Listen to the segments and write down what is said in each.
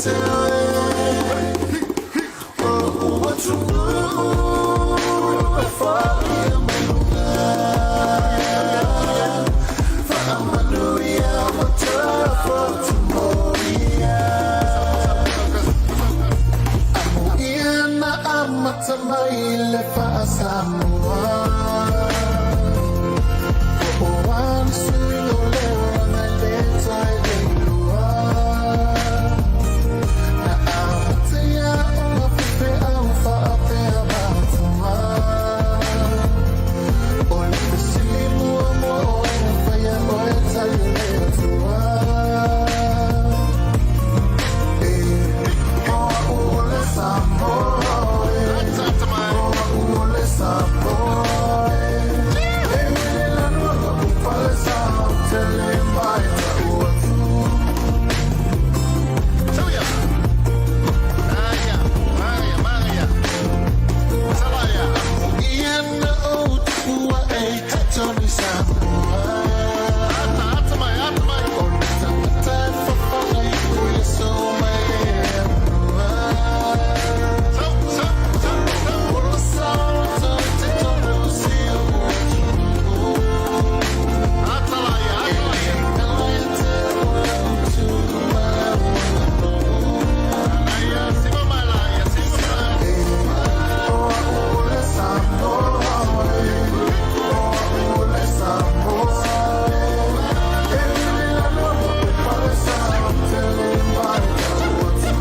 te oe O lo'u atunuu e foia mai luga Faamanuia ua toe moia Amuia na amata mai le faa-Samoa Po o a ni suiga o le olaga e le toe leilua Na amata ia o faifeau faapea matua O le fesili muamua o ai na faia oe tali o le Atua E o a'u o le Samoa e O a'u o le Samoa e E lanu ka pale sa o tele mai ta'u atu. Ia na ou tupua e totonu i Samoa O le tangata e fofoga i o Iesu mai le Atua O le sa o te tonu si o atunuu E le galo ia te au lau tu ma lau aganuu E o a'u o le Samoa e O a'u o le Samoa e E lele lanu ma pale sa o tele mai ta'u atu.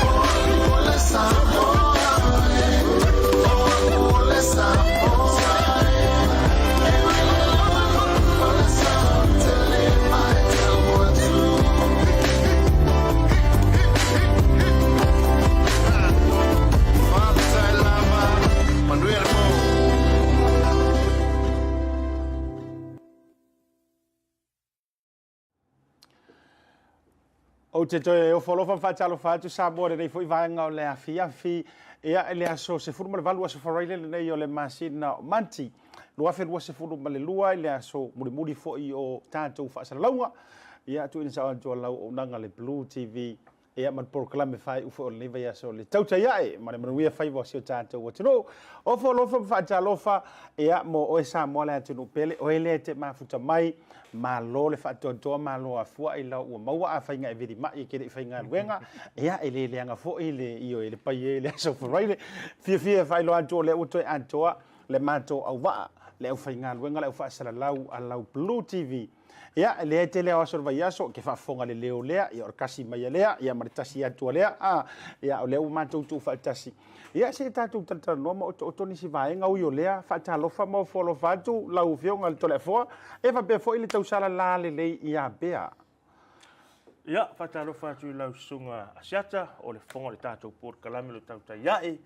O a'u o le Samoa e O a'u o le Samoa e E lele lanu ma pale sa o tele mai ta'u atu. Ou te toe ofo alofa ma faatalofa atu Samoa i lenei foi vaega o le afiafi. Ia, i le aso 18 aso Faraile lenei o le masina o Mati 2022 i le aso mulimuli foi o tatou faasalalauga. Ia, tuuina sao atu a lau auaunaga le Blue TV Ia, ma le polokalame faaiu foi o lenei vaiaso le tautai ae ma le manuia faiva o si o tatou atunuu. Ofo alofa ma faatalofa, ia, mo oe Samoa le atunuu pele, oe lea e te mafuta mai, malo le faatoatoa, malo afua i lau ua maua a faiga e vili mai e te le i faigaluega, ia, e le leaga foi le ioe le paia i le aso Faraile. Fiafia e faailoa atu o lea ua toe atoa le matou auvaa, le aufaigaluega, le aufaasalalau a lau Blue TV. Ia, e leai tele ao aso o le vaiaso, ke faafofoga le leo lea, ia o le kasi mai a lea, ia ma le tasi atu a lea, a, ia o lea ua matou tuufaatasi. Ia, se i tatou talatalanoa ma otooto nisi vaega ui o lea, faatalofa ma ofo alofa atu lau Afioga i le Toleafoa, e faapea foi le tausala lalelei ia Bea. Ia, faatalofa atu i lau susuga Asiata, o le fofoga o le tatou polokalame o le tautai ae,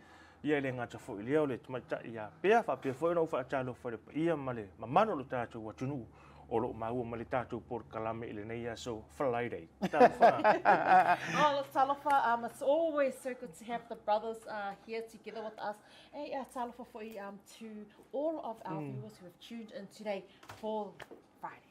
ia e le gata foi i lea o le tamaitai ia Bea, faapea foi ona ou faatalofa i le paia ma le mamalu o le tatou atunuu o lo o maua mai le tatou polokalame i lenei aso Friday. Talofa. Oh, look, talofa. It's always so good to have the brothers here together with us. Hey, talofa foi to all of our viewers who have tuned in today for Friday.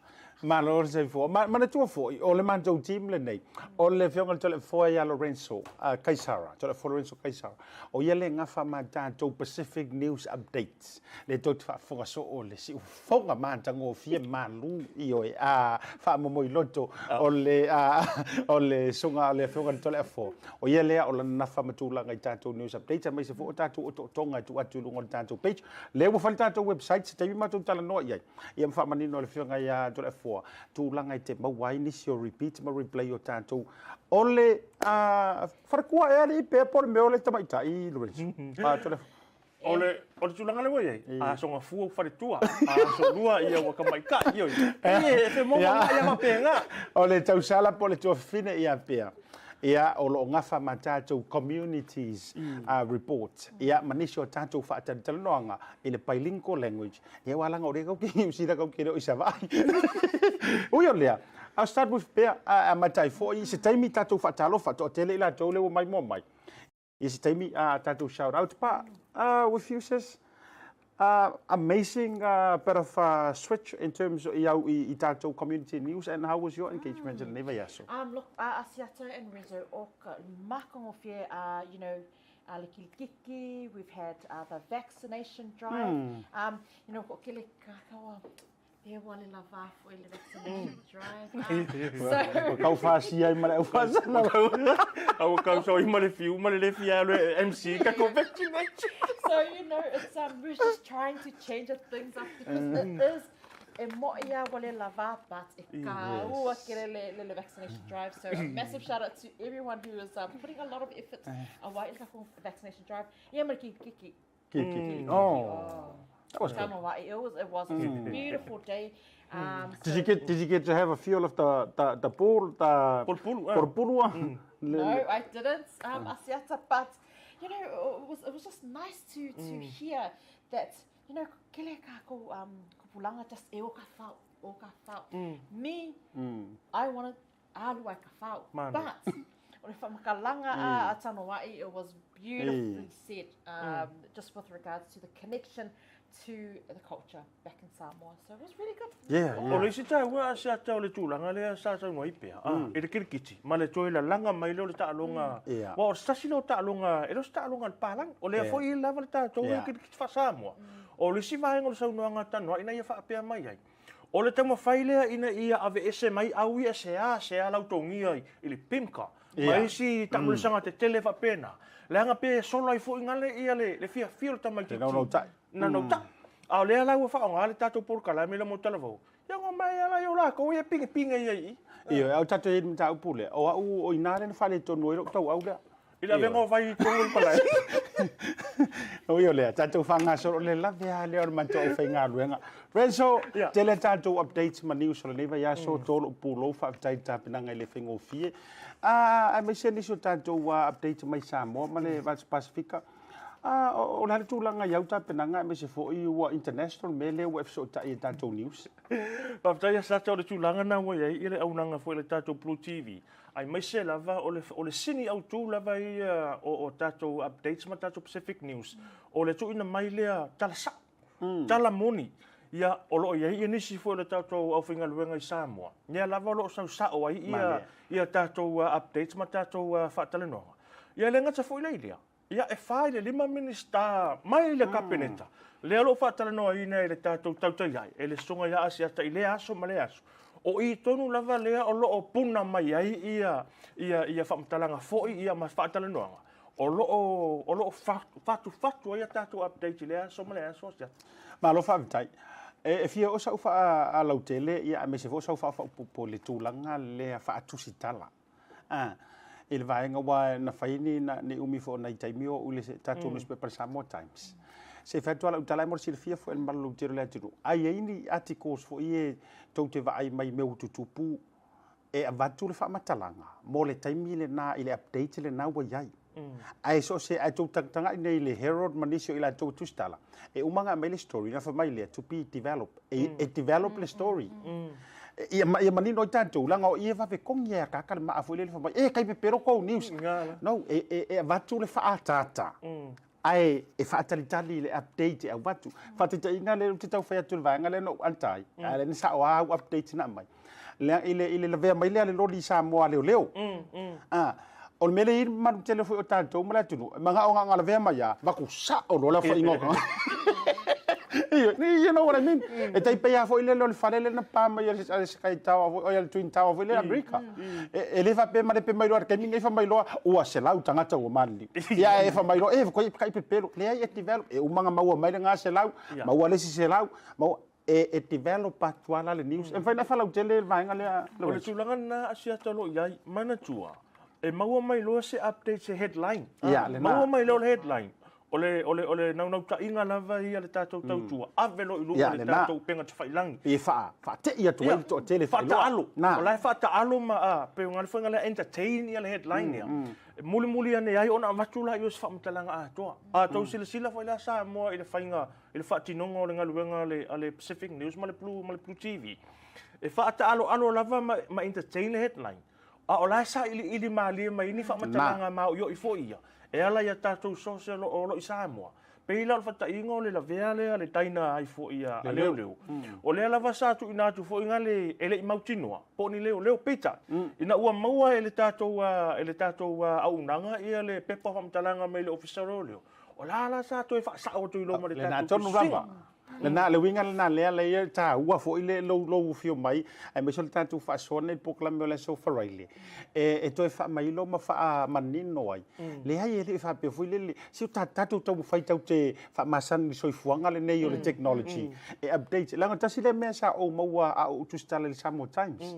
Malo le soifua. Ma, manatua foi, o le matou team lenei, o le Afioga i le Toleafoa ia Lorenzo Kaisara, Toleafoa Lorenzo Kaisara, o ia le gafa ma tatou Pacific News Updates, le tou te faafofoga soo le siufofoga matagofie malu, ioe, a faamomoiloto o le, a, o le susuga o le Afioga i le Toleafoa. O ia lea o lana nafa ma tulaga i tatou news updates, aemaise foi o tatou otootoga e tuu atu i luga o le tatou page. Lea ua fai le tatou website, se taimi matou talanoa i ai. Ia ma faamanino e le Afioga ia Toleafoa tulaga e te maua ai nisi o repeat ma replay o tatou. O le faletua ea alii pea po o le mea o le tamaitai Lorenzo? Toleafoa. O le, o le tulaga lea ua i ai, a soga fua ua faletua, a solua ia ua tamaitai, ioe. E, e femomo ia faapena. O le tausala po o le tuafafine ia pea. Ia, o lo o gafa ma tatou communities report, ia, ma nisi o tatou faatalatalanoaga i le bilingual language. Ia, aua leaga o lea kau ke Niu Sila kau ke le o i Savaii. Ui o lea, I'll start with Bea, a amata ai foi i se taimi tatou faatalofa, toatele i latou lea ua maimoa mai. I se taimi a tatou shout out pa with you sis. Amazing bit of switch in terms o i au i tatou community news, and how was your engagement i lenei vaiaso? Look, Asiata and Renzo, o ka makagofie, le kilikiki, we've had the vaccination drive. Ko kele kakawa, pe wa le lava fo i le vaccination drive. So, Kau fasia i ma le au faasala. Au kau so i ma le fiu ma le le fia le MC ka ko vaccination. So, it's, we're just trying to change things up because it is, e mo ia wa le lava, but e ka ua kere le vaccination drive. So a massive shout out to everyone who is putting a lot of effort away i the vaccination drive. Ia ma le kilikiki. Kilikiki. Oh. That was good. It was a beautiful day. Did you get to have a feel of the ball, the Pulpulu, Pulpulu? No, I didn't. Asiata, but it was just nice to hear that, kele kako kupulanga just e o ka fau, o ka fau. Me, I wanted alu ai ka fau, but o le whamakalanga a Tanoai, it was beautifully said, just with regards to the connection to the culture back in Samoa. So it was really good. Yeah, yeah. O le isi tāua a se ata o le tūlanga lea sa tau noi pea. E le kirikiti, ma le toi la langa mai leo le taaloga. Wa o se tasi leo taaloga, e leo se taaloga le palang. O lea foi lava le tātou e kirikiti fa Samoa. O le isi vaenga o le saunoaga Tanoai ina ia faapea mai ai. O le taumafai lea ina ia ave ese mai au ia se a, se a lautogia i le PIMCA. Ma isi tamulisaga te tele faapena. Leaga pe solo ai foi ngale ia le fiafia o le tamaitiiti. Le naunautai. Naunautai. A o lea la ua faaaoga le tatou polokalame la mo talavou. Ia ngā mai ala i o lākou ia pinga pinga ia i. Ia, au tatou i mataupu lea. O au o ina le na whale tonu ai tau au lea. I la venga o vai tonu le palai. O ia lea, tatou whangasoro le lave a lea o le manto o whainga luenga. Renzo, tele tatou updates ma news o le neiva ia so tolo pulou whaaftai tāpinanga i le whaingofie. Ai mai se nisi o tatou updates mai Samoa ma le Vats Pasifika. O le tulaga i au tapenaga aemaise foi ua international mea lea ua e fesootai i tatou news. Faafetai a sata o le tulaga na ua iai i le auaunaga foi le tatou Blue TV. Aemaise lava o le sini autū lava ia o tatou updates ma tatou Pacific News. O le tuuina mai lea tala sao, tala moni. Ia, o loo iai ia nisi foi o le tatou aufaigaluega i Samoa. Ia lava o loo sausao ai ia tatou updates ma tatou faatalanoaga. Ia le gata foi lea i lea. Ia e 4 i le 5 minista mai le kapeneta. Lea lo faatalanoaina i le tatou tautai ai, e le susuga ia Asiata i lea aso ma lea aso. O i tonu lava lea o loo puna mai ai ia faamatalaga foi ia ma faatalanoaga. O loo fatufatu ai a tatou update i lea aso ma lea aso Asiata. Malo faafetai. E fia o sau faalautele ia aemaise foi o sau faafaupupu le tulaga lea faatusitala. I le vaega ua na fai ni ni umi fo nei taimi o ule tatou newspaper Samoa Times. Se fai atu ala utala mo silafia foi le malu tele le atu. Ai ai ni articles foi e tou te vaai mai mea tutupu e avatu le faamatalaga mo le taimi le na i le update le na ua iai. Ai so se ai tou tagatagai nei le Herald ma nisi o i latou tusitala. E umanga mai le story na fa mai lea to be develop. E develop le story. Ia manino i tatou langa o ia vave kongi e akaka le maa foi le fa mai e kai pepero kou news. No, e avatu le faatata. Ai e faatalitali le update e avatu. Faatitaina le te tau fai atu le vaega le no antai. Ai le sa o au update na mai. Le i le lavea mai lea le loli Samoa leo leo. O le mele i manu tele foi o tatou ma le atunu. Manga o ngā lavea mai ia, vaku sa o lola fo ingoka. You know what I mean? E tai pea foi le le fale le na pa mai le Sky Tower foi o le Twin Tower foi le Amerika. E le fa pe ma le pe mai loa ke minga fa mai loa ua se lau tangata ua mali. Ia e fa mai loa e ko kai pe pelo le ai e develop e umanga maua mai le ngā se lau, maua le se lau, maua e develop atuala le news. E fai na fa lau tele le vaenga le. O le tulaga na Asiata lo iai manatua. E maua mai loa se update se headline. Maua mai loa le headline. O le naunautai lava ia le tatou tautua. Ave lo i luga le tatou penga te whailangi. E wha te ia tu e to tele whaitaalo. O la e whaataalo ma pe o ngā le whainga le entertain ia le headline ia. Muli muli ane ai ona avatu la i o se whaamatalaga atoa. A tau sila sila whai la Samoa i le whainga, i le whaatinonga o le ngaluenga a le Pacific News ma le Blue TV. E whaataalo alo lava ma entertain le headline. A o la e sa ili ili malie mai ni whaamatalaga ma o i fo ia. E ala ia tatou sose o lo i Samoa. Pei la o le faataitaiga o le lavea lea le taina ai foi a leoleo. O lea lava sa tuuina atu foi gale e le i mautinoa po o ni leoleo. Peitai, ina ua maua e le tatou auaunaga le pepa o faamatalaga mai le Ofisa o Leoleo, o la la sa toe faasao atu i loma i le tatou tusiga. Lena, le uiga lena lea la ia taua foi le lou afio mai, aemaise o le tatou faasoa nei i le polokalame o le Aso Faraile, e toe faamailo ma faamanino ai. Leai, e le i faapea foi lele, se o tatou taumafai tatou te faamasani i le soifuaga lenei o le technology, e update. Leaga tasi lea mea sa ou maua a o ou tusitala i le Samoa Times,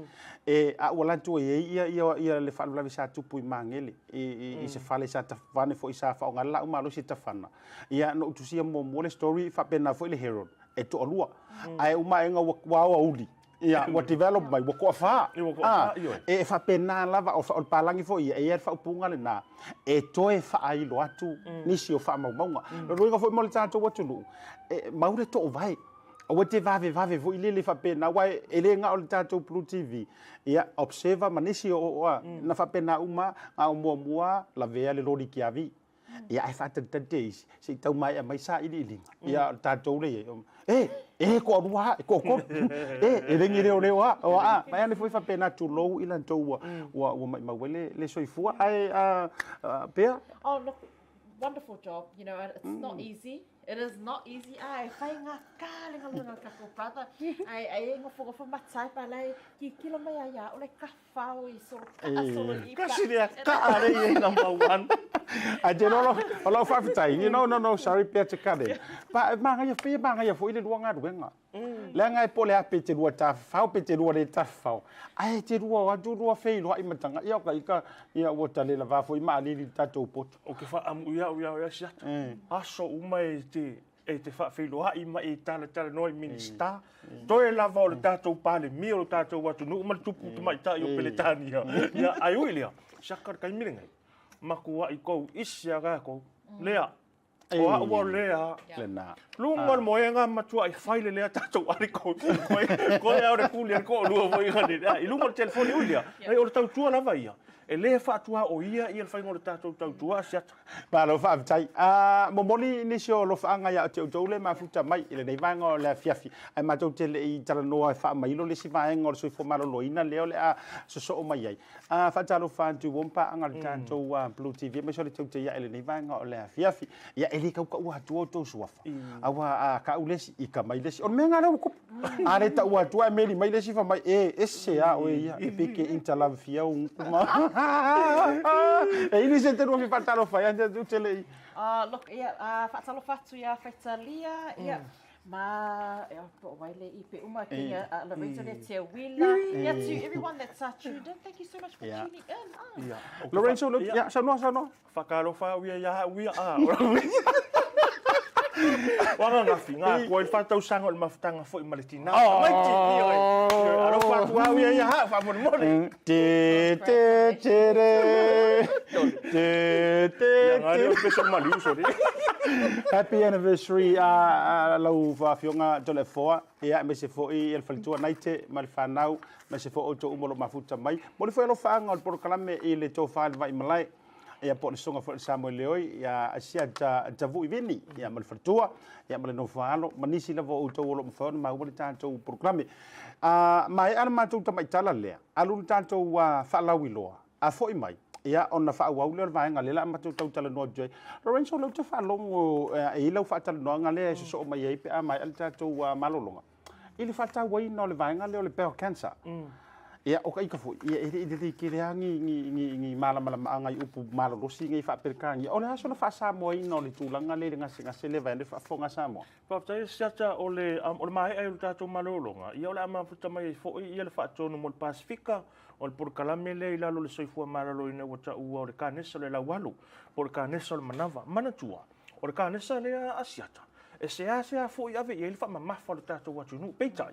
a ou alu atu e i ai le faalavelave sa tupu i Magele, i se fale sa tafane foi sa faaaoga ai le laau malosi e tafana. Ia, na ou tusia muamua le story, faapena foi le Herald, e toalua. Ae uma aega ua aoauli, ia, ua develop mai, ua toafa. E faapena lava, o le palagi foi ia, e i ai le faaupuga lena, e toe faailo atu nisi o faamaumauga. O le uiga foi mo le tatou atunuu, e mau le toovae. Aua te vavevave foi lele faapena, aua e le na o le tatou Blue TV, ia, Observer ma nisi o na faapena uma, na o muamua lavea le loli kiavi. Ia, ae faatalitali te isi, se i tau maea mai sailiiliga. Ia, o le tatou le i ai, e toalua a, e toatolu, e le ni leoleo a, o a, mai ane foi faapena tulou i latou ua maimau ai le soifua, ae pea. Oh, look, wonderful job, you know, it's not easy. It is not easy. Ai, whai ngā kālenga luna o kako brother. Ai, ai, ngofo ngofo matai pa lai, ki kilo mai ai a, ole ka whao i solo ka solo i pa. Kasi lea ka are i number one. Ai te lolo, o lau whawhitai, you know, no, sorry, pea te kare. Pa, maangaia, pea maangaia fo i le lua ngā ruenga. Leaga e po le a pe te lua tawhao, pe te lua le tawhao. Ai te lua o atu lua whei loa i matanga. Ia o ka ika, ia ua tale la vafo i maalili i tātou poto. O ke whaamu ia o ia o ia siata. Aso uma e te whaawheiloa i ma e tala tala noa i minista. Toe lava o le tātou pāle mi o le tātou atu nu uma le tupu te mai tai o Peletania. Ia ai ui lea, siaka le kaimire ngai. Makua i kou isi a kākou. Lea. O a ua lea. Lena. Lunga le moenga matua i whaile lea tātou ariko. Koe au re kuli ko lua foi ngani. I lunga le telefoni ui lea. Ai o le tautua lava ia. E le whaatua o ia i le whainga o le tātou tautua asiata. Malo whaaftai. Momoli nisi o lofaanga ia o te outou le mafuta mai i lenei vaega o le afiafi. Ai matou te le i talanoa e faamailo le isi vaega o le soifua maloloina lea o le a sosoo mai ai. Faatalofa atu ua mpaanga le tatou Blue TV aemaise o le taute ia i lenei vaega o le afiafi. Ia e le kaukaua atua outou suafa. Aua a kau le isi, ika mai le isi. O le mea ngā lea ua kupu. A le taua atua e meli mai le isi fa mai, e ese a oe ia, e peke inta love fia ungu ma. E ini se te rua fi faatalofa ia te te le i. Look, ia, faatalofa atu ia Faitalia, ia, ma, po waile i pe uma Kenya, Lorenzo le te wila. Yeah, to everyone that's tuned in, thank you so much for tuning in. Lorenzo, look, yeah, saunoa. Whakalofa uia ia uia a. Wanga ngafi ngā kua i whātau sanga o le mafutanga foi ma le tina. Mai ti i oi. Alo whātua uia ia ha, wha mone mone. Te, te, te, re. Te, te, Ia ngā reo peso maliu, sorry. Happy anniversary a lau whaafionga tole foa. Ia, me se foi el falitua naite, ma le whanau, me se fo o tō umolo mafuta mai. Mo le foi alo whaanga o le porokalame i le tō whaale vai malai. Ia po le songa foi le Samoa Leoi, ia asia ta vui vini, ia ma le faletua, ia ma le nofo alo, ma nisi lava o outou o lo o mafai ona maua le tatou porokalame. Ma e ana matou tamaitala lea, alu le tatou faalauiloa, a foi mai, ia ona faaauau lea o le vaega lea la a matou tautalanoa atu ai. Lorenzo, lea ou te faalogo e i lau faatalanoaga lea e sosoo mai ai pe a maea le tatou malologa. I le faatauaina o le vaega lea o le bowel cancer. Ia, o ka ika foi, ia e le i lelei tele lava ni malamalamaaga i upu malolosi nei faapeletania. O le aso na faasamoaina o le tulaga lea i le gasegase lea vaeane faafofoga Samoa. Faafetai siata o le maea i o le tātou malologa, ia o le a mafuta mai ai foi ia le faatonu mo le Pasifika, o le polokalame lea i lalo le soifua maloloina ua taua o le kanesa o le laualu, po o le kanesa o le manava. Manatua, o le kanesa lea asiata, e sea sea foi ave i ai le faamamafa o le tātou atunuu. Peitai,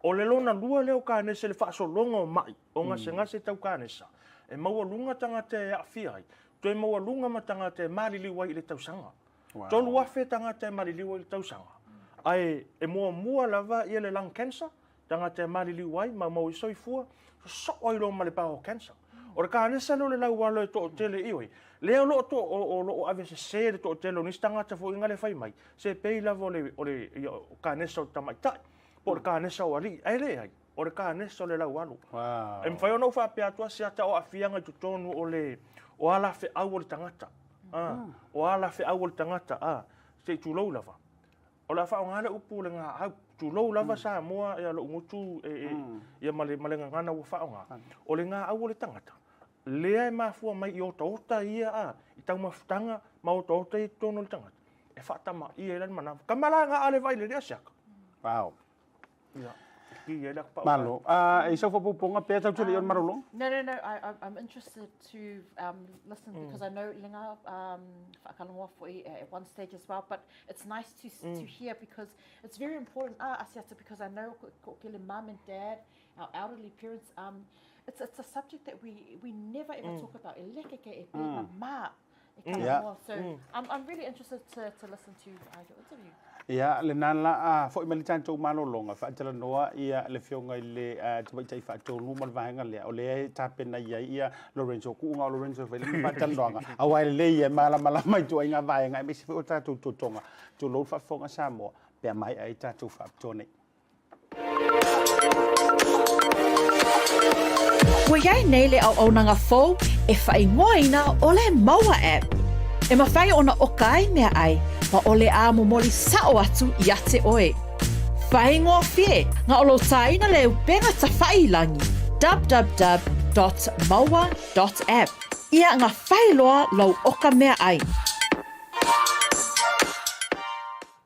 o le lona lua lea o kanesa le faasologa o mai, o gasegase tau kanesa, e maualuga tagata e aafia ai, toe maualuga ma tagata e maliliu ai i le tausaga. 3,000 tagata e maliliu ai i le tausaga. Ae e muamua lava ia le lung cancer, tagata e maliliu ai, maumau i soifua, sosoo ai loa ma le bowel cancer. O le kanesa lea o le laualo e toatele, ioe, lea o lo o to, o, o lo o ave sese le toatele o nisi tagata foi nga le fai mai, se pei lava o le, o le ia, o kanesa o le tamaitai, po o le kanesa o alii, ae leai, o le kanesa o le laualo. Wow. E mafai ona ou faapea atu Asiata o aafiaga i totonu o le o alafeau o le tagata. O alafeau o le tagata, se i tulou lava. O le a faaaoga le upu o le gaau, tulou lava Samoa ia lou gutu e, ia ma le, ma le gagana ua faaaoga. O le gaau o le tagata, lea e mafua mai i otaota ia a, i taumafataga ma otaota ia i totonu o le tagata, e faatamaia ai la le manava. Kama la ga ale vai le lea siaka. Wow. Ia, ki ia le pau. Malo. Ah, e sau faaopoopoga pea tatou te le i o le malologa. No, no, no. I'm interested to listen because I know Linga whakaloa foi at one stage as well. But it's nice to hear because it's very important, Asiata, because I know ko kele mum and dad, our elderly parents, it's a subject that we never ever talk about. E leke ke e pe ma e kalamoa. So I'm really interested to listen to your interview. Ia, lena la a foi mai le tatou malologa faatalanoa ia le afioga i le tamaitai faatonu ma le vaega lea o lea e tapena i ai ia Lorenzo kuuga o Lorenzo e fai le faatalanoaga aua e lelei ia e malamalama i ituaiga vaega aemaise foi o tatou totoga tulou le faafofoga Samoa pe a mai ai tatou faapitoa nei. Ua i ai nei le auaunaga fou e faaigoaina o le Maua App. E mafai ona oka ai meaai ma o le a momoli sa'o atu iā te oe. Faigofie na o lou tāina le upega tafa'i i lagi, www.maua.app, ia ga fai loa lou oka meaai.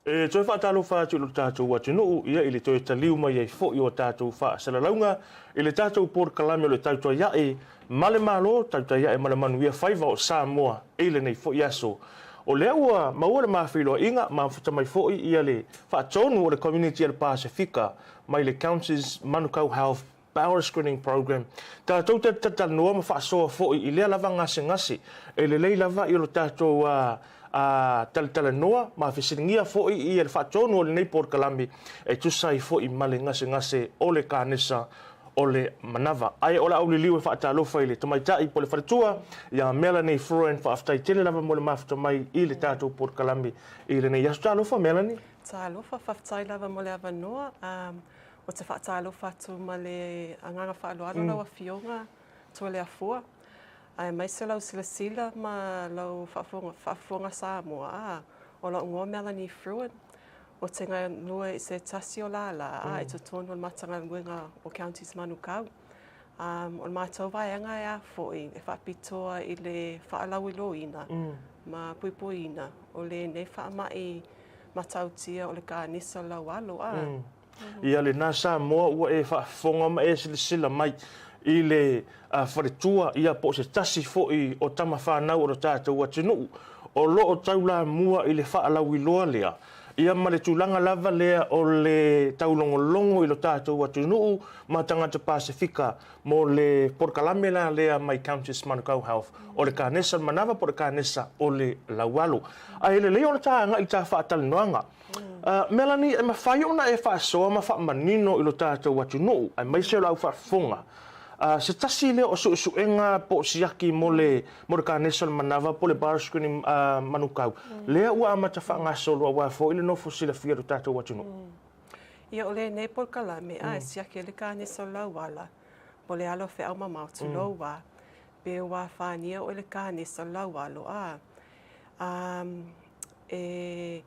E toe faatalofa atu i lo tatou atunuu, ia i le toe taliu mai ai foi o tatou faasalalauga i le tatou polokalame o le Tautai Ae ma le Malo, Tautai Ae ma le Manuia Faiva o Samoa i lenei foi aso. O lea ua maua le mafeiloaiga ma mafuta mai foi ia le faatonu o le community a le Pasefika mai le Counties Manukau Health Bowel Screening Program. Tatou te talatalanoa ma faasoa foi i lea lava gasegase e lelei lava i o lo tatou a talatalanoa ma fesiligia foi ia le faatonu o lenei polokalame e tusa ai foi ma le gasegase o le kanesa o le manava. Ae o le a ou liliu e faatalofa i le tamaitai po o le faletua ia Melanie Fruin. Faafetai tele lava mo le mafuta mai i le tatou polokalame i lenei aso. Talofa Melanie. Talofa, faafetai lava mo le avanoa. O te faatalofa atu ma le agaga faaaloalo lau afioga Toleafoa. Aemaise lau silasila ma lau faafofoga Samoa. O lou igoa Melanie Fruin. O te galue i se tasi o lālā i totonu o le Matagaluega o Counties Manukau. O le matou vaega e a foi e faapitoa i le faalauiloaina ma puipuiina o lenei faamai matautia o le kanesa o le laualo. Ia lena Samoa ua e faafofoga ma e silasila mai i le faletua ia po o se tasi foi o tama fanau o lo tatou atunuu o lo o taulamua i le faalauiloa lea ia ma le tulaga lava lea o le taulogologo i lo tatou atunuu ma tagata Pasefika mo le polokalame la lea mai Counties Manukau Health o le kanesa o le manava po o le kanesa o le laualo. Ae lelei ona ta agai i ta faatalanoaga. Melanie, e mafai ona e faasoa ma faamanino i lo tatou atunuu, aemaise o le au faafofoga, se tasi lea o suesuega po o siaki mo le mo le kanesa o le manava po o le bar screening Manukau, lea ua amata faagasolo aua foi le nofo silafia i lo tatou atunuu. Ia, o lenei polokalame, e siaki ai le kanesa o le lauala, po o le ala o feau mamao, tulou a, pe ua afagia oe i le kanesa o le laualo, e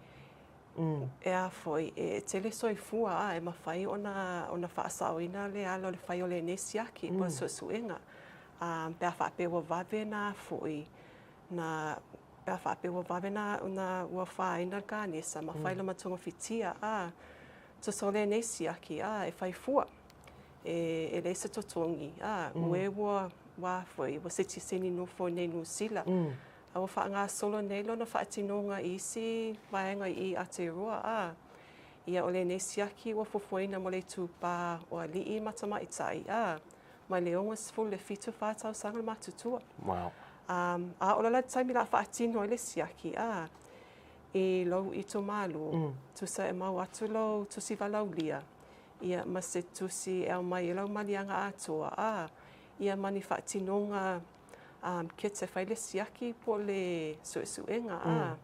e a foi, e tele soifua e mafai ona faasaoina le ala o le fai o lenei siaki po o le suesuega. Pe a faapea ua vave na foi, na pe a faapea ua vave na ua afaina le kanesa, mafai ona togafitia, tusa o lenei siaki, e fai fua. E leai se totogi, ua ua ua foi, ua sitiseni nofo i nei Niu Sila. A ua faagasolo nei lona faatinoga i isi vaega i Aotearoa, ia o lenei siaki ua fuafuaina mo le itupa o alii ma tamaitai, mai le 67 tausaga le matutua. Wow. A o la le taimi o le a faatino ai le siaki, i lou itumalo, tusa e maua atu lou tusi valaaulia, ia ma se tusi e aumai ai lau maliaga atoa, ia ma ni faatinoga kits e fai le siaki po o le suesuega a.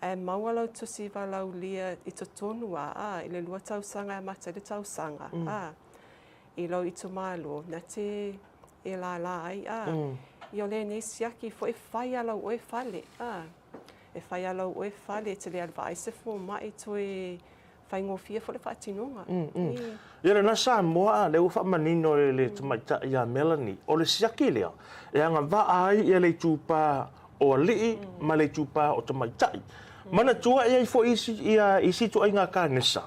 Ae maua lau tusi valaulia i totonu a, a, i le 2 tausaga e amata ai le tausaga a, i lou itumalo na te e lālā ai a. Ia o lenei siaki foi e fai a lau oe fale a, e fai a lau oe fale e te le alu vaai se fomai toe faigofie foi le faatinoga. Ia lena Samoa a, lea ua faamanino e le tamaitai ia Melanie, o le siaki lea e agavaa ai ia le itupa o alii ma le itupa o tamaitai. Manatua e i ai foi isi ia isi ituaiga kanesa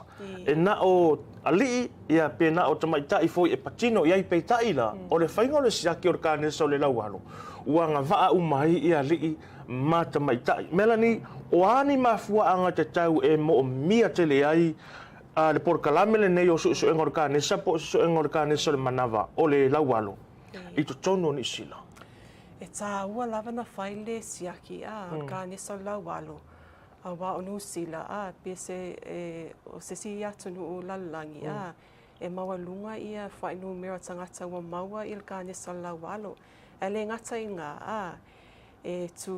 e na o alii ia pe na o tamaitai foi e patino i ai, peitai la, o le faiga o le siaki o le kanesa o le laualo, ua agavaa uma ai ia alii ma tamaitai. Melanie, o a ni mafuaaga tatau e moomia tele ai le polokalame lenei o suesuega o le kanesa po o suesuega o le kanesa o le manava o le laualo i totonu o Niu Sila? E tāua lava na fai le siaki a o le kanesa o le laualo, auā o Niu Sila a pe se e, o se isi atunuu lalolagi a e maualuga ia fuainumera o tagata ua maua i le kanesa o le laualo. Ae le gata i lena a e tū,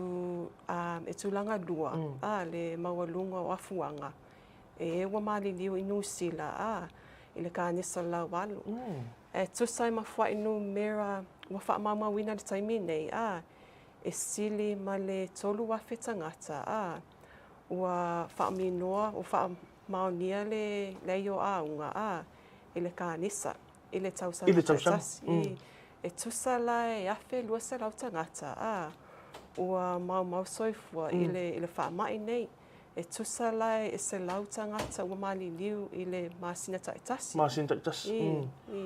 e tulaga lua, ā, le maualuga o afuaga, e ua maliliu i Niu Sila, ā, i le kanesa o le laualu. Ae tusa ai ma fuainumera ua faamaumauina i le taimi nei, ā, e sili ma le 3,000 tagata, ā, ua faaminoa, ua faamaonia le leai o auga, ā, i le kanesa. I le tausaga taitasi. E tusa la e 1,200 tagata, ā, ua maumau soifua i le, i le faamai nei. E tusa la e 100 tagata ua maliliu i le masina taitasi. Masina taitasi. I, i.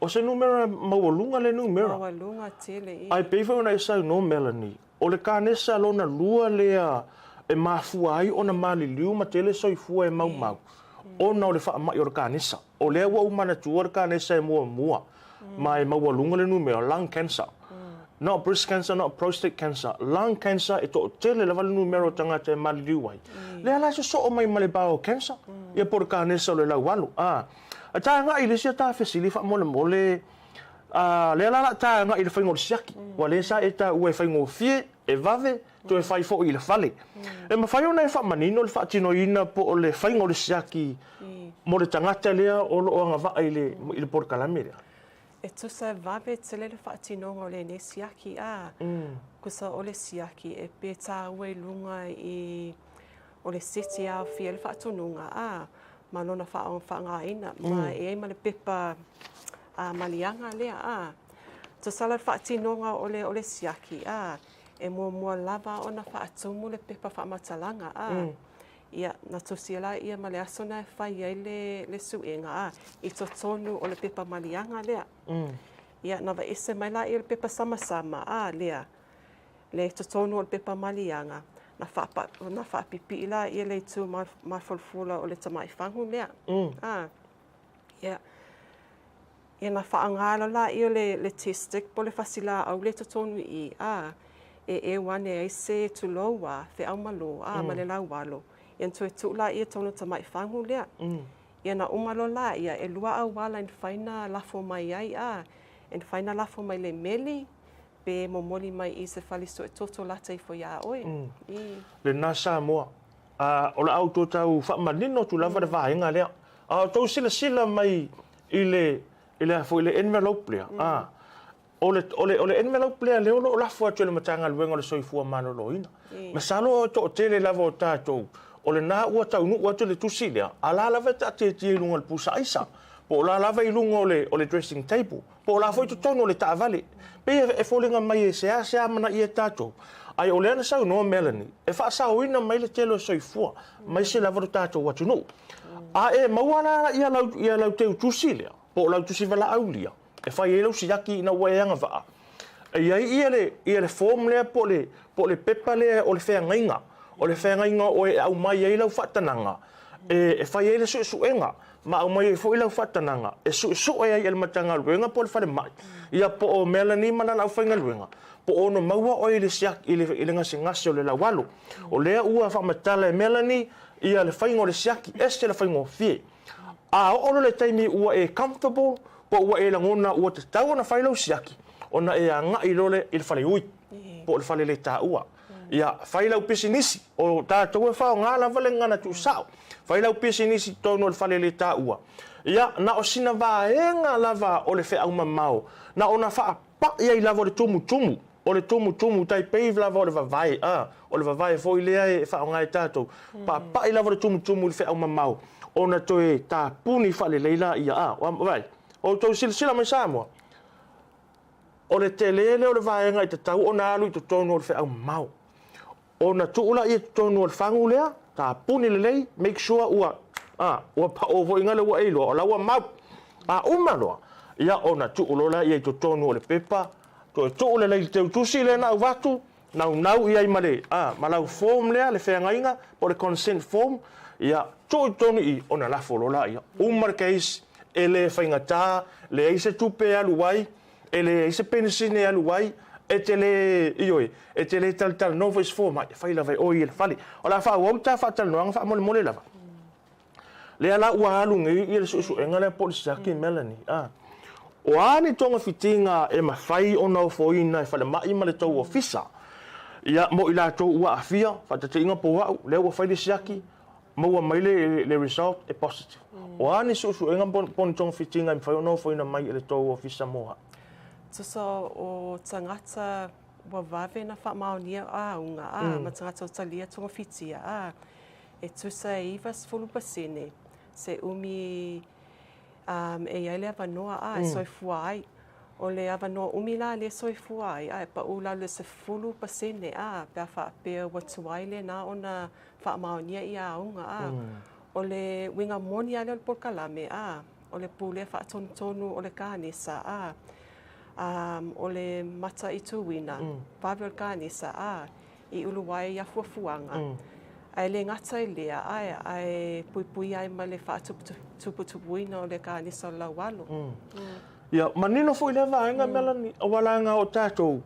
O se numera maualuga le numera. Maualuga tele, i. Ae pei foi ona e saunoa Melanie, o le kanesa lona lua lea e mafua ai ona maliliu ma tele soifua e maumau, ona o le faamai o le kanesa. O lea ua ou manatua le kanesa e muamua ma e maualuga le numera, lung cancer. Not breast cancer, not prostate cancer, lung cancer e toatele lava le numera o tagata e maliliu ai. Lea la e sosoo mai ma le bowel cancer, ia po o le kanesa o le laualu. A ta agai i le isi ta fesili faamolemole, a lea la o le a ta agai i le faiga o le siaki, ua le sa e taua e faigofie, e vave, toe fai foi i le fale. E mafai ona e faamanino le faatinoina po o le faiga o le siaki mo le tagata lea o lo o agavaa i le, i le polokalame lea? E tusa e vave tele le faatinoga o lenei siaki, a kusa o le siaki e pe tāua i luga i o le seti e aofia ai le faatonuga, a ma lona faaaogaina, ma e ai ma le pepa maliaga lea, a tusa la le faatinoga o le, o le siaki, a E muamua lava ona faatumu le pepa faamatalaga, a, ia, na tusia la ia ma le aso na e fai ai le, le suega, a, i totonu o le pepa maliaga lea. Ia, na vaese mai la ia le pepa samasama, a, lea, le totonu o le pepa maliaga, na faapa, na faapipii la ia le itu mafolafula o le tamaifagu lea, a, ia. Ia na faaaoga loa laia o le test stick po o le fasi laau lea i totonu i i, a, e eu ane ai se tulou a, feau malo, a, ma le laualo, ia na toe tuu laia i totonu o le tamai fagu lea. Ia na uma loa laia, e lua auala e mafai ona lafo mai ai, a, e mafai ona lafo mai i le meli, pe momoli mai i se fale suetoto lata ifo iā oe. I. Lena Samoa. A, o le a outou tau faamanino atu lava le vaega lea. A outou silasila mai i le, i le a foi, le envelope lea, a, o le, o le, o le envelope lea lea o lo o lafo atu e le Matagaluega o le Soifua Maloloina. Masalo e toatele lava o tatou, o lena ua taunuu atu le tusi lea, a la lava e taatiatia i luga o le pusa aisa, po o la lava i luga o le, o le dressing table, po o la foi i totonu o le taavale. Pei e foliga mai e seasea amanaia e tatou, ae o lea na saunoa Melanie, e faasaoina mai le tele o soifua, aemaise lava lo tatou atunuu. A e maua la ia lau, ia lau teutusi lea, po o lau tusi valaaulia, e fai ai lau siaki ina ua e agavaa, e i ai ia le, ia le form lea po o le, po o le pepa lea o le feagaiga, o le feagaiga o oe e aumai ai lau faatanaga, e, e fai ai le suesuega, ma aumai ai foi lau faatanaga e suesue ai e le Matagaluega po o le falemai, ia po o Melanie ma lana aufaigaluega, po o ono maua oe i le siaki, i le, i le gasegase o le laualo. O lea ua faamatala e Melanie ia le faiga o le siaki, ese le faigofie. A oo loa le taimi ua e comfortable po ua e lagona ua tatau ona fai lau siaki, Ona e agai loa lea i le faleui po o le faleletaua. Ia, fai lau pisinisi, o tatou e faaaoga lava le gagana tuusao. Fai lau pisinisi i totonu o le faleletaua. Ia, na o sina vaega lava o le feau mamao, na ona faapai ai lava o le tumutumu, o le tumutumu tai pei lava o le vavae, a, o le vavae foi lea e faaaoga e tatou. Paapai lava o le tumutumu i le feau mamao, ona toe tapuni faalelei laia, a, vaai, outou silasila mai Samoa, O le tele lea o le vaega e tatau ona alu i totonu o le feau mamao. Ona tuu laia i totonu o le fagu lea, tapuni lelei, make sure ua, a, ua pao foi gale ua e iloa, o la ua mau. A uma loa, ia ona tuu loa laia i totonu o le pepa, toe tuu lelei i le teutusi lea na avatu, naunau i ai ma le, a, ma lau form lea, le feagaiga, po o le consent form, ia, tuu i totonu i i, ona lafo loa laia. Uma le case, e le faigata, leai se tupe e alu ai, e leai se penisini e alu ai, e te le, ioe, e te le talatalanoa foi i se fomai, e fai lava e oe i le fale. O le a faaauau le ta faatalanoaga faamolemole lava. Lea la ua alu nei ia le suesuega lea po o le siaki Melanie, a. O a ni togafitiga e mafai ona ofoina e falemai ma le tou ofisa, ia, mo i latou ua aafia, faataitaiga po o au, lea ua fai le siaki, maua mai le, le result e positive. O a ni suesuega po o ni togafitiga e mafai ona ofoina mai e le tou ofisa mo au? Tusa o tagata ua vave na faamaonia auga, a, ma tagata o talia togafitia, a. E tusa e 90% se umi e i ai le avanoa a e soifua ai. O le avanoa umi la lea e soifua ai a e pau i lalo i le 10% a pe a faapea ua tuai lena ona faamaonia ia auga a. O le uiga moni lava lea o le polokalame a, o le pulea faatonutonu o le kanesa a, o le mataituina vave o le kanesa a, i ulu ai ia fuafuaga, ae le gata i lea, ae, ae puipuia ai ma le faatuputupuina o le kanesa o le laualo. Ia, manino foi lea vaega, Melanie, aua leaga o tatou,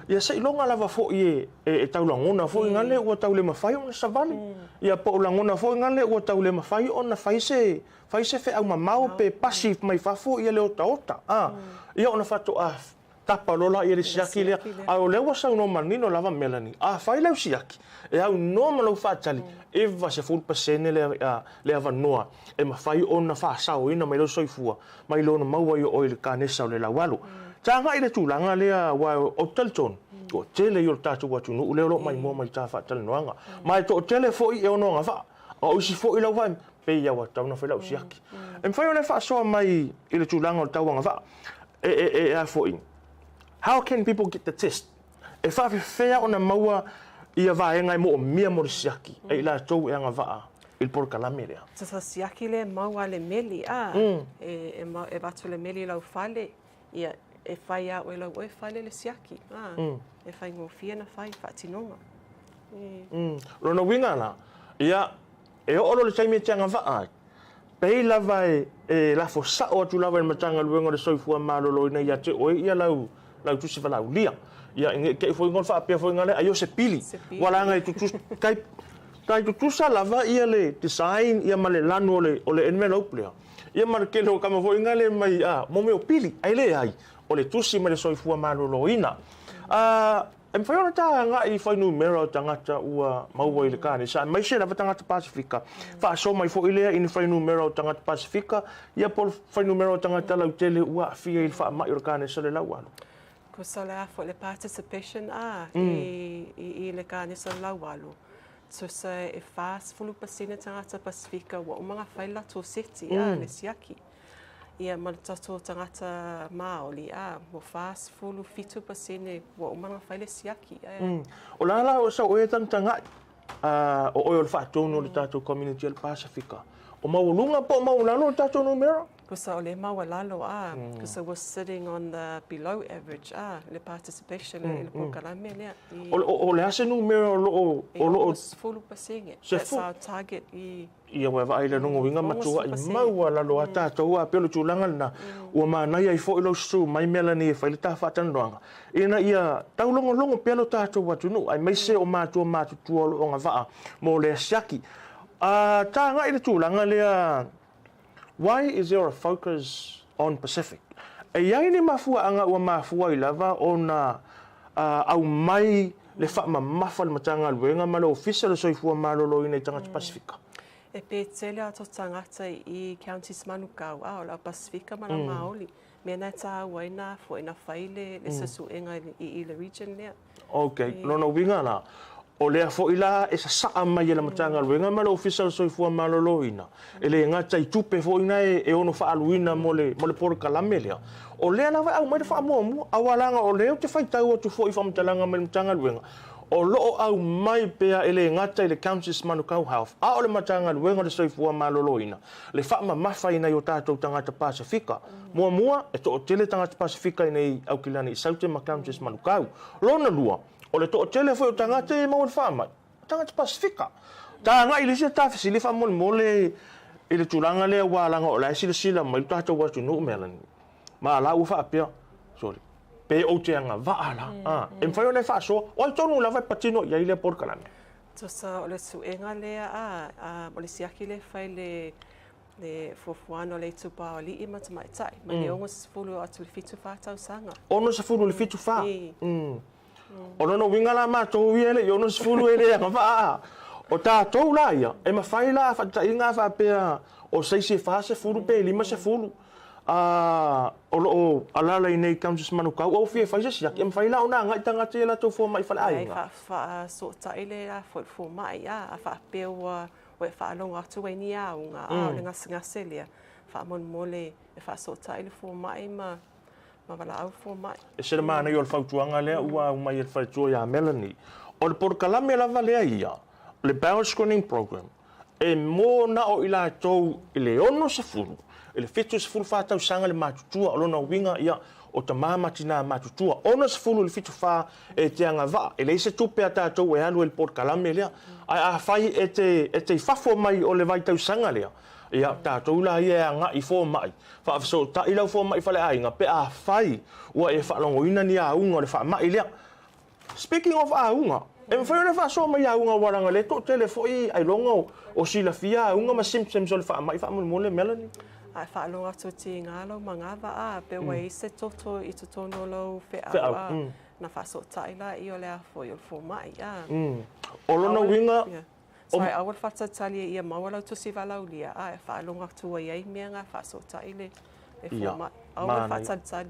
ia seiloga lava foi e, e tau lagona foi gale ua tau le mafai ona savali, ia po o lagona foi gale ua tau le mafai ona fai se, fai se feau mamao pe pasi mai fafo ia le otaota, a, ia ona faatoa Tapa loa la ia le siaki lea. A o lea ua saunoa manino lava Melanie, afai lau siaki e aunoa ma lou faatali, 90% le, le avanoa e mafai ona faasaoina mai lou soifua mai lona maua i oe i le kanesa o le laualu. Tagai i le tulaga lea aua ou te talitonu, toatele ia o le tatou atunuu lea o lo o maimoa mai i ta faatalanoaga. Ma e toatele foi e ono agavaa. A o isi foi lau vaai, pei lava ua tatau ona fai lau siaki. E mafai ona e faasoa mai i le tulaga o le tau agavaa. E, e, e a foi, how can people get the test? E faafefea ona maua ia vaega e moomia mo le siaki e i latou e agavaa i le polokalame lea? Sasa siaki lea e maua a le meli, a, e, e, e avatu le meli i lau fale, ia, e fai a oe lau oe fale le siaki, a, e faigofie na fai, faatinoga. Lona uiga la, ia, e oo loa i le taimi e te agavaa ai, pei lava e, e lafo sao atu lava i le Matagaluega o le Soifua Maloloina ia te oe ia lau, lau tusi valaaulia. Ia, ne i te i foi ona faapea foi lea, ai o se pili. Ua leaga e tutusa, tai, tai tutusa lava ia le design ia ma le lanu o le, o le envelope lea. Ia ma le tele o tama foi lea mai, a, mo mea o pili, ae leai, o le tusi mai le Soifua Maloloina. A, E mafai ona ta agai i fuainumera o tagata ua maua i le kanesa, aemaise lava tagata Pasefika. Faasoa mai foi lea i ni fuainumera o tagata Pasefika, ia po o le fuainumera o tagata lautele ua aafia i le faamai o le kanesa o le laualu. Tusa le a foi le participation a i i le kanesa o le laualu, tusa e 40% tagata Pasefika ua uma ona fai le latou seti a le siaki. Ia ma le tatou tagata Māori, ā, ua 47% ua uma ona fai le siaki, ae. O le a la sau oe e tagatagai, ā, o oe o le faatonu o le tatou community o le Pasefika, o maualuga po o maualalo le tatou numera? Tusa o le maualalo, ā, because we're sitting on the below average, ā, le participation i le polokalame lea. I. O le a se numera o lo o, o lo o. E 60%. That's our target i. Ia ua vaai le lona uiga matuai maualalo a tatou a pei o le tulaga lena ua manaia ai foi lou susu mai Melanie e fai le ta faatalanoaga ina ia taulogologo pea lo tatou atunuu aemaise o matua matutua o lo o agavaa mo lea siaki. A tagai le tulaga lea why is there a focus on Pacific? E i ai ni mafuaaga ua mafua ai lava ona aumai le faamamafa a le Matagaluega ma le Ofisa o le Soifua Maloloina i tagata Pasefika? E pe tele a to tagata i counties Manukau, a o le au Pasefika ma le au Maoli. Mea na e tāua ai na foi na fai le le suesuega i i le region lea. Ok, lona uiga la, o lea foi la e sasaa mai e le Matagaluega ma le Ofisa o le Soifua Maloloina, e le gata i tupe foi na e ono faaaluina mo le mo le polokalame lea, o lea lava e aumai le faamuamua, aua leaga o lea ou te faitau atu foi i faamatalaga mai le Matagaluega, o lo o aumai pea e le gata i le Counties Manukau Health, a o le Matagaluega o le Soifua Maloloina, le faamamafa i nai o tatou tagata Pasefika. Muamua, e toatele tagata Pasefika i nei Aukilani i Saute ma Counties Manukau. Lona lua, o le toatele foi o tagata ia e maua i le faamai, o tagata Pasefika. Ta agai i le isi ta fesili faamolemole i le tulaga lea aua leaga o la e silasila mai lo tatou atunuu Melanie. Ma la ua faapea, sorry, pe ou te agavaa la, a, e mafai ona e faasoa, o ai tonu lava e patino i ai lea polokalame? Tusa o le suega lea a, o le siaki lea e fai le le fuafuaga o le itupa o alii ma tamaitai, mai le 60 e oo atu i le 74 tausaga. 60 i le 74? O lona uiga la matou ia e le i 60 e le agavaa. O tatou la ia, e mafai la faataitaiga a faapea o se isi e 40 pe 50 o lo o alaala i inei i Countess Manukau, ua fia fai se siaki, e mafai la ona agai tagata i a latou fomai faleaiga. E faasootai le fomai, a faapea ua e faalogo atu ai ni auga, a o le gasegase lea, faamolemole e faasootai le fomai ma valaau le fomai. E ese le manaia o le fautuaga lea ua aumai e le faletua ia Melanie. O le polokalame lava lea ia, le Bowel Screening Program, e mo na o i latou i le 60 i le 74 tausaga le matutua. O lona uiga, ia, o tama ma tinā matutua, 60 i le 74 e te agavaa. E leai se tupe a tatou e alu ai i le polokalame lea. Ae afai e te, e te i fafo mai o le vaitausaga lea, ia, tatou la ia e agai i fomai, faafesootai lau fomai faleaiga pe afai ua e faalogoina ni auga o le faamai lea. Speaking of auga, e mafai ona faasoa mai auga aua leaga o lea e toatele foi ailoga o silafia auga ma symptoms o le faamai faamolemole Melanie. A e faalogo atu e tiga lou manava a pe ua i ai se toto i totonu o lou feau a na faasootai laia o le a foi o le fomai a. O lona uiga Sorry, aua le faatalitali e ia maua lau tusi valaaulia a e faalogo atu ua i ai mea na faasootai le fomai. Aua le faatalitali.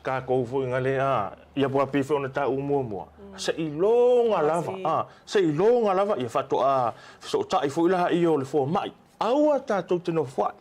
Tatou foi na le a ia po pei foi ona taua muamua, seiloga lava a, seiloga lava ia faatoa fesootai foi laia o le fomai. Aua tatou te nofoai,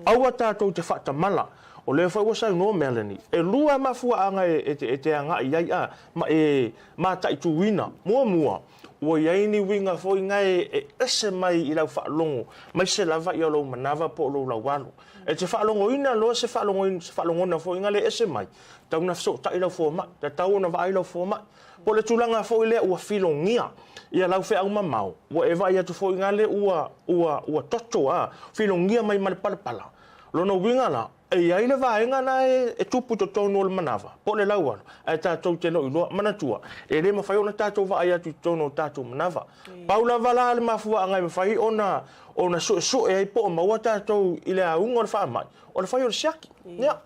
aua tatou te faatamala. O lea foi ua saunoa Melanie, e lua mafuaaga e te agai i ai a ma e mataituina. Muamua, ua i ai ni uiga foi na e ese mai i lau faalogo, maise lava ia lou manava po o lou laualo. E te faalogoina loa se faalogona foi na le ese mai, tatau ona fesootai lau fomai, tatau ona vaai lau fomai. Po o le tulaga foi lea ua filogia ia lau feau mamao, ua e vaai atu foi na le ua, ua, ua toto a, filogia mai ma le palapala. Lona uiga la, e i ai le vaega la e tupu i totonu o le manava, po o le laualo, ae tatou te le o iloa. Manatua, e le mafai ona tatou vaai atu i totonu o tatou manava. Pau lava la le mafuaaga e mafai ona, ona suesue ai po o maua tatou i le auga o le faamai, o le fai o le siaki. Ia,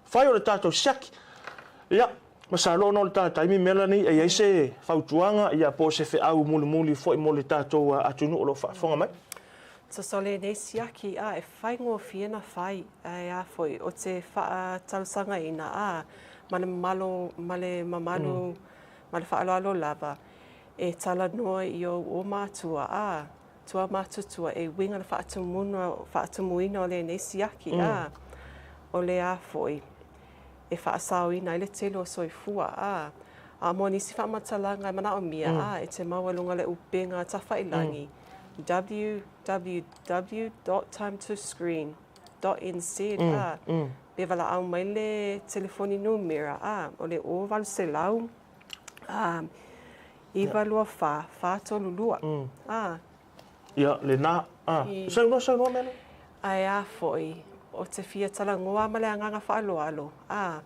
fai o le tatou siaki. Ia, masalo ona o le ta taimi Melanie, e i ai se fautuaga ia po o se feau mulimuli foi mo le tatou atunuu o lo o faafofoga mai? Tusa o lenei siaki, a, e faigofie na fai, ae a foi, o te faatalosagaina, a, ma le mamalo, ma le mamalu, ma le faaaloalo lava, e talanoa i ou o matua, a, tua matutua e uiga le faatumuina o lenei siaki, a, o le a foi e faasaoina ai le tele o soifua, a, a mo nisi faamatalaga e manaomia, a, e te maua i luga o le upega tafailangi, www.timetoscreen.nz, a, pe valaau mai le telefoni numera, a, o le 0800 a, 924 432. A. Ia, lena. A. Saunoa, saunoa Mele. Ae a foi, o te fia talanoa ma le agaga faaaloalo, a,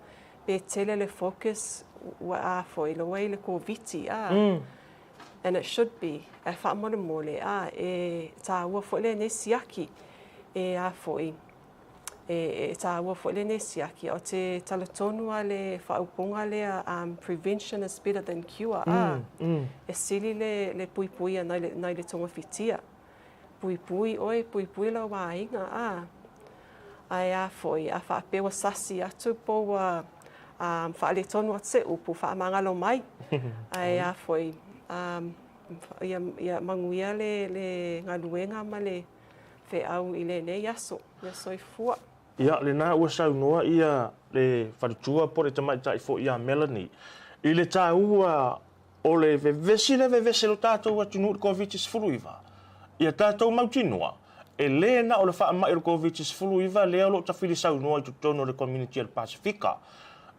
pe tele le focus ua a foi loa i le Koviti, a, and it should be, ae faamolemole, a, e taua foi lenei siaki, e a foi, E tāua foi lenei siaki, o te talitonu a le faaupuga lea, prevention is better than cure, ā, e sili le puipuia nai le togafitia. Puipui oe, puipui lau aiga, ā. Ae a foi, a faapea ua sasi atu po ua faaletonu atu se upu, faamagalo mai. Ae a foi, ia manuia le galuega ma le feau i lenei aso. Ia soifua. Ia, lena ua saunoa ia le faletua po o le tamaitai foi ia Melanie i le taua o le vevesi le vevesi o lo tatou atunuu i le Koviti-19. Ia tatou mautinoa, e lē na o le faamai o le Koviti-19 lea o lo o tafili saunoa i totonu o le komuniti a le Pasefika.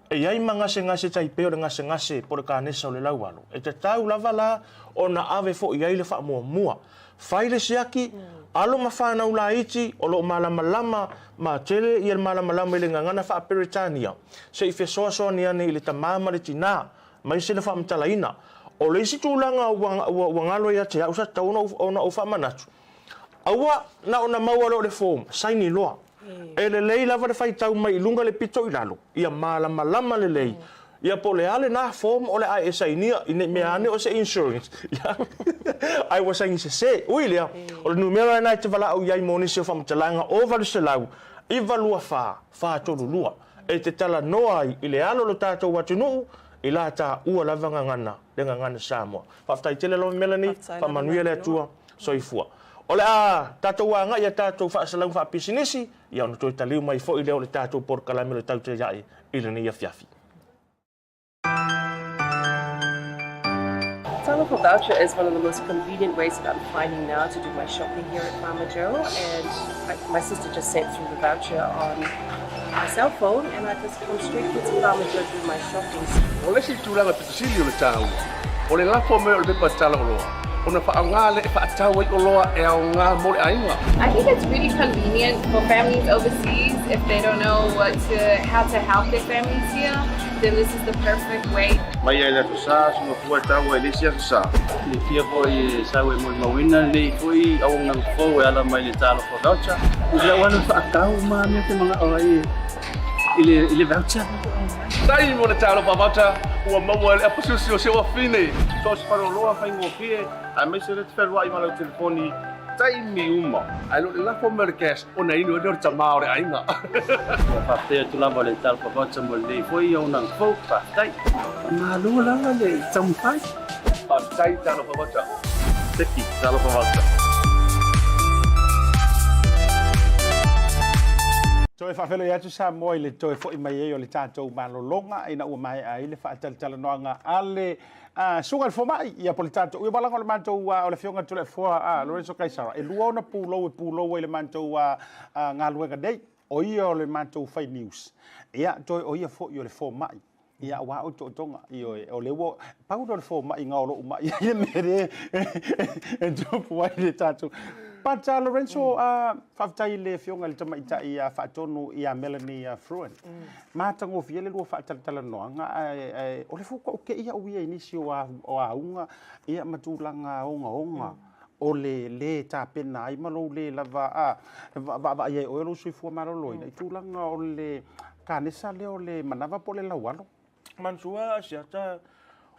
E i ai ma gasegase tai pei o le gasegase po o le kanesa o le laualo. E tatau lava la ona ave foi i ai le faamuamua. Fai le siaki, alo ma fanau laiti o lo o malamalama ma tele ia le malamalama i le gagana faa-Peretania, se i fesoasoani ane i le tamā ma le tinā, maise le faamatalaina. O le isi tulaga ua galo ia te au sa tatau ona ou faamanatu, aua na ona maua loa o le form, saini loa. E lelei lava le faitau mai i luga le pito i lalo, ia malamalama lelei, ia po o le a lena form o le a e sainia, ina i mea ane o se insurance, ia, ae ua saini sese. Ui lea, o le numera lena e te valaau i ai mo nisi o faamatalaga, o 800 924 432, e te talanoa ai i le alo o lo tatou atunuu, i la taua lava gagana, le gagana Samoa. Faafetai tele lava Melanie, faamanuia le Atua, soifua. O le a tatou agai i a tatou faasalalauga faapisinisi, ia ona toe taliu mai foi lea o le tatou polokalame o le Tautai Ae i lenei afiafi. Talofa Voucher is one of the most convenient ways that I'm finding now to do my shopping here at Farmer Joe, and my sister just sent through the voucher on my cell phone, and I just come straight here to Farmer Joe to do my shopping. O le isi tulaga pito sili o le taua, o le lafo mai o le pepa tala oloa, ona faaaoga lea e faatau ai oloa e aoga mo le aiga. I think it's really convenient for families overseas if they don't know what to, how to help their families here, then this is the perfect way. Mai ai le Aso Sa, se mafua e taua i le isi Aso Sa. Silafia foi e sau e molimauina lenei foi auaunaga fou e ala mai le Talofa Voucher. I lau alu e faatau ma mea te manao ai i le voucher. Tai mo le Talofa Voucher ua maua e le apasusi o si ou afine. So o se faleoloa faigofie aemaise le te fealuai ma lau telefoni taimi uma. Ae le o le lafo mai o le cash ona inu ai lea o le tamā o le aiga. Ua faafetai atu lava le Talofa Voucher mo lenei foi auaunaga fou. Faafetai. Faamalo lava le taumafai. Faafetai Talofa Voucher. Teki Talofa Voucher. Toe faafeiloai atu Samoa i le toe foi mai ai o le tatou malologa ina ua maea ai le faatalatalanoaga a le susuga i le fomai, ia po o le tatou, ia ua laga o le matou, o le Afioga i le Toleafoa Lorenzo Kaisara, e lua ona pulou e pulou ai le matou galuega nei, o ia o le matou fai news, ia toe o ia foi o le fomai. Ia, aua o tootoga, ioe, o lea ua, pau lea o le fomai na o lou mai ai le mea lea e tupu ai le tatou. But Lorenzo, faafetai i le Afioga i le Tamaitai Faatonu ia Melanie Fruin. Matagofie le lua faatalatalanoaga, ae o le faatoa ou te i au ia i nisi o auga ia ma tulaga ogaoga o le lē tapena ai ma lou lē lava vaavaai ai oe lou soifua maloloina i tulaga o le kanesa lea o le manava po o le laualo. Manatua Asiata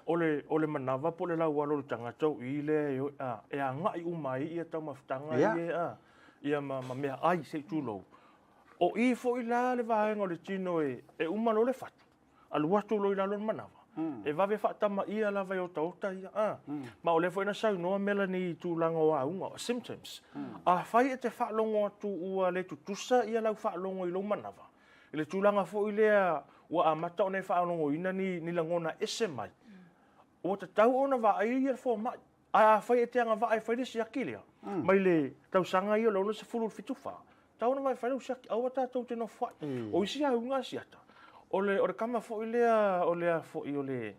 o le o le manava po o le laualo o le tagata o i lea e e agai uma ai ia taumafataga ia a ia ma ma meaai se i tulou. O i foi la le vaega o le tino e e uma loa le fatu alu atu loa i lalo o le manava, e vave faatamaia lava e otaota ia. A. Ma o lea foi na saunoa Melanie i tulaga o auga, o symptoms. Afai e te faalogo atu ua le tutusa ia lau faalogo i lou manava, i le tulaga foi lea ua amata ona e faalogoina ni lagona ese mai, ua tatau ona vaai ia le fomai. Ae afai e te agavaa e fai le siaki lea, mai le tausaga ia o le 67 tatau ona vae fai lau siaki, aua tatou te nofo ai. O isi auga a siata, o le, o le kama foi lea, o le a foi, o le,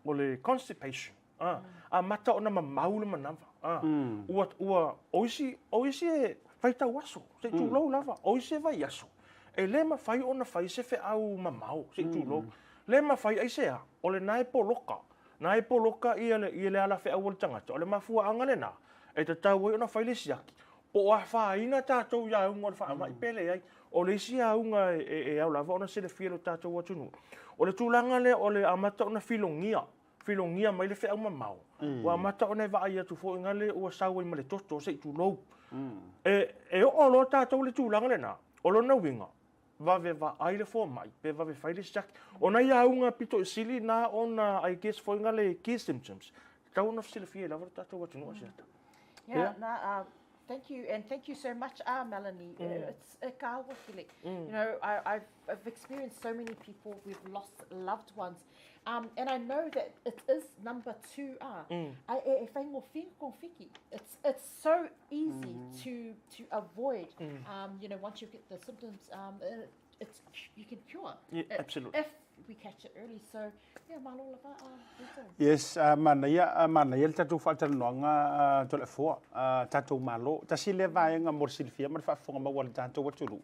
o le constipation, a, amata ona mamau le manava, a, ua, ua, o isi, o isi e faitau aso, se i tulou lava, o isi e vaiaso, e le mafai ona fai se feau mamao, se i tulou, le mafai, aisea, o lena e poloka, Na e poloka ia le, ia le alafeau o le tagata, o le mafuaaga lena e tatau ai ona fai le siaki. Po o afaina tatou i auga o le faamai pe leai. O le isi auga e ao lava ona silafia e lo tatou atunuu, o le tulaga lea o le amata ona filogia, filogia mai le feau mamao, ua amata ona e vaai atu foi gale ua sau ai ma le toto se i tulou. E oo loa tatou i le tulaga lena, o lona uiga, vave vaai le fomai pe vave fai le siaki. O nai auga pito i sili na ona I guess foi gale key symptoms, tatau ona silafia ai lava lo tatou atunuu Asiata. Yeah, na, thank you, and thank you so much, Melanie. It's e kāua tele. You know, I've experienced so many people, we've lost loved ones. And I know that it is number 2, Ai e whaingowhia kongwhiki. It's so easy to avoid, you know, once you get the symptoms, it's, you can cure. Yeah, absolutely. If we catch it early. So, yeah, malo lava, Rito. Yes, manaia, manaia le tatou faatalanoaga Toleafoa, tatou Malo. Tasi lea vaega mo le silafia ma le faafofoga maua a le tatou atunuu,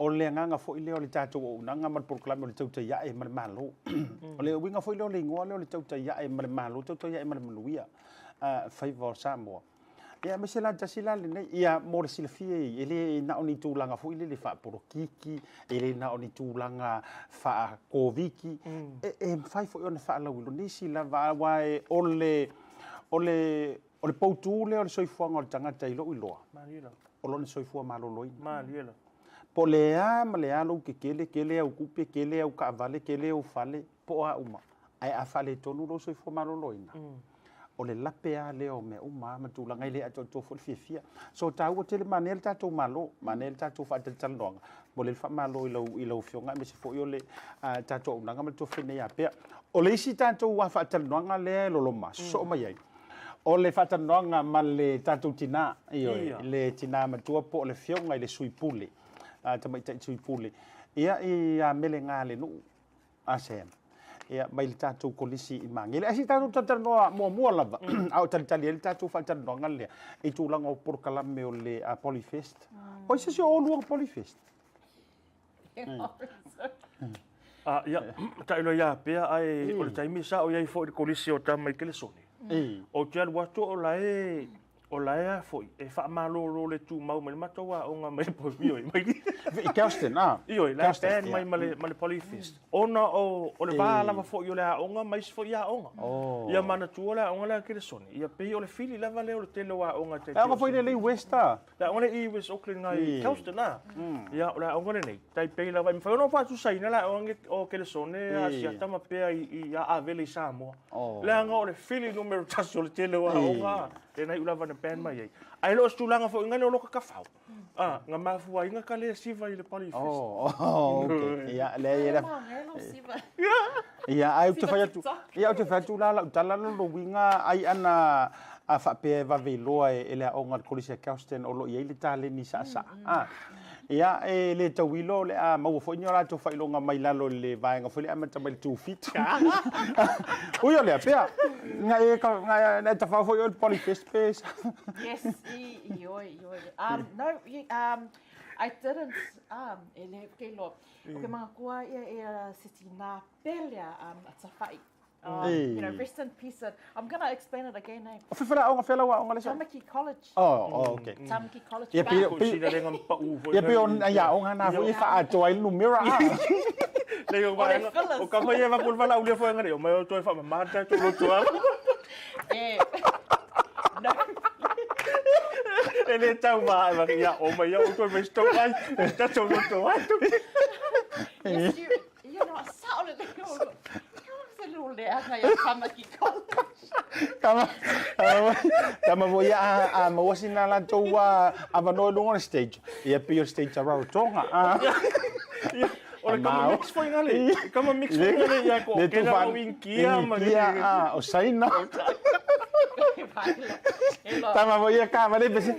o le agaga foi lea o le tatou auaunaga ma le polokalame o le tautai ae ma le Malo. O le uiga foi lea o le igoa lea o le tautai ae ma le Malo, tautai ae ma le manuia, faiva o Samoa. Ia, aemaise la tasi la lenei, ia, mo le silafia e le na o ni tulaga foi lele faapolokiki, e le na o ni tulaga faa-Koviti, e mafai foi ona faalauiloa nisi lava, aua e o le, o le, o le poutu lea o le soifuaga o le tagata i lou iloa, o lona soifua maloloina. Po o le a ma le a lou kekele, kele au tupe, kele au taavale, kele au fale, po o a uma, ae a faaletonu lou soifua maloloina, o le lape lava lea o mea uma ma tulaga e le atoatoa foi le fiafia. So taua tele manaia le tatou Malo, manaia le tatou faatalatalanoaga, mo le faamalo i lau afioga aemaise foi o le tatou auaunaga ma le tofi nei apea. O le isi tatou faatalanoaga lea e loloma, sosoo mai ai, o le faatalanoaga ma le tatou tina, ioe, le tina matua po o le afioga i le sui pule, tamaitai sui pule, ia i mele ngā le nuu, ASEAN. Ia, mai le tatou kolisi i Magele. Ae se i tatou talatalanoa muamua lava, a o talitali ai le tatou faatalanoaga lea, i tulaga o polokalame o le Polyfest. O ai se isi o oulua na Polyfest? Ia, tailo ia pea, ae o le taimi sa o i ai foi i le kolisi o tama i Kelesone. Ou te alu atu o la e O la e a foi, e faamalolo le tumau mai le matou aoga mai le ioe, mai I Kelston, ah. Ioe, la e ban mai ma le Polyfest. Ona o le va lava foi o le aoga ma isi foi aoga. Ia manatua le aoga lea a Kelesone, ia pei o le fili lava lea o le tele o aoga e tai. Le aoga foi lea i West, ah. Le aoga lea i West Auckland ngai i Kelston, ah. Ia, o le aoga lenei, tai pei lava, e mafai ona faatusaina le aoga o Kelesone a Asiata ma pea i Avele i Samoa. Leaga o le fili numera 1 o le tele o aoga, lena iu lava na ban mai ai. Ae le o se tulaga foi ngai le o loka kafau. Ah, nga mafua ai nga ka le siva i le Polyfest. Oh, okay. Ia, le ia. Ia, ai te whai atu. Ia, ou te whai atu la lau tala lo lo winga ai ana a whaapea e vave iloa e le aoga le Kolisi a Kelston o lo i ai le taleni saasaa. Ah. Ia, e le tauilo le a maua foi ni o latou faailoga mai lalo i le vaega foi le amata mai le 27. Ui o lea, pea, nga e, nga e tawhao foi o le Polyfest pe. Yes, i, oi, i oi. No, I didn't, e le ke loa. O ke mga kua ia e se tina pelea a tawhai. You know, rest in peace. And I'm going to explain it again, eh? O whiwhera aonga whela wa aonga le sa? Tamaki College. Oh, okay. Tamaki College. Ia pe ia pe on ia aonga na foi fa atoa i numera. Le o vai. O ka mai eva kul vala ulia foi ngare o mai o toi fa mata to lo to. Eh. No. E le tau ma va ia o mai o toi mai sto ai. Ta to lo to ai. Yes, you know, sa o le le ia Tamaki College. Tama, tama foi a maua sina latou avanoa i luga o le stage. Ia pei o le stage a Rarotonga. O le kama mix foi ngale. Kama mix foi ngale ia ko ke na o Inkia ma Inkia, o Saina. Tama foi ia ka vale pese.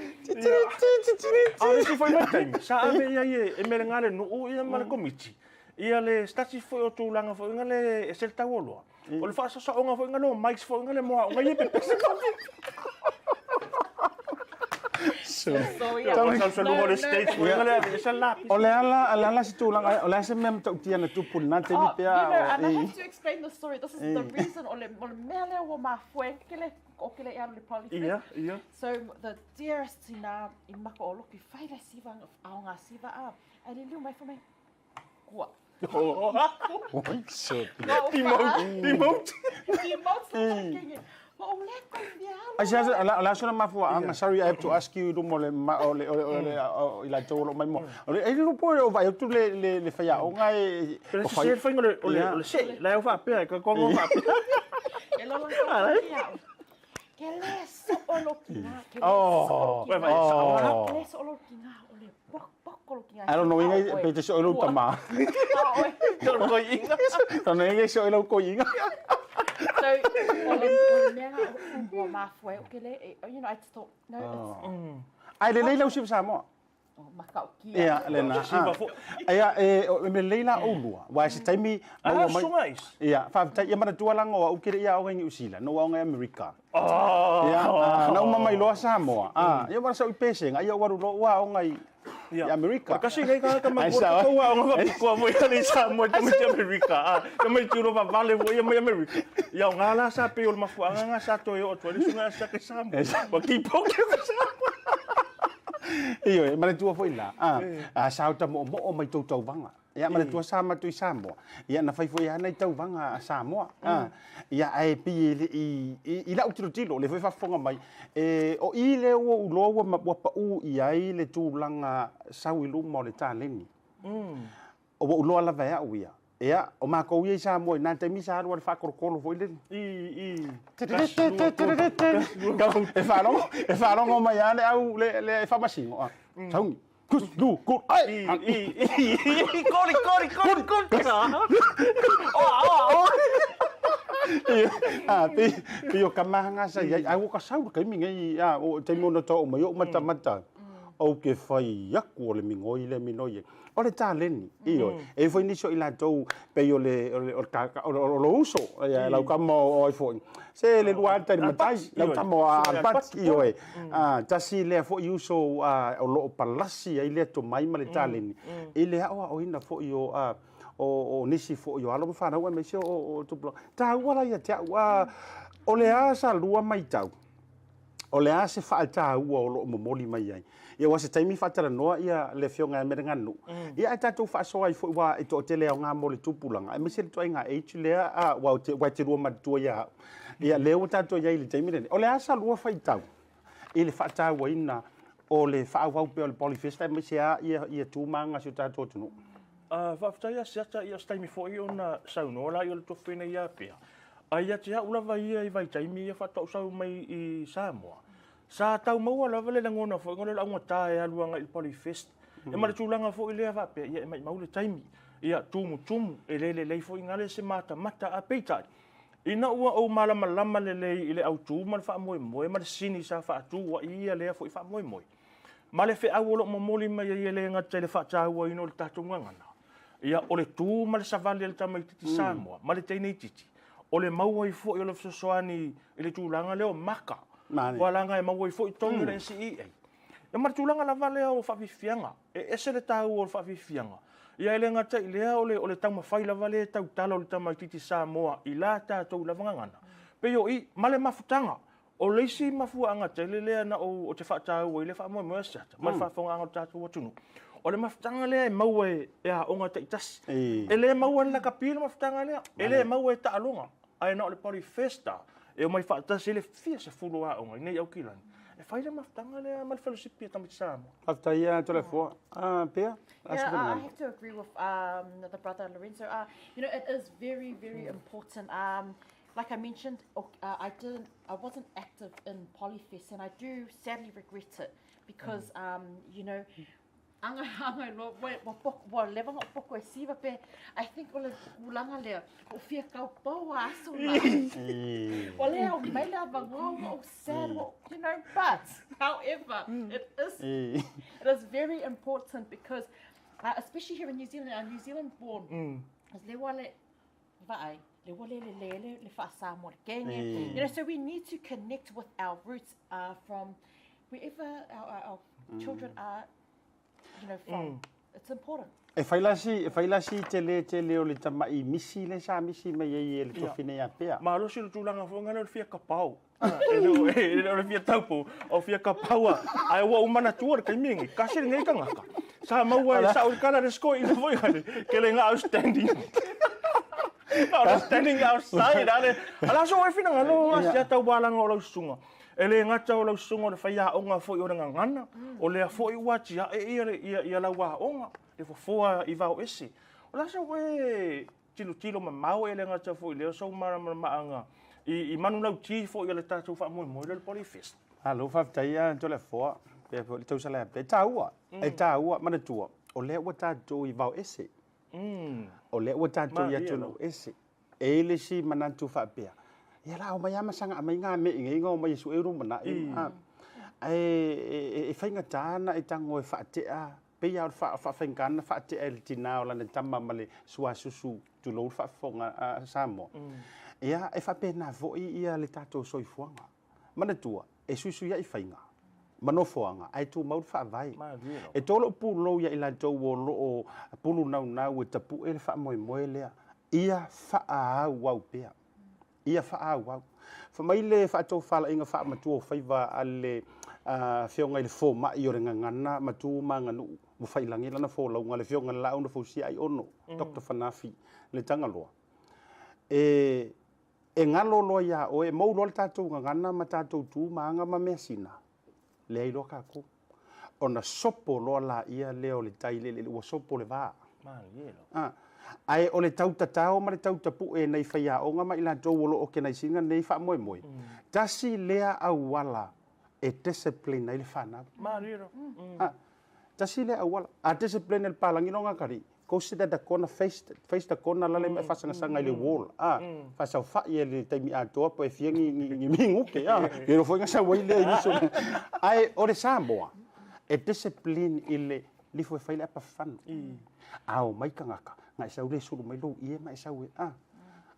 A le si foi mai taimi. Sa ave ia e mele ngale nuu ia ma le komiti. Ia le stati foi o tulaga foi ngale e se le taualoa. O le faasaosaoga foi ngale o mics foi ngale mo aoga ia pepese. Salusaluga o le stage foi ngale ave ese lapis. O le ala ala se tulaga, o le a se mea matautia na tupu lena taimi pea. You know, and I have to explain the story. This is the reason o le mea lea ua mafua ai ke le o kele e alu le polyfest. Ia, ia. So the dearest tina i maka o loki fai le siva ao ngā siva a. Ai le liu mai fai mai. Kua. Oi, so. Demote. Demote le kenge. Ma o le ko i alu. Ai se la la sona mafuaanga sorry I have to ask you lumo le ma o le o le o le o i la tolo mai mo. O le e le po o vai tu le le le whaia o ngai Pero se se fai o le o le o le se la eu faapea e ka kongo faapea. E lola ko i au. Ke le so o loki ngā. Ke le Oh. so o loki Vai, vai, ngā. sa- Ke le so o loki ngā. O le pok pok o loki ngā. I don't know ingai pe te so ilo tama. Tolo koi inga. Tano ingai so ilo ko inga. So, o le, o le mea ngā o ua mafua e o ke le, you know, I just thought, no, it's Ai le leila usi Samoa. oh, makau kia. Ia le na. Siva fo. Ia e o me leila o lua. Wa se taimi Ah, sunga is. Ia, whaatai, ia mana tualanga o au kere ia o ngai Usila, no au ngai Amerika. Oh. Ia, ah, na uma mai loa Samoa. Ah, ia wana sa ui pese nga, ia waru loa ua o ngai i Amerika. Kasi ngai ka ka Ai, ma sawa. ko wa ngo ko mo ia le sa mo te mai Amerika. Ah, te mai turo va vale mo ia mai Amerika. Ia nga la sa pe o le mafuanga nga sa to yo to le sunga sa ke sa mo. Wa ki po ke sa. Iyo, e mana tua foi la. Ah, ah sa uta mo mo o mai tau tauvaga. Ia mana tua sa matu i Samoa. Ia na fai foi ana i tauvaga a Samoa. Ah, ia ai pi i le- i i, i lau tilo tilo le foi faafofoga mai. E o i le ua uloa ua ma- ua pau i ai le tulaga sau i luma o le taleni. O ua uloa lava e au ia. Ia, o makou ia i Samoa i nā taimi sa alu a le faakolokolo foi lele. I i. E faalogo, e faalogo mai a le au le le faamasino. Ah. Sauni. Kus lu ku ai. I i i. Kori kori kori kori. Oh oh oh. Ah, pi pi o kamahanga sa ia ai o ka sau ka mi ngai a o te mono to o mai o mata mata. O ke fai aku o le mingoi le minoi. O le taleni, io. E foi niso i latou pe o le o le o le ka o le o le uso, ia lau kama o ai foi. Se le lua ata i le matai, lau kama o alpat, io e. Ah, tasi lea foi uso a o loo palasi ai lea tomai ma le taleni. I le ao o ina foi o a o o nisi foi o alo ma whanau e meise o o tupula. Tā uala ia te au, a, o le a sa lua mai tau. O le a se whaatāua o loo momoli mai ai. Ia wa se taimi whaatalanoa ia le fionga e mere nganu. Ia ai tātou whaasoa i foi wa i tō tele au ngā mo le tupulanga. E mese le toa i ngā eitu lea a wa o te, wa te rua matua ia au. Ia lea ua tātou ia i le taimi lene. O le a sa lua whaitau i le whaatāua ina o le whaawau pe o le Polyfest e mese a ia, ia tūmanga si o tātou tunu. Ah, faafetai a siata ia se taimi foi ona saunoa la ia le tofena ia pea. Ai ia te au lava ia i vaitaimi ia faatoau mai i Samoa. Sa tau maua lava le lagona foi ngole lauga tā e alu agai i le Polyfest. E ma le tulaga foi lea faapea ia e maimau le taimi. Ia tumutumu e le lelei foi gale se matamata a peitai. Ina ua ou malamalama lelei i le autū ma le faamoemoe ma le sini sa faatū ai ia lea foi faamoemoe. Ma le feau o loo momoli mai ai e le gata i le faatauaina o le tatou gagana. Ia o le tū ma le savali a le tamaititi Samoa ma le teineititi. O le maua ai foi o le fesoasoani i le tulaga lea o maka. Mane. Ua laga e maua ai foi tonu i le NCEA. E ma le tulaga lava lea o faafiafiaga. E ese le taua o le faafiafiaga. Ia e le gata i lea o le, o le taumafai lava lea e tautala o le tamaititi Samoa i la tatou lava gagana. Pei o i, ma le mafutaga. O le isi mafuaaga tele lea na ou o te faataua i le faamoemoe a siata, ma le faafofogaaga o le tatou atunuu. O le mafutaga lea e maua e, e aoga taitasi. E. E le maua e le lakapi le mafutaga lea. E le maua e taaloga. Ae na o le Polyfesta e omai faatasi le fia sefulu aoga i nei Aukilani. E fai le mafutaga lea ma le fellowship ia tamaiti Samoa. Whaatai ia tole fua. Ah, pea? Yeah, I have to agree with the brother Lorenzo. It is very, very important. Like I mentioned, I didn't, I wasn't active in Polyfest, and I do sadly regret it because you know, anga anga lo wa wa poko wa leva ngo poko e siva pe. I think o le kulanga lea o fia kau pau a aso na. O lea o mai la vango o sad o, you know, but however, it is very important because especially here in New Zealand, our New Zealand born, mm. le wale vaai, le wale le le le le wha le kenge. So we need to connect with our roots from wherever our children are, you know, from. It's important. E fai la si, e fai la si tele tele o le tama'i misi lea sa misi mai ai e le tofi nei a Pea. Malosi le tulaga foi lea o le fia kapao. E le o, e le o le fia taupo, o fia kapao a. Ae ua ou manatua le taimi lenei, kasi lenei tagata. Sa maua e sa'u le kala le score ina foi ale, kele nga outstanding. Outstanding outside ale. Ala so e finagalo a sia tau balanga o lau susuga. E le gata o lau susuga o le faiaoga foi o le gagana, o lea foi ua atiae ia, ia, ia lau aoga, le fofoa i vao ese. O le a sau e tilotilo mamao e le gata foi i lea o sou malamalamaaga i, i manulauti foi o le tatou faamoemoe lea o le Polyfest. Malo faafetai a Toleafoa, pea foi le tausala ia pea. E taua, e taua, manatua, o lea ua tatou i vao ese. O lea ua tatou i atunuu ese. E i ai le isi manatu faapea, ia la omai lava ma saga aumai ngā mea i nei nga omai e sue lumanai. Ae e faigata ona e tago e faatea, pei lava o le faafaigata ona faatea e le tina o lana tama ma le suasusu, tulou le faafofoga a Samoa. Ia, e faapena foi ia le tatou soifuaga. Manatua, e suisuia'i faiga ma nofoaga ae tumau le faavae. E to lou pulou ia i latou o lo o pulu naunau e tapu'e le faamoemoe lea, ia faaauau pea. Ia faaauau. Fai mai le faatofalaiga faamatua o faiva a le Afioga i le Fomai o le Gagana ma Tu ma Aganuu ua faiilagi lana folauga, le Afioga i le Laau na Fausia Aiono, Doctor Fanafi le Tagaloa, e E galo loa iā oe, e mou loa le tatou gagana ma tatou tu ma aga ma measina, leai loa tatou. Ona sopo loa laia lea o le tai i le eleele, ua sopo le va. A, ae o le tau tatao ma le tau tapu'e nai faiaoga ma i latou o lo o organise ina nei faamoemoe, tasi lea auala e discipline ai le fanau. A, tasi lea auala. A discipline e le palagi loa gatali, go sit at the corner, face, face the corner lale ma e faasagasanga i le wall, a, faasaofai e le taimi atoa po e fia ni, ni, ni minute, a, e foi nga sau ai lea i nisi o Ae o le Samoa, e discipline i le lifo e fai le apa fano. A o mai tagata, na e sau le sulu mai lou ie ma e sau e, a.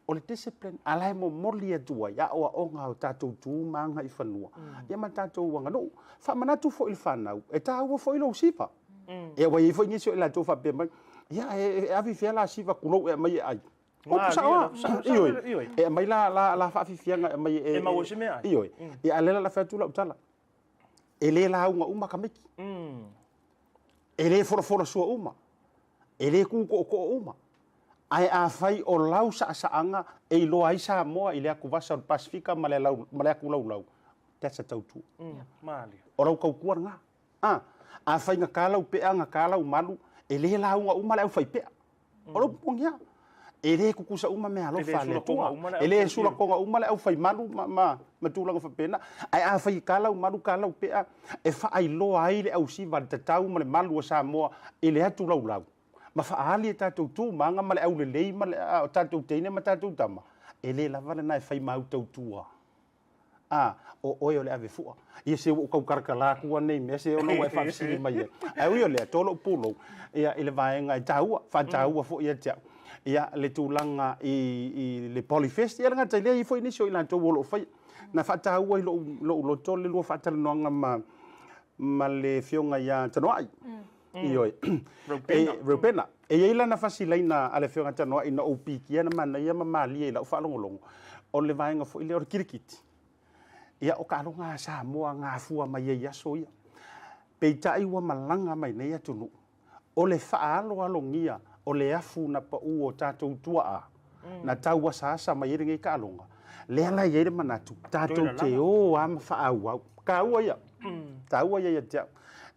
O le discipline, a la e momoli atu ai, aoaoga o tatou tu ma aga i fanua, ia ma tatou aganuu. Faamanatu foi i le fanau, e taua foi lou siva. Ia ua i ai foi nisi o i latou faapea mai, ia e ave i fea la siva kulou e aumai e ai. Upu sao lava. Ioe. E aumai la la la faafiafiaga e aumai e. E maua ai se meaai. Ioe. Ia a o lea la fai atu lau tala. E le lauga uma tamaiti. E le folafola sua uma. E le kū tootoo uma. Ae afai o lau saasaaga e iloa ai Samoa i le atuvasa o le Pasefika ma le ma le atu laulau, that's a tautua. O lau tautua lena. A, a faigata lau pea, gata lau malu, e le lauga uma le aufaipea. O lou moni lava. E le tutusa uma meaalofa a le Atua. E le sulakoga uma le aufaimalu ma, ma, ma tulaga faapena. Ae afai e ta lau malu, ta lau pea, e faailoa ai le ausiva, le tatau ma le malu a Samoa i le atu laulau, ma faaali e tatou tu ma aga ma le aulelei ma le, a, o tatou teine ma tatou tama, e le lava lena e fai ma au tautua. A, o oe o le ave fua. Ia se ua ou taukalatala atu nei mea se ona ua e faafesili mai ai. Ae ui o lea, to lou pulou ia i le vaega e taua, faataua foi ia te au. Ia le tulaga i, i le Polyfest, ia le gata i lea, e i ai foi nisi o i latou o lo o faia. Na faataua i lou, lou loto le lua faatalanoaga ma, ma le afioga ia Tanoai. Ioe. Reupena. E, Reupena. E i ai lana fasilaina a le afioga Tanoai na ou pikia na manaia ma malie i lau faalogologo, o le vaega foi lea o le kirikiti. Ia, o taaloga a Samoa na afua mai ai i aso ia. Peitai ua malaga mai nei atunuu, o le faaaloalogia o le afu na pau o tatou tuaa, na tau asaasa mai ai lenei taaloga, lea la e i ai le manatu, tatou te o lava ma faaauau. Taua ia, taua ia ia te au.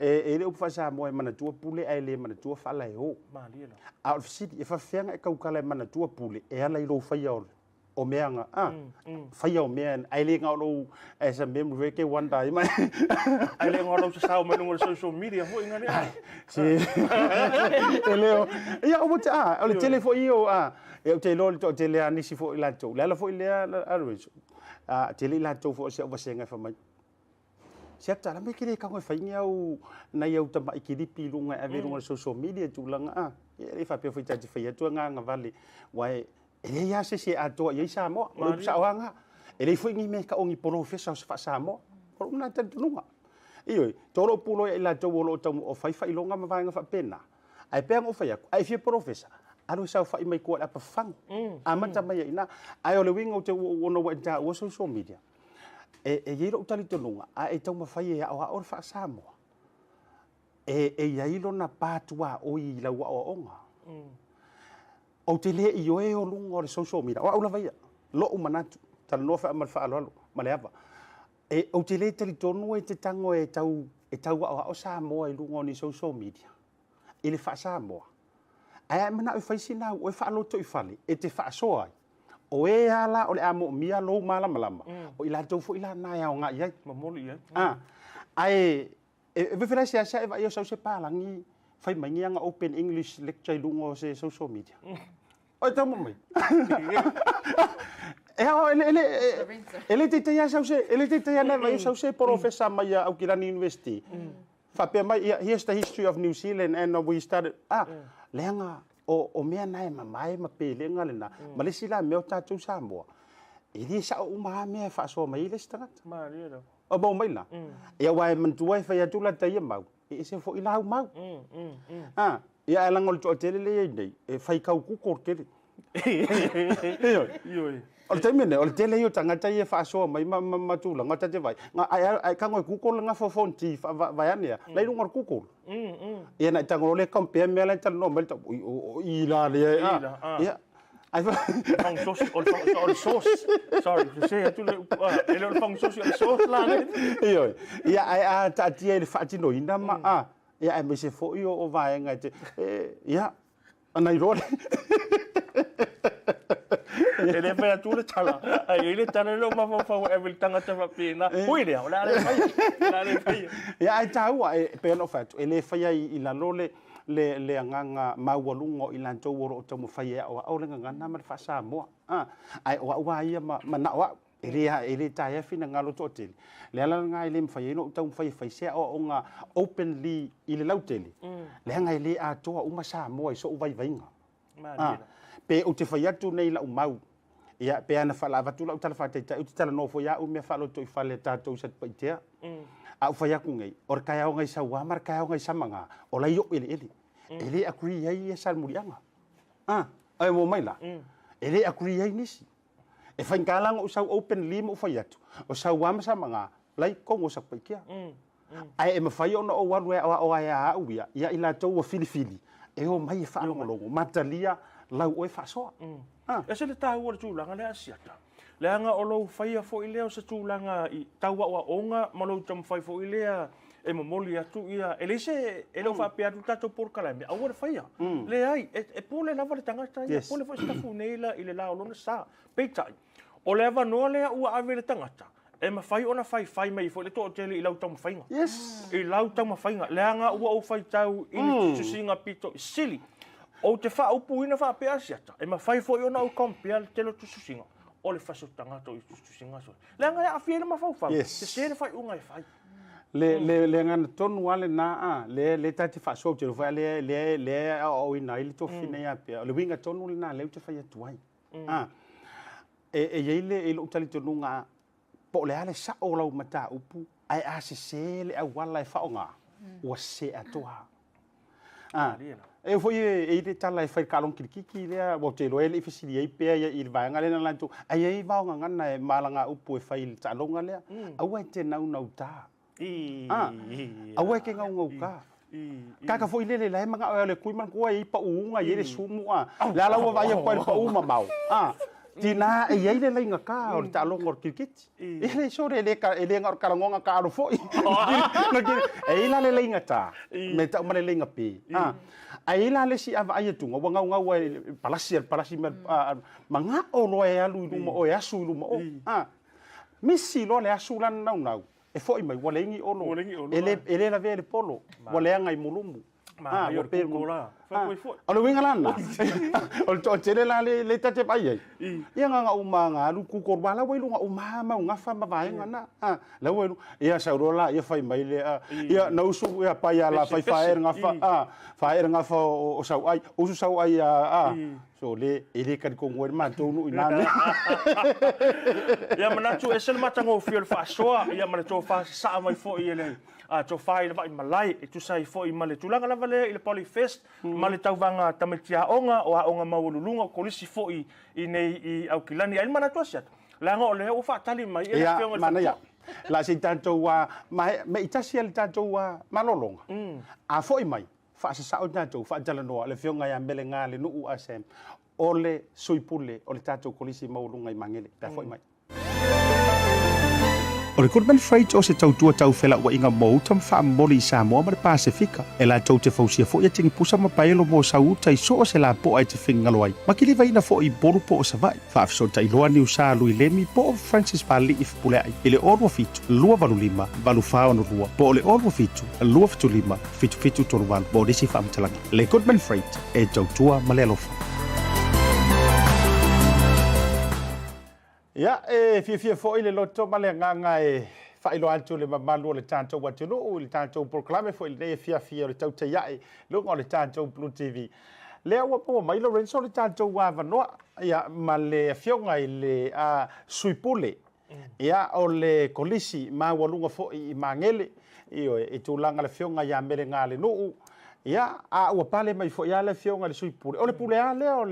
E i ai le upu faa-Samoa e manatua pule ae le manatua faalaeo. A o le fesili, e faapefea ona e tautala e manatua pule e ala i lou faia o mea na, a, faia o mea, ae le na o lou, as a memory e te wonder ai mai. Ae le na o lou sasao mai luga o le social media foi na lea. Se, e le o, ia, o te, a, o le tele foi ia o, a, e ou te iloa o le toatele a nisi foi latou. Le ala foi lea, a Lorenzo, a, tele i latou foi o si au vasega e fai mai, Se ata la me ke le tago e fai ni au nai au tama'i kilipi i luga e ave i luga o le social media tulaga a. Ia e le faapea foi ta te fai atu agaga vale aua e leai lava se isi e atoa i ai Samoa. O le upu sao lava lena. E leai foi ni mea e tau o ni polofesa o se faa-Samoa. O lou lena talitonuga. Ioe, to lou pulou ia i latou o lo o tau o fai faailoga ma vaega faapena. Ae pei ona ou fai atu, a e fia polofesa, alu e saofai mai tua i le apa fafagu. Amata mai ai i ina. Ae o le uiga ou te, ona ua e taua social media, e i ai lou talitonuga, a e taumafai e aoao le faa-Samoa, e i ai lona pa tuaoi i lau aoaoga. Ou te le ioe o luga o le social media, o au lava ia, lou manatu, talanoa ma le faaaloalo ma le ava. E, ou te le talitonu e te tago e tau, e tau aoao Samoa i luga o ni social media, i le faa-Samoa. Ae a e manao e fai sina au oe faalotoifale e te faasoa ai, o e lava la o le a moomia lou malamalama, o i latou foi la na e aoga i ai. Momoli i ai. Ah, ae e fefela seasea e vaai o sau se palagi fai mai ni ana open English lecture i luga o se social media. Oi tau mai. E ao ele ele ele te te sau se ele te te ana vai sau se professor mai a Aukilani University. Faapea mai ia, here's the history of New Zealand and we started ah leaga o mea na e mamae ma pelega lena ma le isi la mea o tatou Samoa. E le sao uma lava mea e faasoa mai ai le isi tagata. Malie lava. O mau mai la. Ia aua e manatua e fai atu lata ia mau, e ese foi lau mau. Ah, ia ae leaga o le toatele lea e i ai nei, e faitau Google tele. Ioe. Ioe. O le taimi lenei, o le tele ia o tagata ia e faasoa mai ma, ma, ma tulaga ta te vaai. Nga, ae, ae tago e Google le gafa o fonti vaeane a, la i luga o le Google. Ia na e tago loa lea compare mea la e talanoa mai le tau, oi, o i la lea, I la, ah. Ia. Ai fa... Fagusosi, o le o le sauce. Sorry, sese atu le upu, ah, e le o le fagusosi, o le sauce la le. Ioe. Ia, ae a taatia i le faatinoina ma, ah, ia, aemaise foi o vaega e te, e, ia, ana iloa le. E le fai atu le tala, ae i ai le tala i lou mafaufau e ave i le tagata faapena, ui lea, o le a le faia, o le a le faia. Ia, ae taua, e pei ona ou fai atu, e le faia i lalo le, le, le agaga maualuga o i latou o lo o taumafai e aoao le gagana ma le faa-Samoa. A, ae o au lava ia ma, manao au, e le, e le taea finagalo toatele. O le ala lena e le mafai ai ona ou taumafai e fai se aoaoga openly i le lautele, leaga e le atoa uma Samoa i sou vaivaiga. A, pe ou te fai atu nei lau mau, ia, pe ana faalavatu lau tala faataitai, ou te talanoa foi au i mea faalotoifale a tatou i Satupaitea. A ou fai atu nei, o le taeao nai Sauā ma le taeao nai Samaga, o la e i o'u eleele. E le agree ai ia Salemuliaga. A, ae ua omai la, e le agree ai nisi. E faigata la ona ou sau openly ma ou fai atu, o Sauā ma Samaga, la e i totonu o Satupaitea. Ae e mafai ona ou alu e aoao ai a au ia, ia i latou ua filifili, e omai e faalogologo, ma talia lau oe faasoa. A. Ese le taua o le tulaga lea Asiata, leaga o lou faia foi lea o se tulaga i tau aoaoga ma lou taumafai foi lea e momoli atu ia, e leai se, e le o faapea atu le tatou polokalame, aua le faia. Leai, e pule lava le tagata ia, e pule foi Sitafune i le la o lona sa. Peitai, o le avanoa lea ua ave i le tagata, E mafai ona faifai mai foi le toatele i lau taumafaiga. Yes. I lau taumafaiga, leaga ua ou faitau i le tusiga pito sili. Ou te faaupuina faapea Asiata, e mafai foi ona ou compare le tele o tusitusiga o le fasi o tagata o i tusitusiga sole. Leaga e aafia ai le mafaufau, Yes. sese le faaiuga e fai. Le, le, le agaga tonu lava lena, a, lea, lea ta te faasoa, ou te iloa foi lea, lea, lea e aoaoina ai le tofi nei a pea. O le uiga tonu lena lea ou te fai atu ai. A, e, e i ai le, i lou talitonuga, po o le a le sao o lau mataupu, ae a sese le auala e faaaoga, ua sese atoa. A, e foi e, e i le tala e fai i le taaloga kilikiki lea, aua ou te iloa e le i fesili ai pea ia i le vaega lea na latou, ae i ai vaogagana e malagaupu e fai i le taaloga lea, aua e te naunauta. A, aua e te gaugauta. Kaka foi lele la e manao e alu e kui manatua e i ai pauuga, e i ai le sumu, a. Le a la ua vaai atu ai i le pau mamao, a. Tina e i ai le laigata o le taaloga o le kiriketi. E le sore, e le e le na o le talanoaga taalo foi. E i ai la le laigata, me tau ma le laigape, a. Ae i ai la le isi a vaai atu, ua gaugau ai i le palasi a le palasi ma, a, manao loa e alu i luma o, e asu i luma o, a. Misi loa le asu la na naunau, E foi mai, ua leai ni olo. Ua leai ni olo, E le, e le lavea i le polo. Ua leaga i mulumu. Manaia o le kuko la. Ah, o le uiga la lena, o le toatele la le, le ta te vaai ai, ia na ona uma na alu kuko aua la ua i luga uma mau gafa ma vaega na. Ah, la ua i luga, ia sau loa la, ia fai mai le, ah, ia na usu ia pai a la fai fae le gafa, ah, fae le gafa o, o Sauai, usu Sauai a, ah, So le, e le talitonu ai le matou nuu i na mea. Ia manatu ese le matagofie o le faasoa, ia ma le tofa sasaa mai foi e le tofa i le vaimalae, e tusa ai foi ma le tulaga lava lea i le Polyfest, ma le tauvaga a tamaiti aoga, o aoga maualuluga, o kolisi foi i nei i Aukilani. Ai le manatu Asiata, leaga o lea ua faatali mai le Ia, Afioga i le manaia. Faletua. La se i tatou me i tasi le tatou malologa. A foi mai, faasasao tatou, faatalanoa le Afioga ia Melegalenuu Assam, o le sui pule o le tatou kolisi maualuga i Magele, pe a foi mai. O le Goodman Freight o se tautua tau felauaiga mo uta ma faamomoli i Samoa ma le Pasefika. E latou te fausia foi atigipusa ma paelo mo sau uta i so o se lapoa e te finagalo ai, ma kilivaina foi i Upolu po o Savaii. Faafesootai loa Niusa Lui Lemi po o Francis Pali'i Fepuleai i le 027 285 8462 po o le 027 275 7738 mo nisi faamatalaga. Le Goodman Freight e tautua ma le alofa. Ia, e fiafia foi le loto ma le agaga e faailoa atu le mamalu o le tatou atunuu i le tatou polokalame foi lenei afiafi o le tautai ae i luga o le tatou Blue TV. Lea ua maua mai Lorenzo le tatou avanoa ia, ma le afioga i le sui pule ia, o le kolisi maualuga foi i Magele, ioe, i tulaga le afioga ia Melegalenuu. Ia, a ua pale mai foi lava le afioga i le sui pule. O le pule lava lea o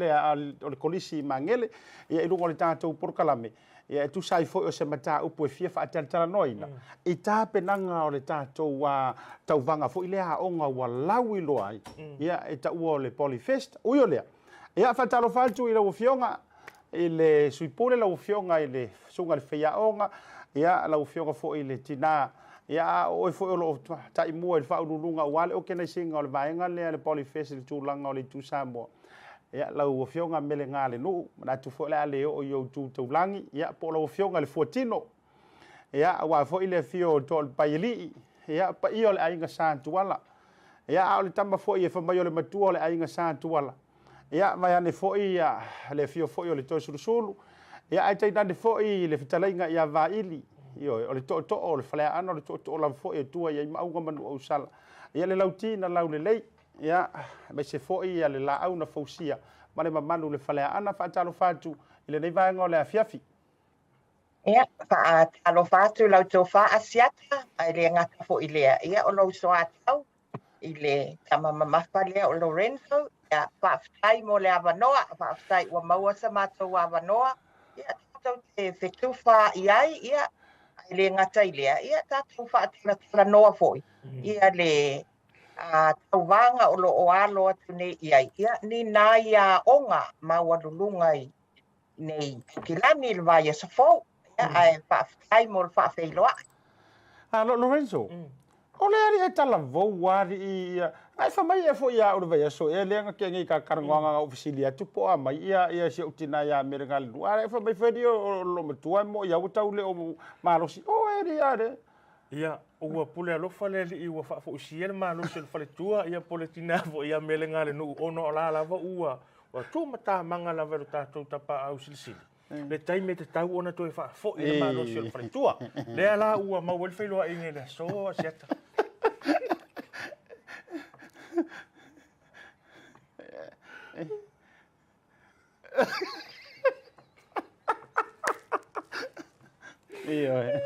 le kolisi i Magele, ia, i luga o le tatou polokalame, ia, e tusa ai foi o se mataupu e fia faatalatalanoaina i tapenaga o le tatou tauvaga foi lea aoga ua lauiloa ai, ia, e taua o le Polyfest. Ui o lea, ia, faatalofa atu i lau afioga i le sui pule, lau afioga i le susuga i le faiaoga, ia, lau afioga foi i le tinā, ia, a o oe foi o lo o taimua i le faauluuluga aua le okenaisiga o le vaega lea le Polyfest i le tulaga o le Itu Samoa. Ia, lau afioga Melegalenuu, manatu foi o le a le oo i ou tu taulagi, ia, po o lau afioga i le fuatino, ia, aua foi le afio o Toalepaialii, ia, paia o le aiga Sa Tuala, ia, a o le tama foi e fai mai o le matua o le aiga Sa Tuala, ia, vaeane foi ia, le afio foi o le Toesulusulu, ia, ae tainane foi le fetalaiga ia Vaili, ioe, o le tootoo o le Faleaana, o le tootoo lava foi e tua i ai Maauga ma Nuuausala, ia, le lauti na laulelei, ia, aemaise foi ia le laau na fausia ma le mamalu le Faleaana. Faatalofa atu i lenei vaega o le afiafi. Ia, faatalofa atu lau tofa Asiata, ae le gata foi lea, ia o lou soatau i le tama mamafa lea o Lorenzo. Ia, faafetai mo le avanoa, faafetai ua maua sa matou avanoa, ia tatou te fetufa i ai, ia, ae le gata i lea, ia tatou faatalatalanoa foi, ia le tauvaga o lo o alo atu nei i ai, ia, ni nai aoga maualuluga i nei Aukilani i le vaiaso fou, ia, ae faafetai mo le faafeiloai. Lorenzo, o le ali e talavou ali ia, ai fa mai e foi ia o le vaiaso e le nga ke ngi ka karngoanga nga ofisili atu po a mai ia ia si utina ia Melegalenuu. A fa mai foi o lo matua mo ia o tau le o malosi o e ri ale. Ia, ua pule alofa le alii ua faafoisia le malosi o le faletua, ia po le tinā foi ia Melegalenuu ona o la lava ua tuumatamaga lava e lo tatou tapaau silisili. Le taimi e tatau ona toe faafoi le malosi o le faletua. Lea la ua maua ai le feiloaiga i le aso Asiata. Ioe.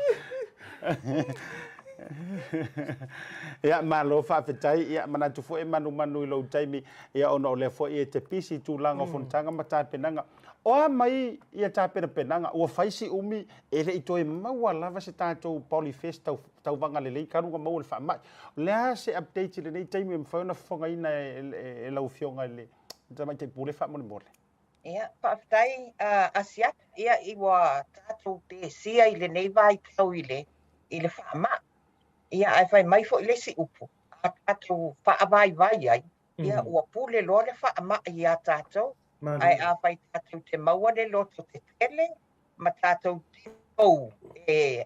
Ia, malo faafetai. Ia, manatu foi e manumanu i lou taimi, ia, ona o lea foi e te pisi i tulaga o fonotaga ma tapenaga. O a mai ia tapenapenaga, ua fai si umi e le i toe maua lava se tatou Polyfest tauvaga lelei talu ona maua le faamai. O le a se update i lenei taimi e mafai ona fofogaina e lau afioga i le tamaitai pule faamolemole? Ia, faafetai Asiata, ia i ua tatou pesia i lenei vaitau i le faamai. Ia, ae fai mai foi le isi upu, a tatou faavaivai ai, ia ua pule loa le faamai ia tatou. Ae a fai tatou te maua le loto tetele ma tatou tou e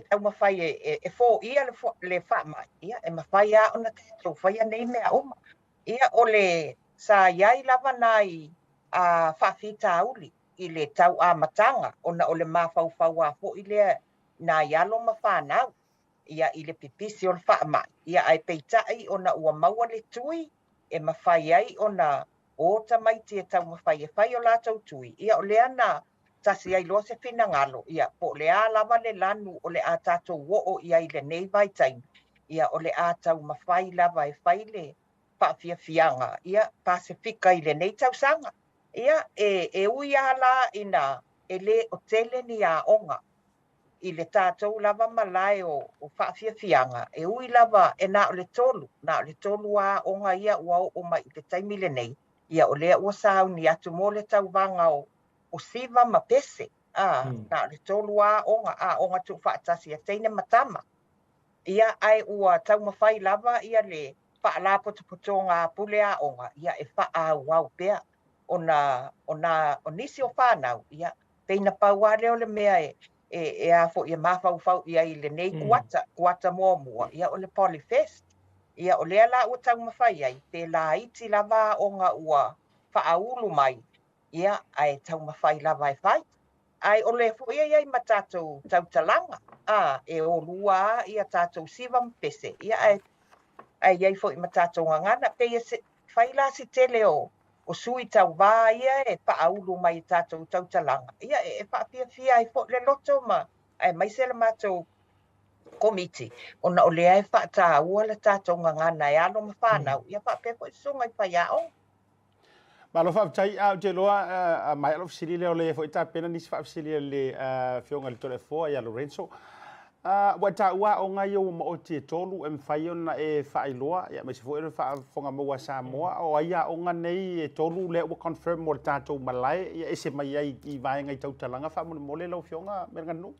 taumafai e foia le faamai, ia e mafai lava ona tatou faia nei mea uma. Ia, o le sa iai lava nai faafitauli i le tau amataga ona o le mafaufau a foi lea nai alo ma fanau, ia i le pipisi o le faamai. Ia, ae peitai ona ua maua le tui e mafai ai ona o tamaiti e taumafai e fai o latou tui, ia o lea na tasi ai loa se finagalo, ia po o le a lava le lanu o le a tatou oo i ai lenei vaitaimi, ia o le a taumafai lava e fai le Faafiafiaga, ia, Pasefika i lenei tausaga. Ia, e, e ui lava la ina e le o tele ni aoga i le tatou lava malae o, o Faafiafiaga, e ui lava e na o le tolu, na o le tolu aoga ia ua oo mai i le taimi lenei, ia o lea ua sauni atu mo le tauvaga o, o Siva ma Pese. A, na o le tolu aoga, aoga tuufaatasi a teine ma tama. Ia, ae ua taumafai lava ia le faalapotopotoga a pule aoga, ia e faaauau pea ona ona o nisi o fanau, ia pei na pau lava lea o le mea e e, e a foi e mafaufau i ai i lenei kuata, kuata muamua, ia o le Polyfest. Ia o lea la ua taumafai ai, pe laiti lava aoga ua faaulu mai, ia ae taumafai lava e fai. Ae o le foi e i ai ma tatou tautalaga, a, e o lua lava ia tatou Siva ma Pese, ia ae ae i ai foi ma tatou gagana. Pei e se, fai la si tele o, o sui tauvā ia e faaulu mai i tatou tautalaga, ia e, e faafiafia ai foi le loto ma aemaise le matou komiti, ona o lea e faataua le tatou gagana e alo ma fanau, ia faapea foi susuga i faiaoga. Malo faafetai. A ou te iloa a maea lou fesili lea o le foi tapena nisi faafesili a le afioga i le Toleafoa ia Lorenzo. Ua e taua aoga ia ua maoti e tolu e mafai ona e faailoa, ia aemaise foi o le faafofoga maua a Samoa, o ai aoga nei e tolu lea ua confirm mo le tatou malae, ia ese mai ai i vaega i tautalaga faamolemole lau afioga Meleganuu.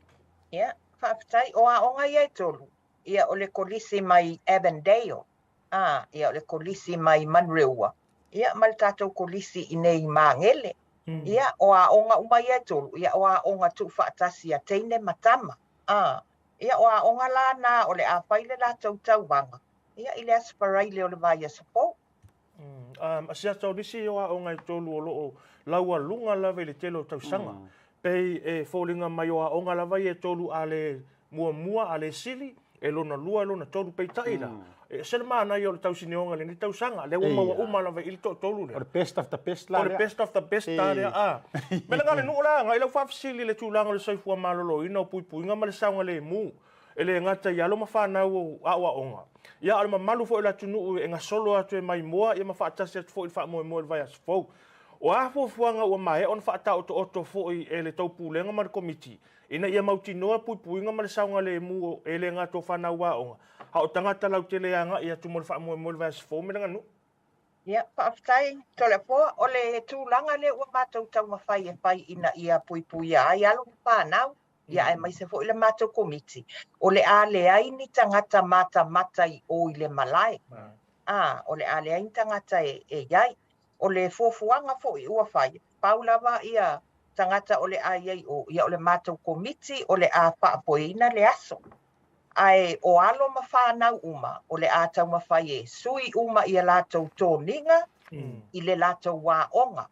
Ia, faafetai. O aoga ia e tolu, ia o le kolisi mai Avondale, a, ia o le kolisi mai Manurewa, ia ma le tatou kolisi i nei i Magele. Ia, o aoga uma ia e tolu, ia o aoga tuufaatasi a teine ma tama. A, ia o aoga la na o le a fai le latou tauvaga, ia i le Aso Faraile o le vaiaso fou. Asiata o nisi o aoga e tolu o lo o laualuga lava i le tele o tausaga. Pei e foliga mai o aoga lava ia e tolu a le muamua a le sili, e lona lua, e lona tolu, peitai la, e ese le manaia o le tausinioga i lenei tausaga, lea ua maua uma lava i le toatolu lea. O le best of the best la lea. O le best of the best la lea, a. Mea le nuu la agai lau faafesili i le tulaga o le soifua maloloina o puipuiga ma le saogalemu, e le gata i alo ma fanau o aoaoga, ia a o le mamalu foi o le atunuu e gasolo atu e maimoa ia ma faatasi atu foi i le faamoemoe i le vaiaso fou. O a fuafuaga ua maea ona faataotooto foi e le tou Pulega ma le Komiti ina ia mautinoa puipuiga ma le saogalemu e le gata o fanau aoga, a o tagata lautele e agai atu mo le faamoemoe i le vaiaso fou me Leganuu. Ia, faafetai Toleafoa. O le tulaga lea ua matou taumafai e fai ina ia puipuia ai alo ma fanau, ia aemaise foi le matou komiti, o le a leai ni tagata matamata i o i le malae. A, o le a leai ni tagata e, e i ai. O le fuafuaga foi ua fai, pau lava ia tagata o le a i ai o, ia o le matou komiti o le a faafoeina le aso. Ae o alo ma fanau uma o le a taumafai e sui uma ia latou toniga i le latou aoga.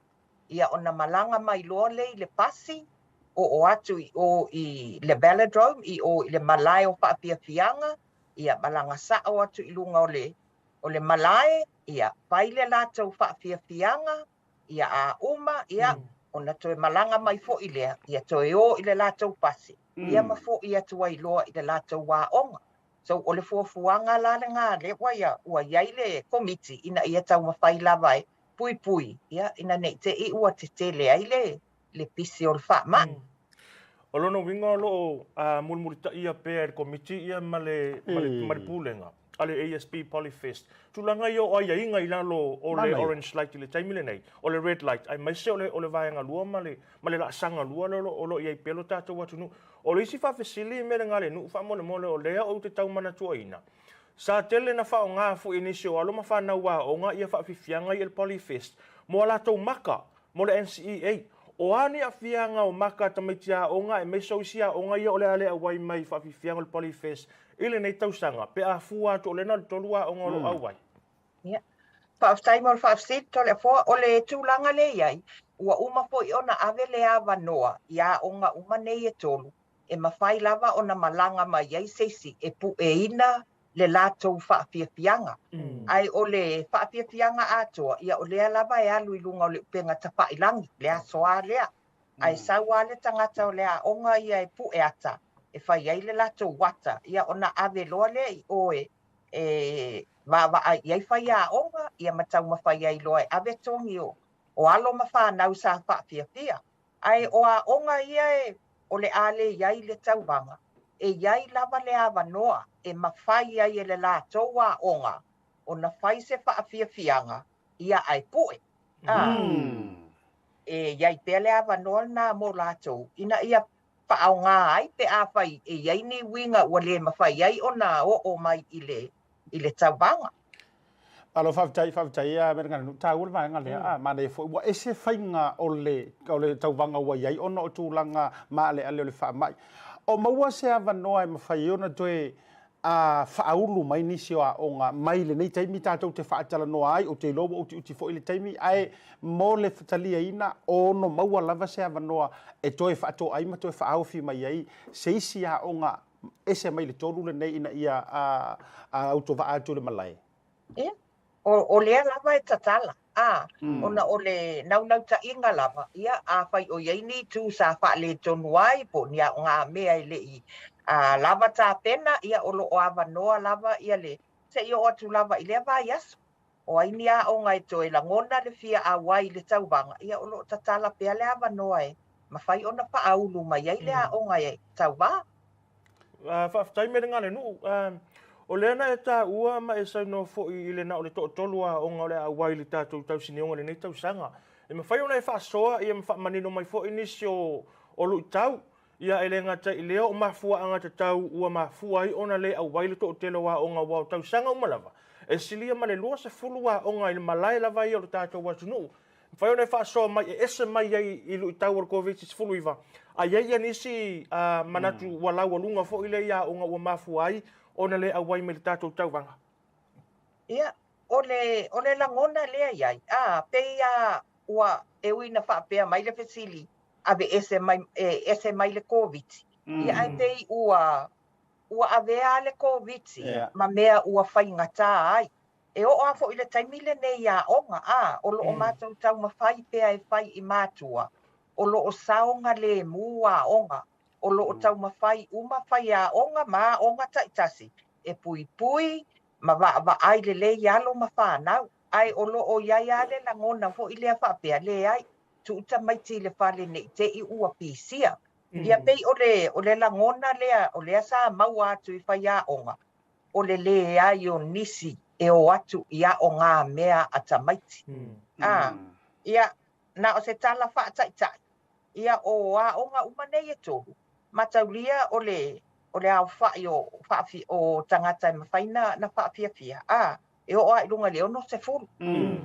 Ia ona malaga mai loa lea i le pasi, oo atu i o i le velodrome, i o i le malae o Faafiafiaga, ia malaga sao atu i luga o le, o le malae, ia fai le latou faafiafiaga, ia a uma, ia ona toe malaga mai foi lea, ia toe o i le latou pasi, ia ma fo'i atu ai loa i le latou aoga. So o le fuafuaga la lena lea ua ia, ua i ai le komiti ina ia taumafai lava e puipui, ia ina ne i te i ua tetele ai le, le pisi o le faamai. O lona uiga o lo o mulimulitaia pea e le komiti ia ma le, ma le, ma le pulega a le ASB Polyfest tulaga ia o aiaiga i lalo o le orange light i le taimi lenei, o le red light, aemaise o le, o le vaega lua ma le, ma le laasaga lua lea o lo o i ai pea lo tatou atunuu. O le isi faafesili me le Gale Nuu faamolemole o lea ou te tau manatuaina, sa tele na faaaoga foi e nisi o alo ma fanau aoga ia faafiafiaga ia le Polyfest mo a latou maka mo le NCEA. O a ni aafiaga o maka a tamaiti aoga aemaise o isi aoga ia o le a le auai mai i faafiafiaga o le Polyfest i lenei tausaga pe a fua atu o lea na o le tolu aoga o lo o auai? Ia. Faafetai mo le faafesili, Toleafoa. O le tulaga lea e i ai, ua uma foi ona ave le avanoa i aoga uma nei e tolu, e mafai lava ona malaga mai ai se isi e pueina le latou faafiafiaga. Ae o le faafiafiaga atoa, ia o lea lava e alu i luga o le upega tafailagi, le aso lava lea. Ae sau lava le tagata o le aoga ia e pue ata, e fai ai le latou ata, ia ona ave loa lea i o e e vaavaai i ai faiaoga, ia ma taumafai ai loa e ave togi o, o alo ma fanau sa faafiafia. Ae o aoga ia e o le a le i ai le tauvaga, e i ai lava le avanoa e mafai ai e le latou aoga ona fai se faafiafiaga, ia ae pue. A, e i ai pea le avanoa lena mo latou ina ia faaaoga ai pe afai e i ai ni uiga ua le mafai ai ona oo mai i le i le tauvaga. Malo faafetai, faafetai ia Melegana, taua le vaega lea, a manaia foi ua ese faiga o le o le tauvaga ua i ai ona o tulaga maaleale o le faamai. O maua se avanoa e mafai ai ona toe a faaulu mai nisi o aoga mai lenei taimi tatou te faatalanoa ai, ou te iloa ua utiuti foi le taimi, ae mo le taliaina o ono maua lava se avanoa e toe faatoai ma toe faaofi mai ai se isi aoga ese mai le tolu lenei ina ia autovaa atu i le malae. Ia, o lea lava e tatala, a, ona o le naunautaiga lava, ia, afai o i ai ni itu sa faaletonu ai po o ni aogamea e le i lava tapena, ia, o lo o avanoa lava ia le, se i oo atu lava i lea vaiaso. O ai ni aoga e toe lagona le fia auai i le tauvaga, ia, o lo o tatala pea le avanoa e mafai ona faaulu mai ai le aoga e tauva. Faafetai Melegalenuu. O lea na e taua ma e saunoa foi i le na o le toatolu aoga o le a auai i le tatou tausinioga i lenei tausaga. E mafai ona e faasoa ia ma faamanino mai foi nisi o luitau, ia e le gata i lea o mafuaaga tatau ua mafua ai ona le auai le toatele o aoga aua o tausaga uma lava e silia ma le 20 aoga i le malae lava ia o le tatou atunuu. Mafai ona e faasoa mai e ese mai ai i luitau o le Koviti-19, a i ai ia nisi manatu ua laualuga foi lea i aoga ua mafua ai ona le auai mai i le tatou tauvaga? Ia, o le, o le lagona lea i ai, a, pei a ua, e ui ina faapea mai le fesili, aveese mai, e ese mai le Koviti, ia ae pei ua, ua avea le Koviti ma mea ua faigata ai. E oo lava foi i le taimi lenei i aoga, a, o lo o matou taumafai pea e fai i matua, o lo o saogalemu aoga, o lo o taumafai uma faiaoga ma aoga taitasi e puipui ma vaavaai lelei alo ma fanau. Ae o lo o i ai lava le lagona foi lea faapea, leai, tuu tamaiti i le fale ne i te i ua pisia. Ia pei o le, o le lagona lea, o lea sa maua atu i faiaoga, o le leai o nisi e o atu i aogamea a tamaiti. A, ia, na o se tala faataitai, ia, o aoga uma nei e tolu, mataulia o le, o le aofai o, faafi, o tagata e mafai na, na faafiafia, a, e oo lava i luga i le 60.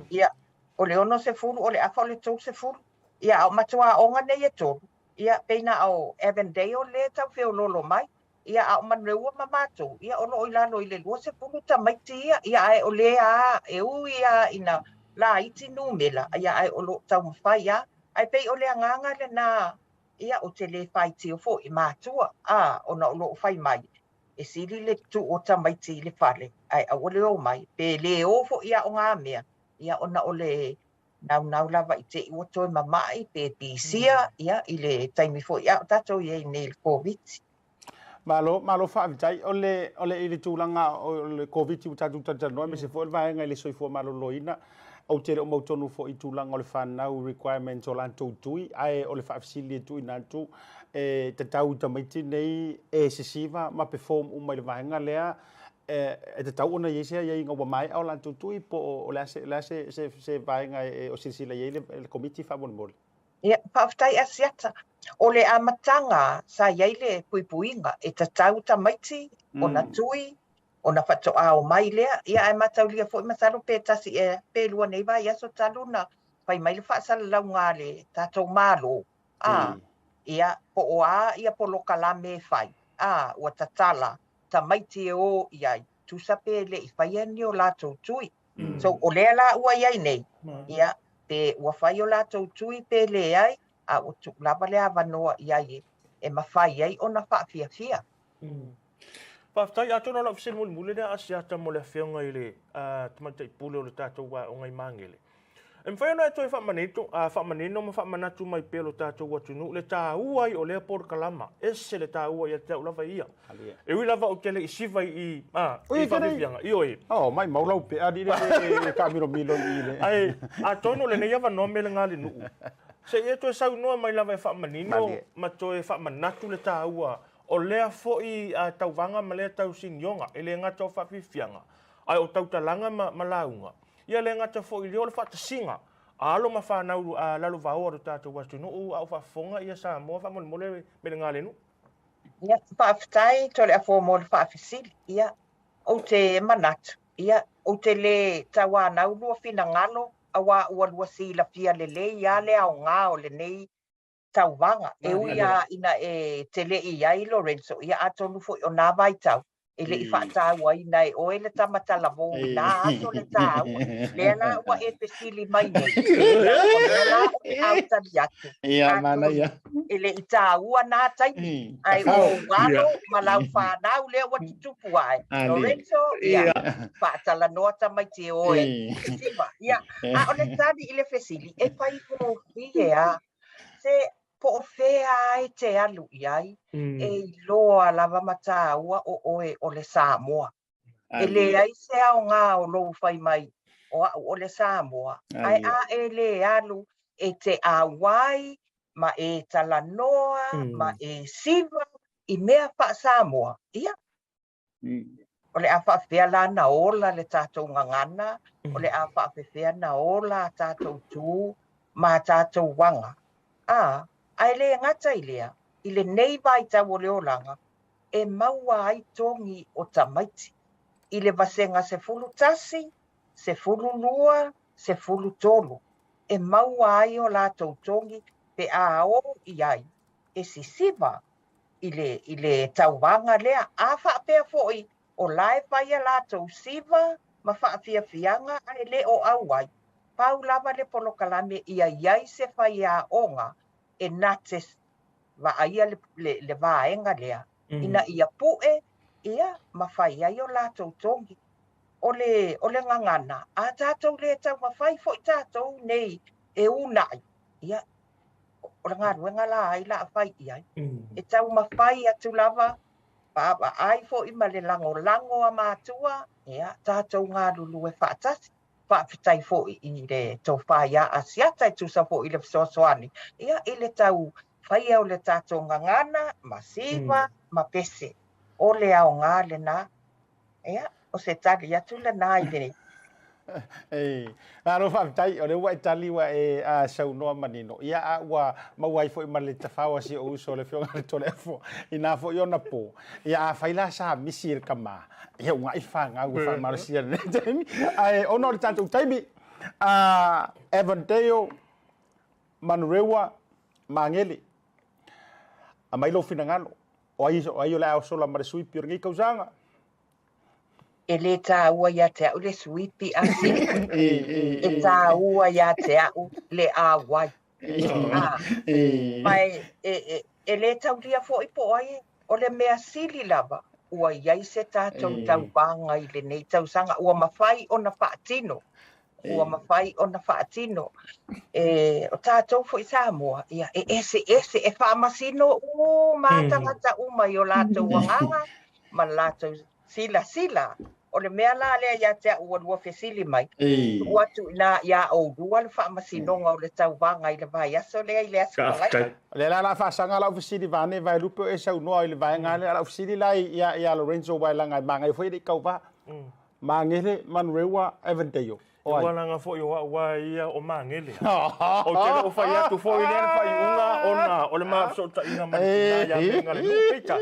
Ia, o le 60, o le afa o le 30. Ia, a o matou aoga nei e tolu, ia, pei na o Avondale lea e tau feoloolo mai, Ia, a o Manuleua ma matou, ia, o lo o i lalo i le 20 tamaiti ia, ia, ae o lea a, e ui a ina laiti numera, ia, ae o lo o taumafai a. Ae pei o le agaga lena, ia, ou te le faitio foi i matua, a, ona o lo o fai mai, e sili le tuu o tamaiti i le fale, ae aua le o mai, pe le o foi i aogamea, ia, ona o le naunau lava i te i ua toe mama'i pe pisia, ia, i le taimi foi a o tatou i ai nei i le Koviti. Malo, malo faafetai. O le, o le, i le tulaga o le Koviti ua tatou talatalanoa, aemaise foi o le vaega i le soifua maloloina, ou te le o mautonu foi i tulaga o le fanau requirements o latou tui, ae o le faafesili e tuuina atu, e tatau i tamaiti nei e sisiva ma perform uma i le vaega lea, e, e tatau ona i ai se aiaiga ua maea o latou tui, po o le a se, le a se, se, se vaega e, o silasila i ai le, le komiti faamolemole? Ia, faafetai Asiata. O le amataga sa i ai le puipuiga e tatau tamaiti ona tui, ona faatoa omai lea. Ia ae mataulia foi masalo pe tasi ea pe lua nei vaiaso talu na fai mai le faasalalauga a le tatou Malo, a, ia, po o a ia polokalame e fai, a, ua tatala tamaiti e o i ai, tusa pe le i faia ni o latou tui. So, o lea la ua i ai nei, ia, pe ua fai o latou tui pe leai, a ua tuu lava le avanoa i ai e mafai ai ona faafiafia. Faafetai. Atonu o lau fesili mulimuli lea Asiata mo le afioga i le Tamaitai Pule o le tatou aoga i Magele. E mafai ona e toe faamanino, faamanino ma faamanatu mai pea lo tatou atunuu le taua ai o lea polokalama, ese le taua ia te au lava ia. E ui lava ou te le i siva i i faafiafiaga, ioe. Oh, maimau lau pea alii le taamilomilo i le. Ae atonu o lenei avanoa melegalenuu, se i e toe saunoa mai lava e faamanino ma toe faamanatu le taua o lea foi tauvaga ma lea tausinioga, e le gata o faafiafiaga, ae o tautalaga ma lauga. Ia le gata foi i lea o le faatasiga a alo ma fanau lalovaoa o le tatou atunuu a o faafofoga ia Samoa faamolemole melegalenuu. Ia, faafetai Toleafoa mo le faafesili. Ia, ou te manatu, ia, ou te lē tauanau lua finagalo auā ua lua silafia lelei lava le aoga o lenei tauvaga. E ui lava ina e te le i ai Lorenzo, ia atonu foi o nā vaitau e le i faatauaina e oe le tama talavou i nā aso le tāua. Lea la ua e fesili mai nei, ia o lea la o le autali atu, atonu e le i tāua nā taimi, ae o ou alo ma lau whānau lea ua tutupu ae. Lorenzo, ia, faatalanoa tamaiti e oe. Siva, ia, a o le tali i le fesili, e faigofie a. Se, po o fea e te alu i ai, e iloa lava ma tāua o oe o le Samoa. E leai se aoga o lou fai mai o a'u o le Samoa, ae a e lē alu e te ʻauai ma e talanoa ma e siva i mea faa-Samoa, ia, O le a faafefea la na ola le tatou gagana, o le a faafefea na ola a tatou tu ma a tatou aga. A, ae le gata i lea, i lenei vaitau o le olaga, e maua ai togi o tamaiti i le vasega 11, 12, 13, e maua ai o latou togi pe a o i ai e sisiva i le, i le tauvaga lea. A faapea foi o la e fai a latou siva ma faafiafiaga ae le o auai, pau lava le polokalame ia i ai se faiaoga e na te vaaia le, le, le vaega lea, ina ia pue ia ma fai ai o latou togi. O le, o le gagana, a tatou le taumafai foi tatou nei e uunai, ia, o le galuega la ai la a fai i ai. E taumafai atu lava, vaavaai foi ma le lagolago a matua, ia, tatou galulue faatasi. Faafetai foi i le tofa iā Asiata e tusa foi i le fesoasoani, ia, i le tau faia o le tatou gagana ma siva ma pese. O le aoga lena. Ia, o se tali atu lena i le E, malo faafetai, o lea ua e tali ua e saunoa manino. Ia, a ua maua ai foi ma le tafao a si ou uso le Afioga i le Toleafoa, inā foi ona po. Ia, afai la sa misi e le tama, ia ugaʻi fanau e faamalosia i lenei taimi. Ae ona o le tatou taimi, Evan Dale, Manurewa, Magele, aumai lou finagalo, o ai, o ai o le a osola ma le suipi o lenei tausaga? E lē tāua iā te a'u le suipi a E tāua iā te a'u le ʻauai. Ma e lē taulia foʻi po o ai e. O le mea sili lava, ua i ai se tatou tauvaga i lenei tausaga, ua mafai ona faatino, ua mafai ona faatino. E, o tatou foi Samoa, ia, e eseese, e faamasino uma tagata uma i o latou agaga ma le latou silasila. O le mea la lea ia te a'u ua lua fesili mai, tuu atu i ina iā oulua le faamasinoga o le tauvaga i le vaiaso lea i le Aso Faraile. O lea la o le a faasaga lau fesili vaeane Vaelupe o e saunoa i le vaega lea. O lau fesili la ia Lorenzo Waelaga e manaia foi e le i tauva. Magele Manurewa Evan Deyo. O ai? Ua laga foi o a'u a ia o Magele. Ou te le o fai atu foi lea le faaiuga ona o le ma fesootaiga ma le tina ia Megalenuu. Peitai,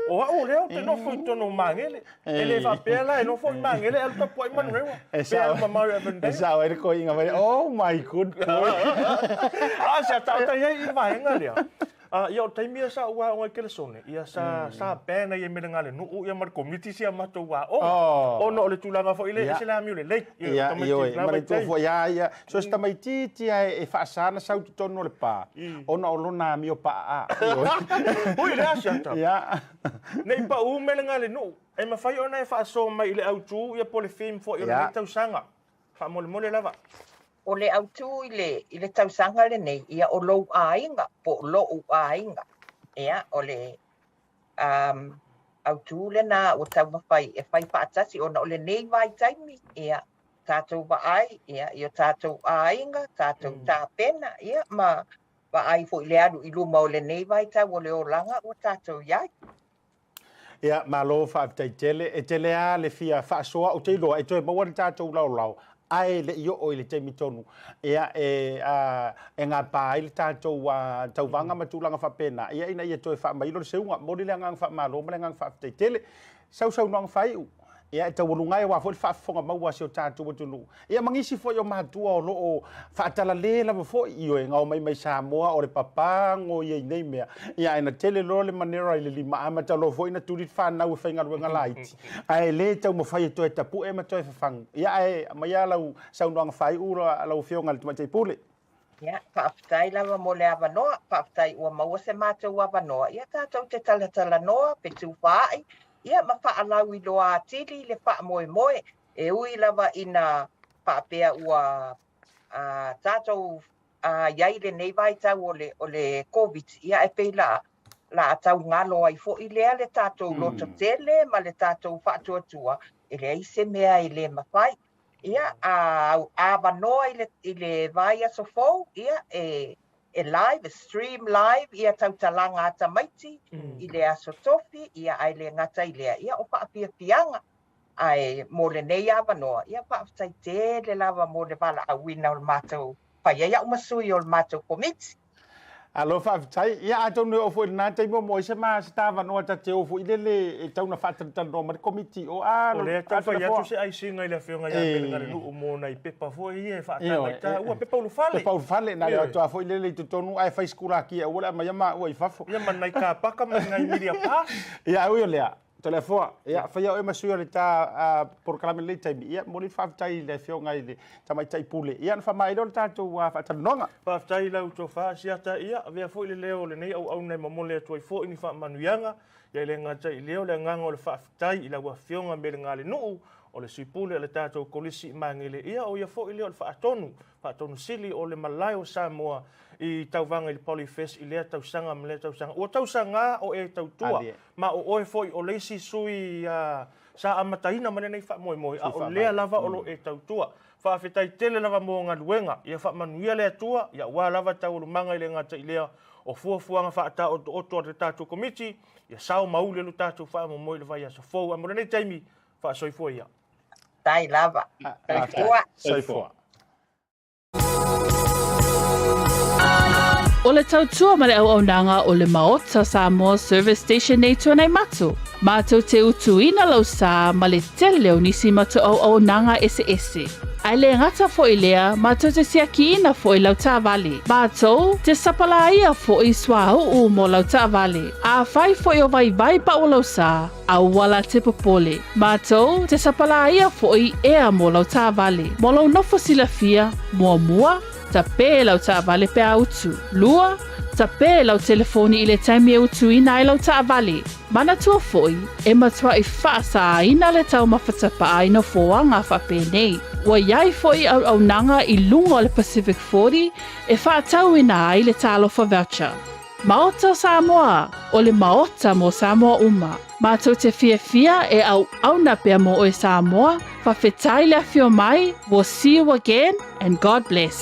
o a'u lea ou te nofo i totonu o Magele. E le faapea la e nofo i Magele e alu tapuai Manurewa. Pe alu mamao i Avondale. E sao ai le toeaina mai, oh my good boy. A o se ataata i ai i le vaega lea. Ia o le taimi ia sa ou aoga i Kelesone, ia sa sa ban ai e Melegalenuu ia ma le Komiti si a matou aoga. Ona o le tulaga foi lea e ese le amio lelei. Ia, ioe, ma le itu foi a ia, so se tamaitiiti lava e faasa ona sau i totonu o le pa, ona o lona amio paaa. Ui i le Asiata. Ne i pau Melegalenuu, e mafai ona e faasoa mai i le autu ia po o le theme foi o lenei tausaga. Faamolemole lava. O le autū i le, i le tausaga lenei, ia o lou aiga, po o lo'u aiga. Ia, o le um, autū lenā ua taumafai e fai faatasi ona o lenei vaitaimi, ia, tatou vaai, ia, i o tatou aiga, tatou tapena, ia, ma vaai foi i le alu i luma o lenei vaitau o le olaga ua tatou i ai. Ia, malo faafetai tele. E tele lava le fia faasoa, ou te iloa e toe maua le tatou laolao, ae le i oo i le taimi tonu ia, e, a, e gapa ai le tatou a, tauvaga ma tulaga faapena, ia, ina ia toe faamailo le seuga. Momoli le agaga faamalo ma le agaga faafetai tele. Sausaunoaga faaiu. Ia, e taualuga ai aua foi le faafofoga maua a si o tatou atunuu. Ia, ma nisi foi o matua o lo o faatalale lava foi, ioe, na omai mai Samoa, o le papago ia i nei mea. Ia, ae na tele loa le manera i le lima amata loa foi na tuli le fanau e faigaluega laiti, ae le taumafai e toe tapu'e ma toe fafagu. Ia, ae aumai lava lau saunoaga faaiu lau Afioga i le Tamaitai Pule. Ia, faafetai lava mo le avanoa, faafetai ua maua se matou avanoa, ia tatou te talatalanoa, fetufaai, ia ma faalauiloa atili le faamoemoe, e ui lava ina faapea ua a, tatou a, i ai lenei vaitau o le, o le Koviti, ia e pei la, la a tau galo ai foi lea le tatou lototele ma le tatou faatuatua, e leai se mea e le mafai. Ia, a avanoa i le, i le vaiaso fou, ia, e, e live, e stream live ia tautalaga a tamaiti i le aso Tofi, ia, ae le gata i lea, ia, o faafiafiaga. Ae mo lenei avanoa, ia, faafetai tele lava mo le valaauina o le matou, fai ai au ma sui o le matou komiti. Alo faafetai. Ia atonu e oo foi i lena taimi o maua ai se ma se ta avanoa ta te o foi lele e tau na faatalatalanoa mai le komiti o a O lea e tau fai atu se aisiga i le Afioga ia Melegalenuu mo nai pepa foi ia e faataga i taua, pepa ulufale. Pepa ulufale, na le o atu lava foi lele i totonu ae fai sikulaki aua le aumaia maua i fafo. Ia ma nai kapaka ma nai media pass. Ia ae ui o lea, Toleafoa, ia, faia oe ma sui o le ta polokalame i lenei taimi. Ia, momoli le faafetai i le Afioga i le Tamaitai Pule. Ia, ona faamaea lea o le tatou faatalanoaga. Faafetai i lau tofa, Asiata. Ia, avea foi le leo o lenei auauna e momoli atu ai foi ni faamanuiaga. Ia, e le gata i lea o le agaga o le faafetai i lau Afioga Melegalenuu, o le Sui Pule o le tatou Kolisi i Magele. Ia, o ia foi lea o le faatonu, faatonu sili o le malae o Samoa i tauvaga i le Polyfest i lea tausaga ma lea tausaga. Ua tausaga o e tautua, ma o oe foi o le isi sui sa amataina mai lenei faamoemoe, a o lea lava o lo o e tautua. Faafetai tele lava mo galuega. Ia faamanuia le Atua, ia aua lava taualumaga e le gata i lea o fuafuaga faataotooto a le tatou Komiti, ia sao ma uli lo tatou faamoemoe i le vaiaso fou. Ae mo lenei taimi, faasoifua ia. Tai lava. Soifua. Soifua. O le tautua ma le auaunaga o le Maota Samoa Service Station nei Tuanaimato. Mātou te utuina lau sā ma le tele o nisi matou auaunaga eseese. Ae le gata foi lea, mātou te siakiina foi lau taavale. Mātou te sapalāia foi suauu mo lau taavale. Afai foi o vaivai pau lau sā, Aua la te popole. Mātou te sapalāia foi ea mō lau taavale. Mō lou nofo silafia, muamua, tapē lau taavale pe a utu. Lua, tapē lau telefoni i le taimi e utuina ai lau taavale. Manatua foi, e matuai faasāina le taumafa tapaa i nofoaga faapenei. Ua i ai foi auaunaga i luga o le Pacific 40 e faatauina ai le Talofa Voucher. Maota o Samoa, o le Maota mo Samoa uma. Matou te fiafia e auauna pea mo oe Samoa, fafetai le afio mai, we'll see you again and God bless.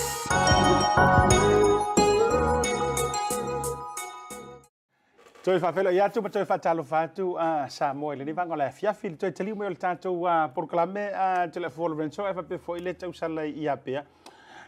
Toe faafeiloai atu ma toe faatalofa atu a Samoa i lenei vaega o le afiafi i le toe taliu mai o le tatou polokalame a Toleafoa Lorenzo ae faapea foi le tausala i Apea.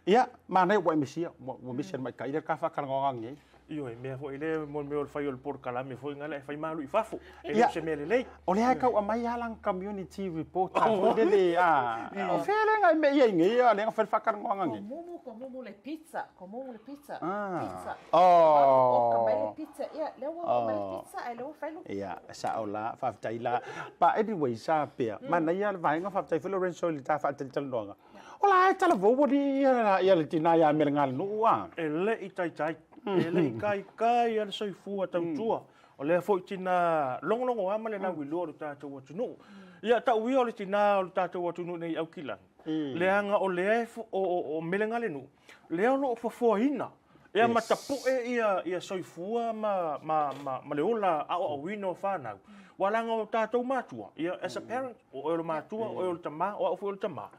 Ia, manaia ua e misia, ua misia le maikai lea ka faatalanoaga nei. Ioe, mea foi lea mo le mea o le fai o le polokalame foi ngale e fai malu i fafo. E le o se mea lelei. O lea e tau aumai lava lana community report a foi lele a o fea lea na e mea i ai nei a lea na fai le faatalanoaga nei. Ko mumu, ko mumu le pizza, ko mumu le pizza. Pizza. Oh. Ka mai le pizza, ia, lea ua mai le pizza, ai lea ua fai lu. Ia, sao la, faafetai la. But anyway, sa pea, manaia le vaega, faafetai foi Lorenzo i le ta faatalitalanoaga. O la e talavou alii ia le tina ia Melegalenuu a. E le i taitai, e le i kaikai a le soifua tautua. O lea foi tina logologoa ma le lauiloa o le tatou atunuu. Ia, tau ia o le tina o le tatou atunuu nei i Aukilani. Leaga o lea e o Melegalenuu, lea o lo o fofoaina e amatapoe ia soifua ma ma le ola aoaoina o fanau. Aua leaga o tatou matua, ia as a parent, o oe o le matua, o oe o le tama, o au foi o le tama.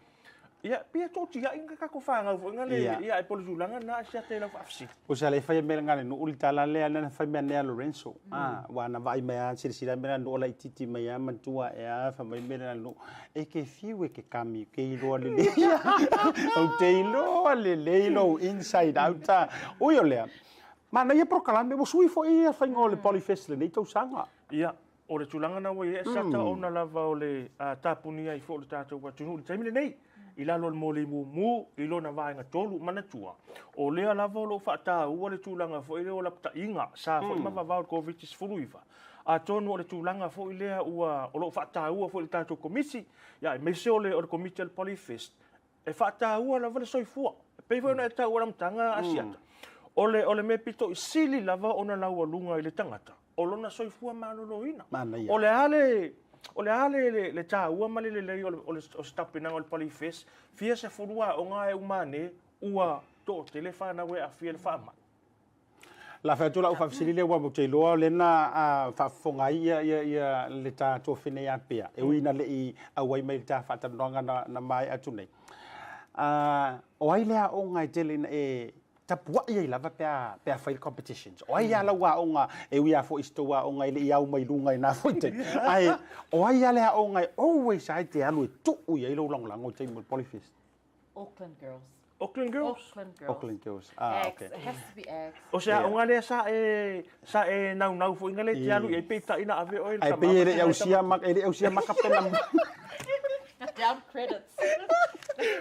Ia, pei e toatiai ni tatou fanau foi na le, ia, ae po o le tulaga lena Asiata i lau faafesili. Usa le fai mea ngale nuu le tala lea na fai mea nea Lorenzo. Ah, wa na vaai mai a silasila mea na nuu laitiiti mai a matua e a fai mai mea na nuu. E ke fiu e ke kami ke iloa lelei. Ou te iloa lelei lou inside out. Ui o lea. Manaia polokalame ua sui foi ia faiga o le Polyfest lenei tausaga. Ia, O le tulaga lena ua i ai Asiata ona lava o le tapunia ai foi o le tatou atunuu i le taimi lenei i lalo o le moli mumu i lona vaega 3. Manatua, o lea lava o lo o faataua le tulaga foi lea o lapataiga sa foi ma vavao i le Koviti-19. Atonu o le tulaga foi lea ua o lo o faataua foi e le tatou Komisi, ia aemaise o le Komiti a le Polyfest, E faataua lava le soifua. E pei foi ona e taua i le amataga Asiata, o le, o le mea pito i sili lava ona laualuga i le tagata, o lona soifua maloloina. Manaia. O le a le, o le a le, le, le taua ma le lelei o, le, o, le, o se tapenaga o le Polyfest, fia sefulu aoga ae uma ane ua toatele fanau e aafia i le faamai. La fai atu lau faafesili lea aua ou te iloa o lea na faafofoga ai ia, ia, ia le ta tuafine ia Pea, e ui ina le i auai mai i le ta faatalanoaga na, na maea atu nei. O ai le aoga e tele ina e tapuai ai lava pe a, pe a fai le competitions? O ai lava lau aoga, e ui lava foi i se tou aoga e le i au mai luga i na foi taimi, ae o ai lava le aoga e always lava e te alu e tuu i ai lou lagolago i taimi o le Polyfest? Auckland Girls. Auckland Girls? Auckland Girls. Auckland Girls. Ah, Ags. okay. It has to be Ags. O se aoga lea sa e, sa e naunau foi ina le te alu i ai, peitai na ave oe i le Ae tama pei e le i ma ausia ma, e le i ausia ma kapena. Down credits.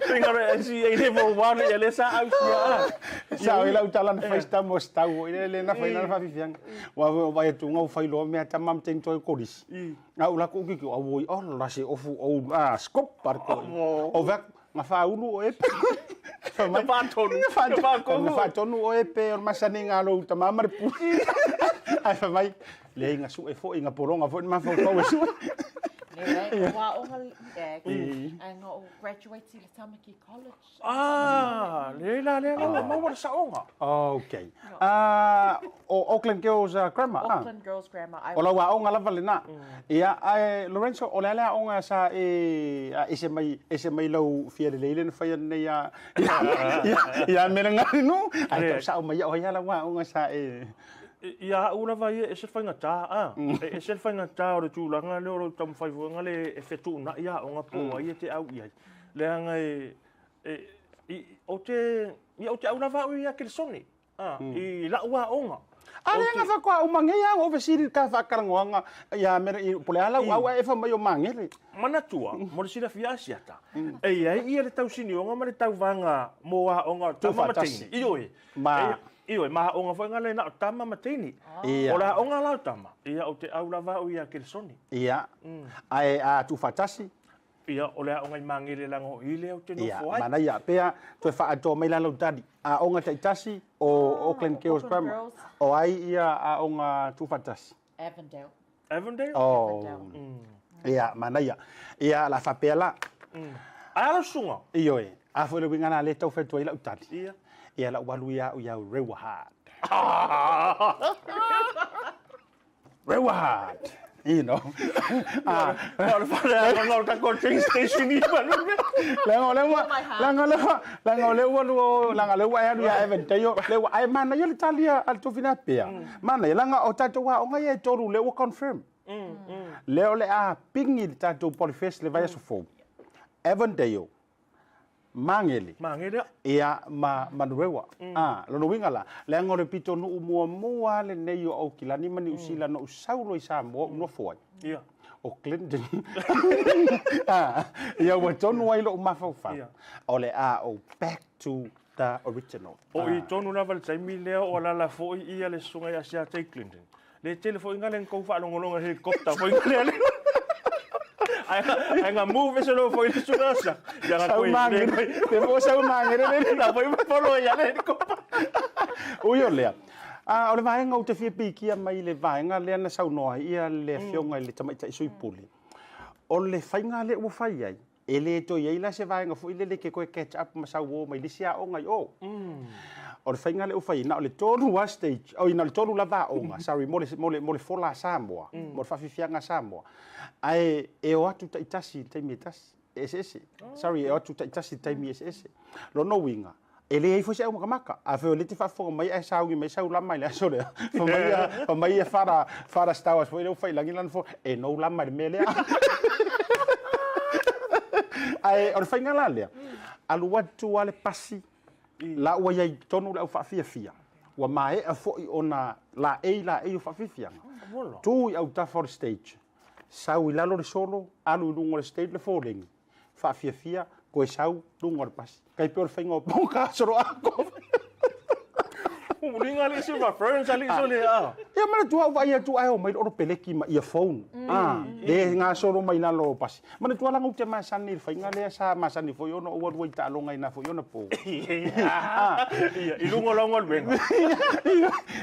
Pei ngaro e NCA level 1 ia lea sa ausia a. Sa o lau tala na fai tamo o stau i le le na fai na whawhiwhianga. Wa wa vai atu ngau fai loa mea tama ma teng toi kolisi. Nga ula ku ki ki au oi oh la se ofu o ah skop par ko. O vak nga whaulu o epe. Na whātonu. Na whākohu. Na whātonu o epe o masani ngā lou tama ma le puli. Ai wha mai, le inga su e fo inga poronga fo ma fo fo e su. Leai, o aoga i Ags, ai nga o graduate i le Tamaki College. Ah, leai la lea la maua le saoga. Okay. Ah, o Auckland Girls Grammar. Ah. Auckland Girls Grammar. O lau aoga lava lena. Ia, ae Lorenzo, o le a le aoga sa e ese mai, ese mai lau fia lelei le na faia nei ia, ia, ia Melengarinu. Ae tau sao mai ia o ai a lau aoga sa e... Ia au lava ia e ese le faigata, a. E ese le faigata o le tulaga lea o lou taumafai foi le e fetuunai aoga po o ai e te au i ai. Leaga e, e, i, ou te, ia ou te au lava au ia Kelesone, a, i lau aoga. A le nga whakoa o mange ia o fesili ka whakarangoanga ia mere i pole ala au e fa mai o mangere. Manatua, mo le silafia Asiata, e i ai ia le tausinioga ma le tauvaga mo aoga o tama ma teine. Ioe. Ma. Ioe, ma aoga foi nga le na o tama ma teine. Ia. O le aoga la o tama, ia ou te au lava au ia Kelesone. Ia. Ae a tuufaatasi. Ia, o le aoga i Magele leaga o i lea ou te Ia, nofo ai. manaia. Pea, toe faaatoa mai la lau tali. Aoga taitasi o Auckland Girls Grammar. O ai ia aoga tuufaatasi? Avondale. Avondale? Oh. Ia, manaia. Ia, la faapea la. Ai a lau susuga? Ioe. A foi le uiga la lea e tau fai atu ai lau tali. Ia. Ia, lau alu ia au ia Rewa Hard. Rewa hard. You know. Ah. O le fale o le tatou train station i Malome. Leaga o lea ua, leaga o lea ua, leaga o lea ua lua, leaga o lea ua e alu ia Evan Tayo, lea ua, ae manaia le tali a le Tofina Pea. Manaia, leaga o tatou aoga ia e tolu lea ua confirm. Lea o le a pigi le tatou Polyfest le vaiaso fou. Evan Tayo, Magele. Magele. Ia, ma Manurewa. A, lona uiga la, leaga o le pitonuu muamua lava lenei o Aukilani ma Niu Sila na ou sau loa i Samoa ou nofo ai. Ia. O Clinton. A, ia ua tonu ai lou mafaufau. Ia. O le a ou back to the original. O i tonu lava le taimi lea o alaala foi ia le susuga ia Siatei Clinton. Le tele foi nga le kou faalogologo i helicopter foi nga le Ai ai nga move ese lo foi le susuga sa. Ya nga Sau koe mangere. Te mo sau mangere le. La foi polo ia le helicopter. Ui o lea. A, o le vaega ou te fia pikia mai le vaega lea na saunoa ai ia le afioga i le tamaitai sui pule. O le faiga lea ua fai ai, E le toe i ai la se vaega foi lele e te toe catch up ma sau uo mai le isi aoga i o. O le faiga lea ua fai ai, na o le tolu lava stage, oi na o le tolu lava aoga, sorry, mo le, mo le, mo le fola a Samoa, mo le faafiafiaga a Samoa. Ae e o atu taitasi i le taimi e tasi, e eseese. Sorry, e o atu taitasi i taimi eseese. Lona uiga, e leai foi se aumakamaka. Afai o lea e te faafofoga mai ae sauni mai sau lama i le aso lea, fai mai ia, fai mai ia Fara, Fara Stowers foi lea ua fai i lagi lana fono, e nou lama i le mea lea. Ae o le faiga la lea, alu atu lava le pasi, la ua i ai i totonu le au faafiafia, ua maea foi ona laei laei o faafiafiaga, tu i autafa o le stage, sau i lalo le solo, alu i luga o le stage le foleni, faafiafia, toe sau luga o le pasi. Tai pei o le faiga o poka solo ako. Muliga alii silver ferns alii sole a. Ia manatua au vaai atu ae omai le olo peleki ma earphone. Ah, le gasolo mai lalo o pasi. Manatua leaga ou te masani i le faiga lea sa masani foi ona ou alu ai i taaloga i na foi ona po. Ah, ia, i luga o lau galuega.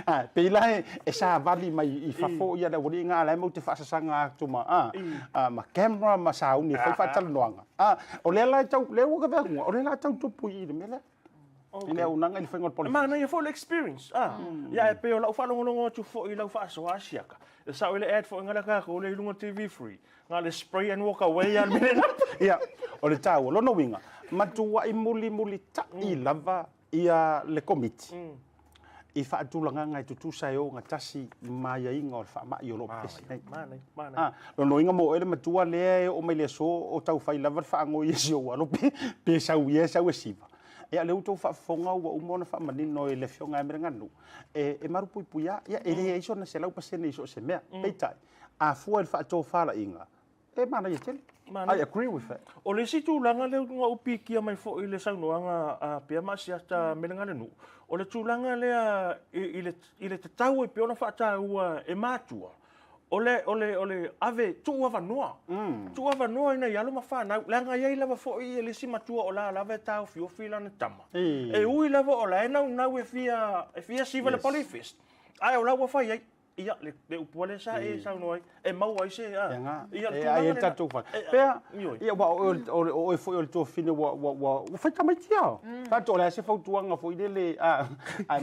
Ah, pei la e savali mai i fafo ia le aualii na a la e matou te faasasaga atu ma ah, ma camera ma sauni e fai faatalanoaga. Ah, o lea la e tau, lea ua kave atu, o lea la e tau tupu i i le mea lea. I le auaunaga i le faiga o le Polyfest. Manaia foi le experience, ah. Ia ae pei o lau faalogologo atu foi i lau faasoa asiaka, e sao i le ad foi ngala tatou lea i luga o le TV3, na o le spray and walk away lava le mea lena. Ia, o le taua. Lona uiga, matuai mulimulita'i lava ia le Komiti i faatulagaga e tutusa e ogatasi ma aiaiga o le faamai o lo o pepesi nei. Ah, lona uiga mo oe le matua lea e oo mai le aso o tau fai lava le faanoi e si ou alo pe, pe sau ia e sau e siva. Ia, o lea ua outou faafofoga ua uma ona faamanino e le Afioga ia Meleganu, e, e malupuipuia, ia, e leai sona 100% i so o se mea. Peitai, a fua i le faatofalaiga, E manaia tele. I agree with that. O le isi tulaga lea ua ou pikia mai foi i le saunoaga a Pea ma Asiata Melegalenuu, o le tulaga lea i le, i le tatau ai pea ona faataua e matua, o le, o le, o le ave, tuu avanoa. Tuu avanoa i nai alo ma fanau, leaga e i ai lava foi le isi matua o la lava e taofiofi lana tama. E ui lava o la e naunau e fia, e fia siva le Polyfest, ae o la ua fai ai. Ia, le, le upu lea sa e saunoa ai, e maua ai se, a, ia, le tulaga lena. tatou fale. Pea, ia, ua o oe foi o le tuafafine ua, ua, ua, ua fai tamaiti lava. Tatou, o le a se fautuaga foi lele, a, ae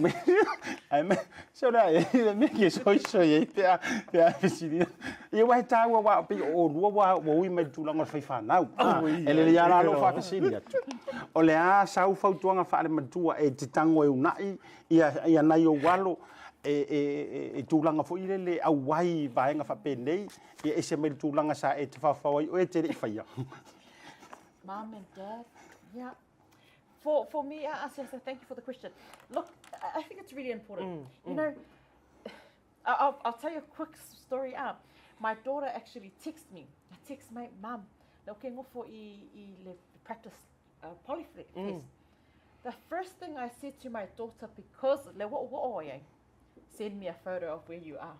me, se o le a e, le mea ke soisoi ai pe a, pe a fesiliga. Ia, aua e taua, aua pei o oulua ua, ua ui mai i le tulaga o le fai fanau. E lelei lava la lou faafesili atu. O le a sau fautuaga faale-matua e te tago e uunai ia, ia nai ou alo, e, e, e, e tulaga foi lele auai i vaega faapenei, ia ese mai le tulaga sa e tafaofao ai oe e te le i faia. Mom and dad, yeah. For, for me, I ask thank you for the question. Look, I think it's really important. You know, I'll, I'll tell you a quick story. My daughter actually texted me. I text my mum, okay, ngofo i, i le practice polyfest. The first thing I said to my daughter, because le wo wo ai, send me a photo of where you are.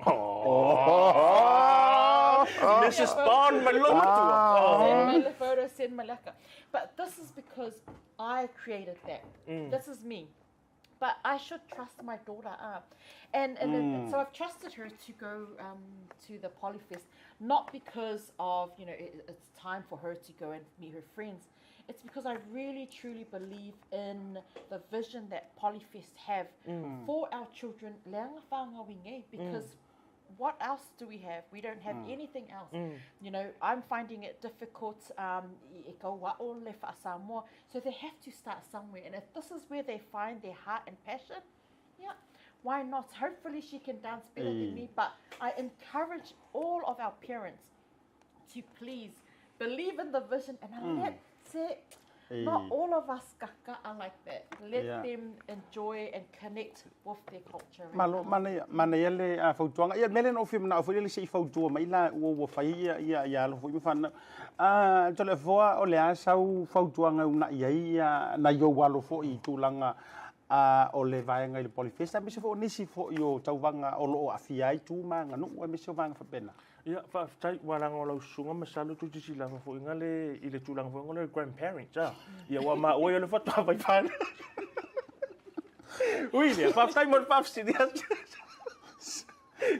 Oh. Mrs. Bond, my lord. Send me the photo, send me laka. But this is because I created that. This is me. But I should trust my daughter. And, and, and so I've trusted her to go to the Polyfest, not because of, you know, it, it's time for her to go and meet her friends. It's because I really truly believe in the vision that Polyfest have for our children, leaga whāngauinge, because what else do we have? We don't have anything else. You know, I'm finding it difficult, e kau wa'o le fa'asamoa. So they have to start somewhere. And if this is where they find their heart and passion, yeah, why not? Hopefully she can dance better than me. But I encourage all of our parents to please believe in the vision and let it. Not all of us kaka are like that. Let them enjoy and connect with their culture. Malo, manaia, manaia le fautuaga. Ia, mea lea na ou fia manao foi lele se i fautua mai la ua ua fai ia ia ia alo foi ma fanau. Ah, Toleafoa, o le a sau fautuaga e uunai ai ia nai ou alo foi i tulaga o le vaega i le Polyfest, aemaise foi o nisi foi o tauvaga o lo o aafia ai tu ma aganuu, aemaise o vaega faapena. Ia, faafetai, ua laga o lau susuga masalo toeitiiti lava foi nga le i le tulaga foi nga le grandparents a. Ia ua maua ia le faatoa fai fanau. Ui lea, faafetai mo le faafesili atu.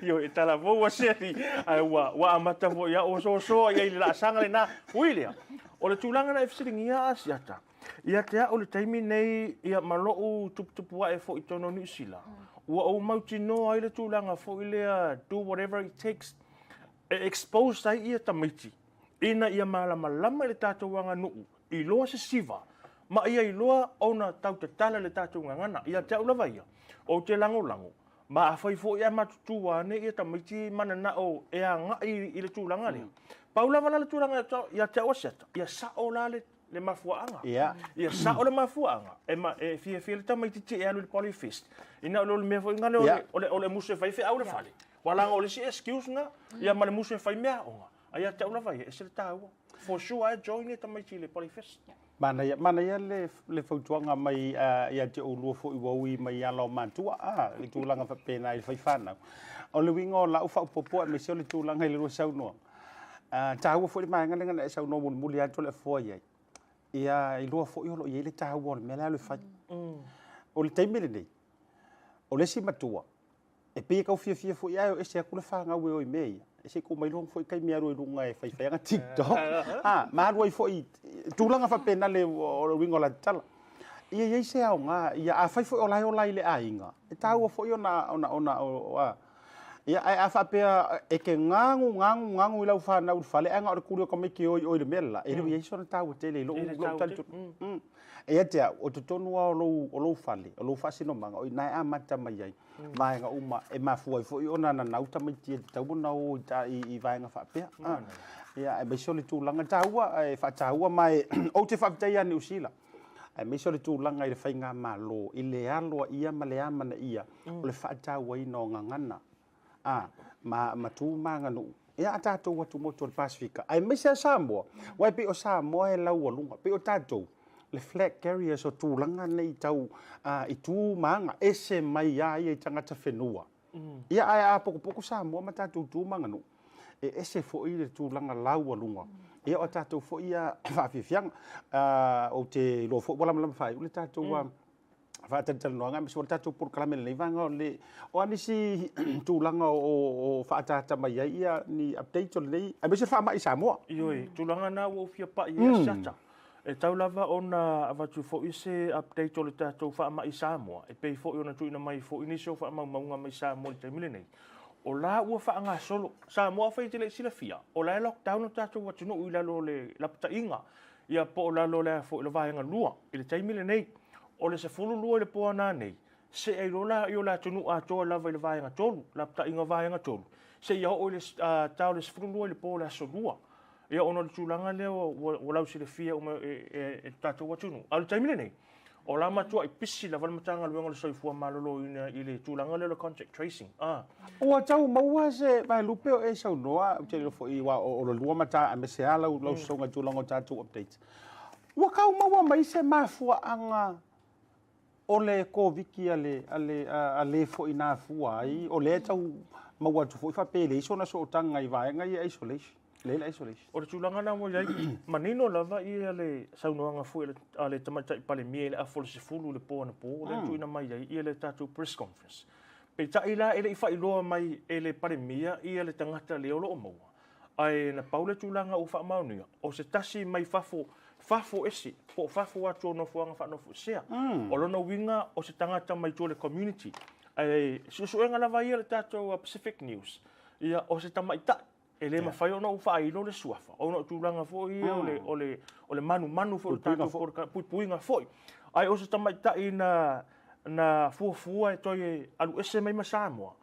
Ioe, e talavou ua seli, ae ua, ua amata foi ia ua soasoa i ai le laasaga lena. Ui lea, O le tulaga na e fesiligia Asiata, ia te a'u i le taimi nei, ia ma lo'u tuputupua'e foi i totonu o Niu Sila, ua ou mautinoa ai le tulaga foi lea do whatever it takes e expose ai ia tamaiti ina ia malamalama i le tatou aganuu, iloa sesiva, ma ia iloa ona tautatala le tatou gagana. Ia te au lava ia, ou te lagolago, ma afai foi ae matutua ane ia tamaiti mananao e agai i le tulaga lea. Pau lava la le tulaga ia te au Asiata, ia sao la le le mafuaaga. Ia sao le mafuaaga e, ma, e fiafia le tamaitiiti e alu i le polyfest. Ina o le mea foi ngale o le, o le musu e fai feau le fale. Ua laga o le isi excuse na, ia ma le musu e fai mea aoga. A ia te au lava ia, e ese le taua. For sure I join ia tamaiti i le polyfest. Manaia, manaia le, le fautuaga mai ia te oulua foi ua ui mai ala o matua, a, i tulaga faapena i le fai fanau. O le uiga o lau faaopoopo aemaise o le tulaga i le lua saunoaga, taua foi le vaega lea na e saunoa mulimuli atu le afoa i ai. Ia iloa foi o lo o i ai le taua o le mea lea e fai. O le taimi lenei, o le isi matua, e pei e tau fiafia foi ae o ese atu le fanau e o i mea ia. E se i tuu mai loa foi taimi e alu ai i luga e faifai ana TikTok. A, ma alu ai foi tulaga faapena le o le uiga o la tala. Ia i ai se aoga, ia afai foi o la e ola i le aiga, e taua foi ona ona ona o, a, ia ae a faapea e te gagu gagu gagu i lau fanau i le fale ae na o le tuli o tamaiti e o i o i le mea le la, e le o i ai sona taua tele i lou lou talitonuga. E ia te au, o totonu lava o lou o lou fale, o lou faasinomaga, o i ina e amata mai ai vaega uma e mafua ai foi ona nanau tamaiti e tatau ona o i i vaega faapea. Ia aemaise o le tulaga taua e faataua ma e ou te faafetai ia Niu Sila aemaise o le tulaga i le faigamalo i le aloaia ma le amanaia o le faatauaina o gagana a ma ma tu ma aganuu ia a tatou atumotu o le Pasefika aemaise a Samoa, aua e pei o Samoa e laualuga, pei o tatou le flag carriers o tulaga nei tau i tu ma aga ese mai a ia i tagata whenua. Ia ae a pokopoko Samoa ma tatou tu ma aganuu, e ese foi le tulaga laualuga ia o tatou foi ia faafiafiaga. Ou te iloa foi ua lamalama faaiu le tatou faatalatalanoaga aemaise foi le tatou polokalame i lenei vaega o le o a nisi tulaga o faaataata mai ai ia ni updates o lenei aemaise le faamai i Samoa. Ioe, tulaga na ua ou fia pai i ai Asiata. E tau lava ona avatu foi se update o le tatou faamai i Samoa, e pei foi ona tuuina mai foi nisi o faamaumauga mai Samoa i le taimi lenei. O la ua faagasolo Samoa, afai e te le i silafia, o la e lockdown lo tatou atunuu i lalo o le lapataiga, ia po o lalo o le a foi le vaega lua i le taimi lenei. O le 12 i le po ananei, see ai loa laia o le atunuu atoa lava i le vaega tolu, lapataiga vaega tolu, seia oo i le ta o le 12 i le po o le aso Lua. Ia ona o le tulaga lea ua lausilafia uma e le tatou atunuu. A o le taimi lenei, o la matuai pisi lava le Matagaluega o le Soifua Maloloina i le tulaga lea o le contact tracing. Ah. Ua tau maua se vaelupe o e saunoa, ou te iloa foi aua o le lua mata aemaise lava lau lau sosoga i tulaga o tatou updates. Ua tau maua mai se mafuaaga o le Koviti a le a le a le foi na afua ai, o lea e tau maua atu foi faapea e leai sona sootaga i vaega ia isolation, lea le isolation. O le tulaga lena ua i ai, manino lava ia le saunoaga foi a le Tamaitai Palemia i le afa o le 10 i le po anapo, lea na tuuina mai ai ia le tatou press conference. Peitai la e le i faailoa mai e le Palemia ia le tagata lea o lo o maua, Ae na pau le tulaga ua faamaonia, o se tasi mai fafo, fafo ese, po o fafo atu o nofoaga faanofoesea. O lona uiga, o se tagata mai tua o le community. Ae suesuega lava ia a le tatou Pacific News, ia, o se tamaitai, e le mafai ona ou faailo le suafa, ona o tulaga foi ia o le, o le, o le manumanu foi o le tatou puipuiga foi. Ae o se tamaitai na, na fuafua e toe alu ese mai ma Samoa,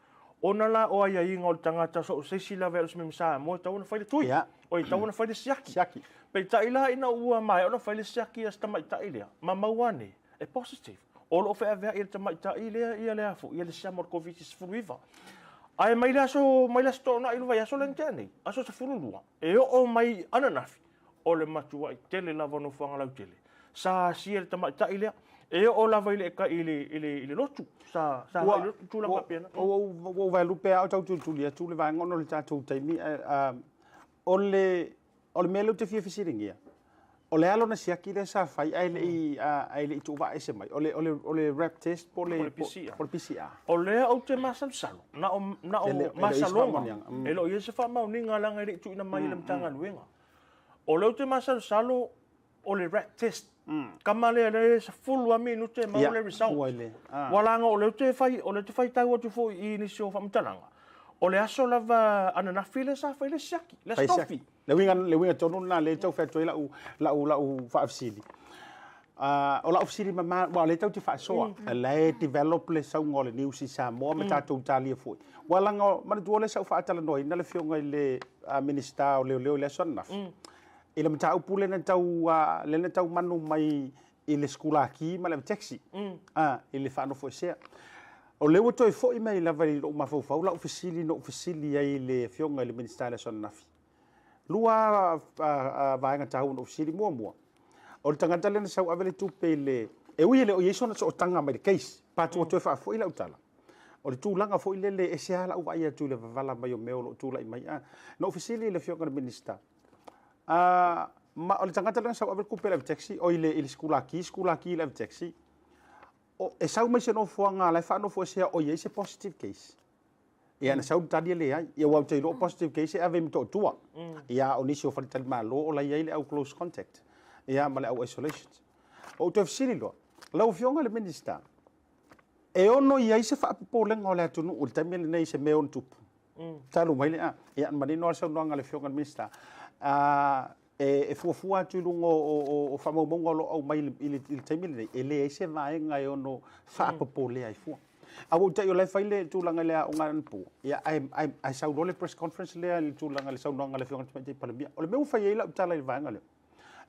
Ona la o aiaiga o le tagata so o se isi lava e alu ese mai ma Samoa e tatau ona fai le tui. Oi, e tatau ona fai le siaki. Siaki. Peitai la ina ua maea ona fai le siaki a si tamaitai lea, ma maua ane, e positive. O lo o feaveai e le tamaitai lea ia le a foi, ia le siama o le Koviti-19. Ae mai le aso, mai le Aso Toonai i le vaiaso lea na tea nei, aso 12, e oo mai ananafi, o le matuai tele lava o nofoaga lautele sa asia e le tamaitai lea, e oo lava i le i le i le i le lotu, sa sa agai i le lotu, tulaga faapena. Ua ou vaelupe lava o tau tulituli atu le vaega ona o le tatou taimi, ae o le o le mea lea ou te fia fesiligia, o le a lona siaki lea sa fai ae le i ae le i tuuvaaese mai? O le o le o le rap test po o le PCR? Po o le PCR. O lea ou te masalosalo, na o na o masaloga, e le o i ai se faamaoniga leaga e le i tuuina mai e le Matagaluega. O lea ou te masalosalo o le rat test. Kama lea lea e 10 lava minute e maua le result. Ua laga o lea ou te fai, o lea ou te faitau atu foi i nisi o faamatalaga, o le aso lava ananafi lea sa fai le siaki, le aso tofi. Le uiga, le uiga tonu lena lea e tau fai atu ai lau, lau, lau faafesili. O lau fesili mama, aua o lea tatou te faasoa, o la e develop le sauga o le news i Samoa ma tatou talia foi. Aua leaga, manatua lea sa ou faatalanoaina le Afioga i le Minisita o Leoleo i le aso ananafi, i le mataupu lea na tau, lea na tau manu mai i le sikulaki ma le ave taxi, i le faanofoesea. O lea ua toe foi mai lava i lou mafaufau lau fesili na ou fesili ai i le Afioga i le Minisita i le aso ananafi. 2 vaega taua na ou fesili. Muamua, o le tagata lea na sau ave le tupe i le... E ui e le o i ai sona sootaga mai le case, but ua toe faafoi lau tala. O le tulaga foi lele e ese lava lau vaai atu i le vavala mai o mea o lo o tulai mai. Na ou fesili i le Afioga i le Minisita, ma o le tagata lea na sau ave le tupe i le ave taxi, oi i le sikulaki, sikulaki i le ave taxi, e sau mai se nofoaga la e faanofoesea o i ai se positive case. Ia na sau le tali e leai. Ia aua ou te iloa o positive case e ave i Motootua. Ia a o nisi o faletalimalo o la e i ai le au close contact ia ma le au isolations. Ou toe fesili loa, lau Afioga i le Minisita, e ono i ai se faapopolega o le atunuu i le taimi lenei i se mea e ono tupu? Talu mai le a. Ia na manino lava le saunoaga a le Afioga i le Minisita, e fuafua atu i luga o faamaumauga o lo o aumai i le taimi lenei, e leai se vaega e ono faapopolea ai fua. Ae ua ou ta'i o la e fai le tulaga i le aoga anapo, ia, ae sau loa le press conference lea i le tulaga i le saunoaga a le Afioga i le Tamaitai Palemia. O le mea ua fai ai lau tala i le vaega lea,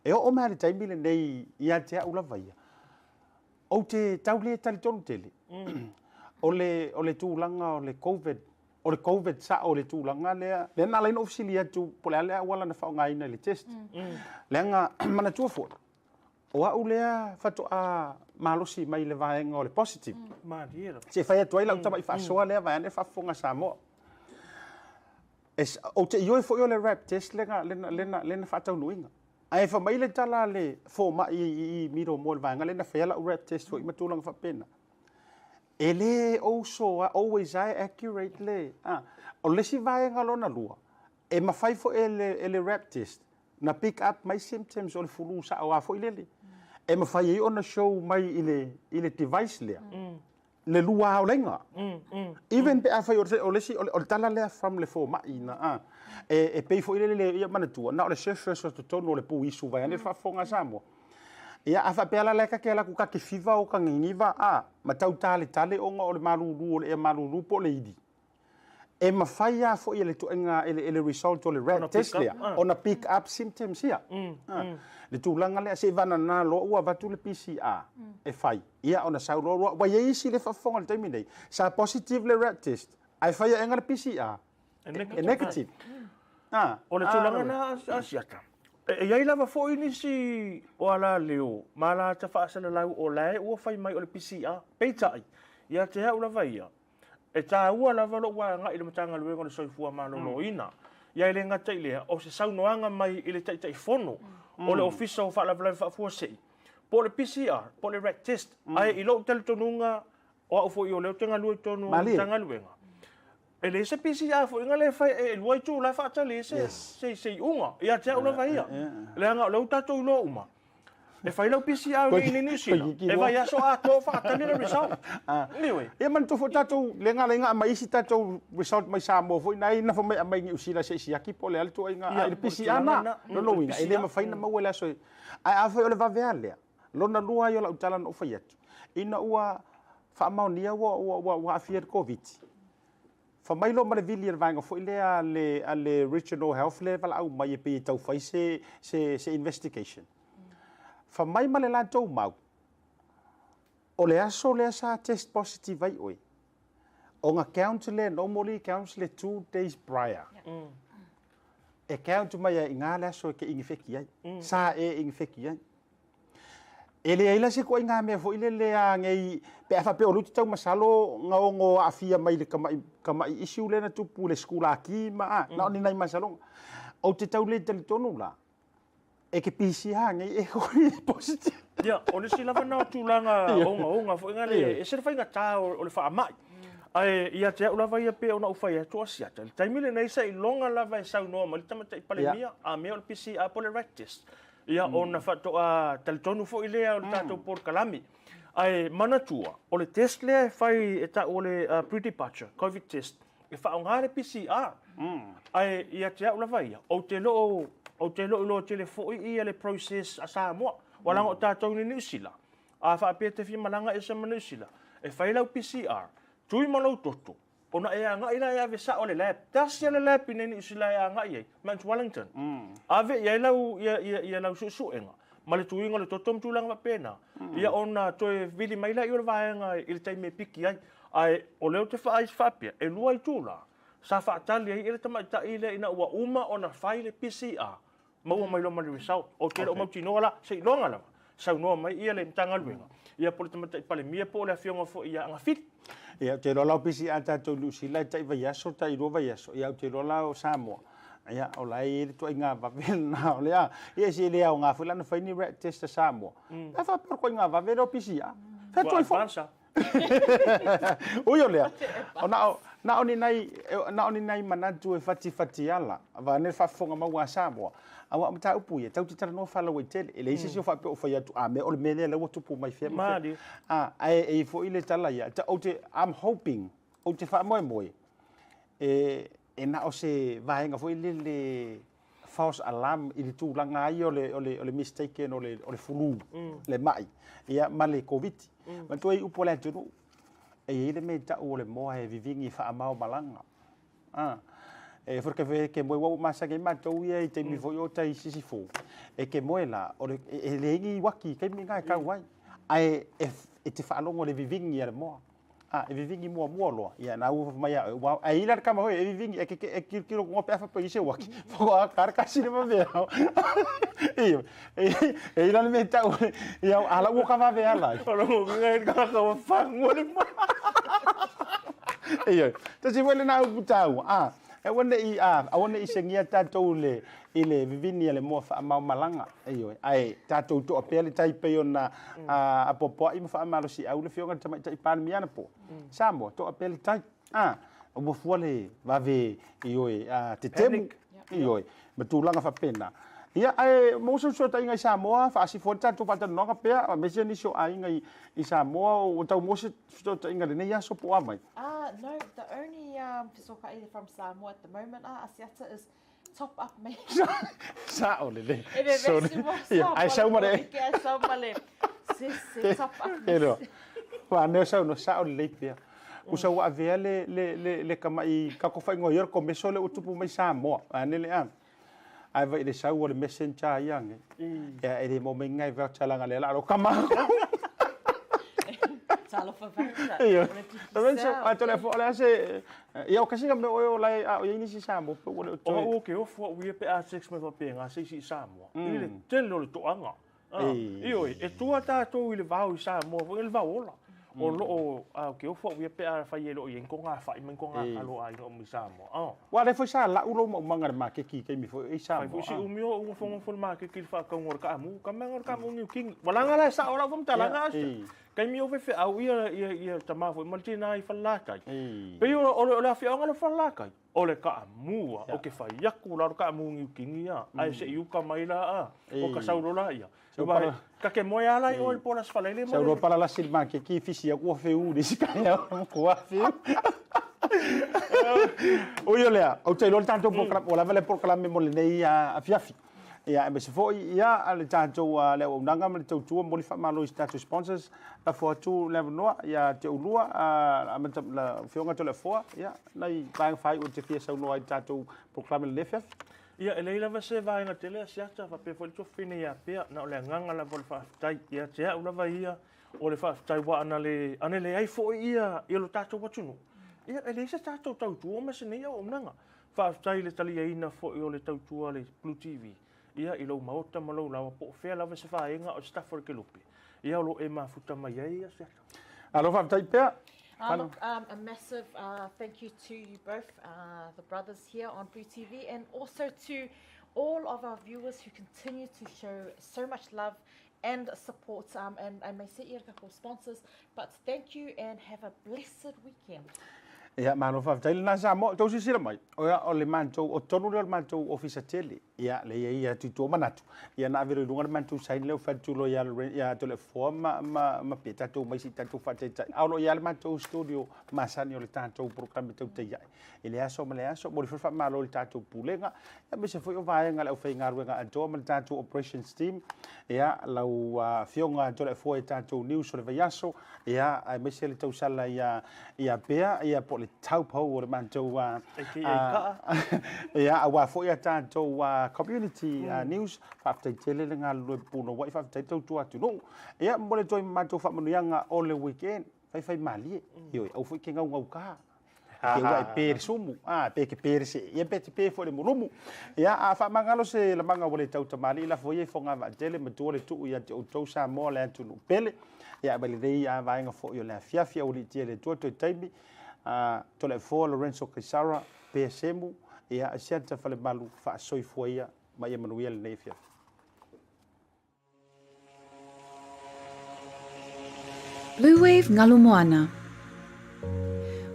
e oo mai lava i le taimi lenei ia te au lava ia, ou te tau le talitonu tele o le tulaga o le Covid, o le Covid sao i le tulaga lea, lea na ala ai ona ou fesili atu po o le a le auala na faaaogaina i le test. Leaga, manatua foi, o au lea faatoa malosi mai i le vaega o le positive. Se i fai atu ai lau tamai faasoa lea vaeane le faafofoga a Samoa. Ou te ioe foi o le rap test lea na faataunuuina. Ae fai mai le tala a le fomai i Miromoa i le vaega lea na faia lau rap test foi ma tulaga faapena. E le also always lava e accurate le, a. O le isi vaega lona lua, e mafai foi e le rap test na pick up mai symptoms o le flu sao lava foi lele. E mafai ai ona show mai i le device lea le lua aoleiga. Even pe afai o le isi, o le tala lea from le fomai ina, a. E pei foi lele, ia manatua, na o le surface o totonu o le puisu vaeane le faafofoga a Samoa. Ia, a faapea la la e ta te alu atu ta te fiva o ta niniva, a, ma tau taletale ona o le malulu o le ea malulu po o le ili. E mafai lava foi e le ituaiga, e le result o le rat test lea, ona pick up symptoms ia. Le tulaga lea, se i vanana loa ua avatu le PCR e fai, ia ona sau loa, ua i ai isi le faafofoga i le taimi nei, sa positive le rat test, ae fai aega le PCR, e negative. O le tulaga lena a Siata, e i ai lava foi nisi o alaleo ma alata faasalalau o la e ua fai mai o le PCR. Peitai, ia te au lava ia, e taua lava lou agai i le Matagaluega o le Soifua Maloloina. Ia e le gata i lea, o se saunoaga mai i le Taitaifono o le Ofisa o Faalavelave Faafuasei, po o le PCR, po o le rat test. Ae i lou talitonuga, o au foi o lea ou te galue i totonu o le Matagaluega, E leai se PCR foi na le fai e 2 itula e faatali ai se iuga ia te au lava ia. Leaga o lea ua tatou iloa uma, e fai lau PCR nei i Niu Sila, e vaiaso atoa o faatali le result. Anyway. Ia manatua foi tatou, lea na ala ai ona aumai isi tatou result mai Samoa foi na na fai mai aumai Niu Sila se i siaki po o le a le ituaiga, a i le PCR na, lona uiga e le mafai ona maua i le aso e. Ae afai o le vave lava lea, lona lua ai o lau tala na ou fai atu, ina ua faamaonia ua aafia i le Koviti, Fai mai loa ma le vili a le vaega foi lea a le Regional Health lea e valaau mai e pei e tau fai se investigation. Fai mai ma le latou mau, o le aso lea sa test positive ai oe, ona count lea, normally counts le 2 days prior. E count mai ai i ina le aso e te inifeki ai, sa e inifeki ai. E leai la se ituaiga mea foi lele a nei, pe a faapea o lea ou te tau masalo na ono aafia mai i le tamai, tamai issue lea na tupu i le sikulaki ma a, na o ni nai masaloga. Ou te tau le talitonu la, e te pisia nei e positive. Ia, o le isi lava na o tulaga ogaoga foi na le, e ese le faigata o le faamai. Ae ia te a'u lava ia pei ona ou fai atu Asiata, i le taimi lenei seiloga lava e saunoa mai le Tamaitai Palemia, a mea o le PCR po o le rat test, ia ona faatoa talitonu foi lea o le tatou polokalame. Ae manatua, o le test lea e fai e ta'u o le pre-departure covid test, e faaaoga le PCR. Ae ia te a'u lava ia, ou te le o ou te le o iloa tele foi ia le process a Samoa. Ua leaga o tatou i Niu Sila, A faapea e te fia malaga ese ma Niu Sila, e fai lau PCR, tui ma lou toto, ona e agai la e ave sao le lab. Tasi le lab i nei Niu Sila e agai i ai, Mount Wellington. Ave i ai lau, ia, ia, ia lau suesuega, ma le tuiga o le toto ma tulaga faapena, ia ona toe vili mai lea o le vaega i le taimi e piki ai. Ae o lea ou te vaai faapea, e lua itula sa faatali ai le tamaitai lea ina ua uma ona fai le PCR, maua mai loa ma le result. Ou te le o mautinoa la, seiloga lava, saunoa mai ia le Matagaluega, ia po o le Tamaitai Palemia po o le Afioga foi ia Agafili. Ia, ou te iloa la o PCR tatou i Niu Sila e tai vaiaso, tai lua vaiaso. Ia, ou te iloa la o Samoa, ia, o la e i ai le ituaiga vave lena o lea. Ia, se le aoga foi la ona fai ni rat test a Samoa. Pe a faapea o le ituaiga vave lea o PCR. Fai atu ai foi. Ui o lea, o na o, na o ni nai, na o ni nai manatu e fatifati ala, vaeane le faafofoga maua a Samoa, aua o mataupu ia, tatou te talanoa faalauaitele, e leai se isi o faapea o fai atu, a mea o le mea lea la ua tupu mai fea ma fea. A, ae e i ai foi le tala ia, ou te, I'm hoping, ou te faamoemoe, e, e na o se vaega foi lele false alarm i le tulaga ai o le, o le, o le mistaken o le, o le flu, le mai, ia, ma le Koviti. Manatua i upu a le atunuu, e i ai le mea e tau o le moa e vivigi faamao malaga. A, e foi ke ke moe ua masani ai matou ia i taimi foi o tai sisifo, e ke moe la, o le, e leai ni uaki i taimi na e kau ai, ae e, e te faalogo i le vivigi a le moa. A, e vivigi muamua loa, ia na ua mai a ua ai ila kama hoi e vivigi e ke e kilokilo ngo pe afa pe ise waki. Foko a kar kasi le mave au. Iyo. E ila le me tau ia ala ua ka vave ala. O lo ngai ka ka wa fango le mo. Iyo. Tasi foi le na upu tau. A, e ua nei a aua nei sengia tatou le i le vivini a le moa faamaomalaga, ioe, ae tatou toa pea le tai pei ona apoapoai ma faamalosiau le Afioga i le Tamaitai Palemia anapo. Samoa, toa pea le tai. A, ua fua le vave, ioe, tetemu, ioe, ma tulaga faapena. Ia, ae maua se fesootaiga i Samoa, faasifo ai le tatou faatalanoaga pea, aemaise nisi o aiga i Samoa, ua tau maua se fesootaiga i lenei aso po o a mai? No, the only fesokai from Samoa at the moment, Asiata, is Top up me. Sao lelei. E vevesi mo sa. Ai sau ma le. Ke ai sau ma le. Se se top up. E loa. Wa ne sau no sao lelei pea. Usa ua avea le le le le kama'i kako faaigoa ia o le komeso lea ua tupu mai Samoa. A ne le a. Ae vai le sau o le messenger ia nge. Ia e le mo mai ngai voucher langa le la lo kama. Talofa voucher. Ia. A tole fo le ase Ia, o kasi ka mea oe o lae a o iai nisi Samoa pe ua le o toe. O au o ke ofo au ia pe a text mai faapea se isi i Samoa. I le tele o le toaga. Ioe, e tua tatou i le vao i Samoa foi le vao ola. O lo o a o ke ofo au ia pe a fai e lo o iai ni ko ngā whai ma ni ko ngā kalo a inga o i Samoa. Ua lea foi sa lau lou maumaga i le makeki i taimi foi o i Samoa. Fai foi si umi o ua fongofo le makeki i le whaakaunga o le kaamu. Ka mea o le kaamu niu kingi. Walaga la e sao lau whamtalaga asia. Taimi o faifeau ia ia ia tama foi ma le tina i Falelatai. Pei o o le o le afioaga lea o Falelatai, o le kaamu a, o ke fai aku la o le kaamu niukini ia, ae se i uka mai la a, o ka sau loa laia. Aua ka ke moe a la i o i le po o le Aso Faraile ma le. Sau loa palalasi i le makeki, fisi aku ua feu i le isi taeao, ua feu. Ui o lea, ou te iloa le tatou polokalame, ua lava lea polokalame mo lenei afiafi. Ia, aemaise foi ia le tatou le auaunaga ma le tautua momoli faamalo i tatou sponsors. Lafo atu le avanoa ia te oulua amata lau Afioga Toleafoa, ia nai vaega faaiu e te fia saunoa ai i le tatou polokalame i lenei afiafi. Ia, e leai lava se vaega tele a Siata faapea foi le tuafafine ia Pea, na o le agaga lava o le faafetai ia te au lava ia o le faafetai ua ana le ana leai foi ia ia lo tatou atunuu. Ia, e leai se tatou tautua ma se nei auaunaga. Faafetai i le taliaina foi o le tautua a le Blue TV, ia, i lou maota ma lou laoa, po o fea lava se vaega o se tafa o le kelupe, ia, o lo o e mafuta mai ai ia Seattle. Alo faafetai pea. Look, a massive thank you to you both, the brothers here on Blue TV, and also to all of our viewers who continue to show so much love and support um, and aemaise ia le tatou sponsors. But thank you and have a blessed weekend. Ia, malo faafetai lena Samoa. Tou silasila mai, o, o le matou, o totonu lea o le matou ofisa tele. Ia, lea e i ai atu i tua o manatu. Ia, na ave loa i luga le matou sign lea ua fai atu loa ia ia Toleafoa ma, ma, ma Pea, tatou omai se i tatou faataitai. A o lo o i ai lava le matou studio masani o le tatou polokalame tautai ae i le aso ma le aso. Momoli foi le faamalo i le tatou Pulega, aemaise foi o vaega a le aufaigaluega atoa ma le tatou operations team. Ia, lau Afioga Toleafoa i tatou news o le vaiaso, ia, aemaise le tausala ia, ia Pea, ia, po o le taupou o le matou, AKA Kaa. ia, aua foi a tatou community news. Faafetai tele le galulue punouai, faafetai le tautua atunuu. Ia, momoli atu ai ma matou faamanuiaga o le weekend. Faifai malie, ioe, aua foi e te gaugauka. Te ua e pe le sumu, a, pe te pe le see, ia pe te pe foi le mulumu. Ia, a faamagalo se lamaga ua le tau tamalii, lafo ia i fogavaatele, matua le tuu ia te outou Samoa le atunuu pele. Ia, mai lenei a vaega foi o le afiafi, aualiitia e le Atua toe taimi, a, Toleafoa Lorenzo Kaisara, Pea Semu, ia, Asiata Falemalu, faasoifua ia ma ia manuia lenei afiafi. Bluewave Ngalu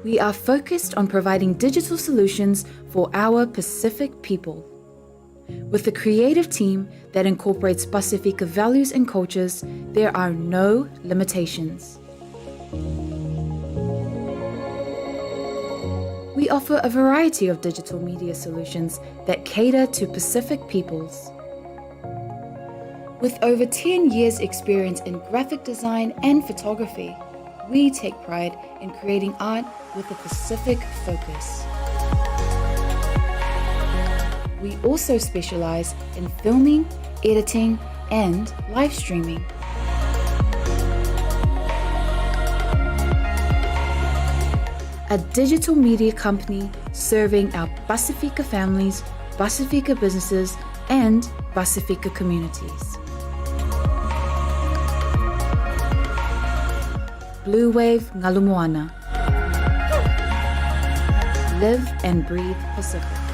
We are focused on providing digital solutions for our Pacific people. With a creative team that incorporates Pasifika values and cultures, there are no limitations. We offer a variety of digital media solutions that cater to Pacific peoples. With over 10 years' experience in graphic design and photography, we take pride in creating art with a Pacific focus. We also specialize in filming, editing, and live streaming. A digital media company serving our Pasifika families, Pasifika businesses, and Pasifika communities. Blue Wave Ngalu Moana. Live and breathe Pacific.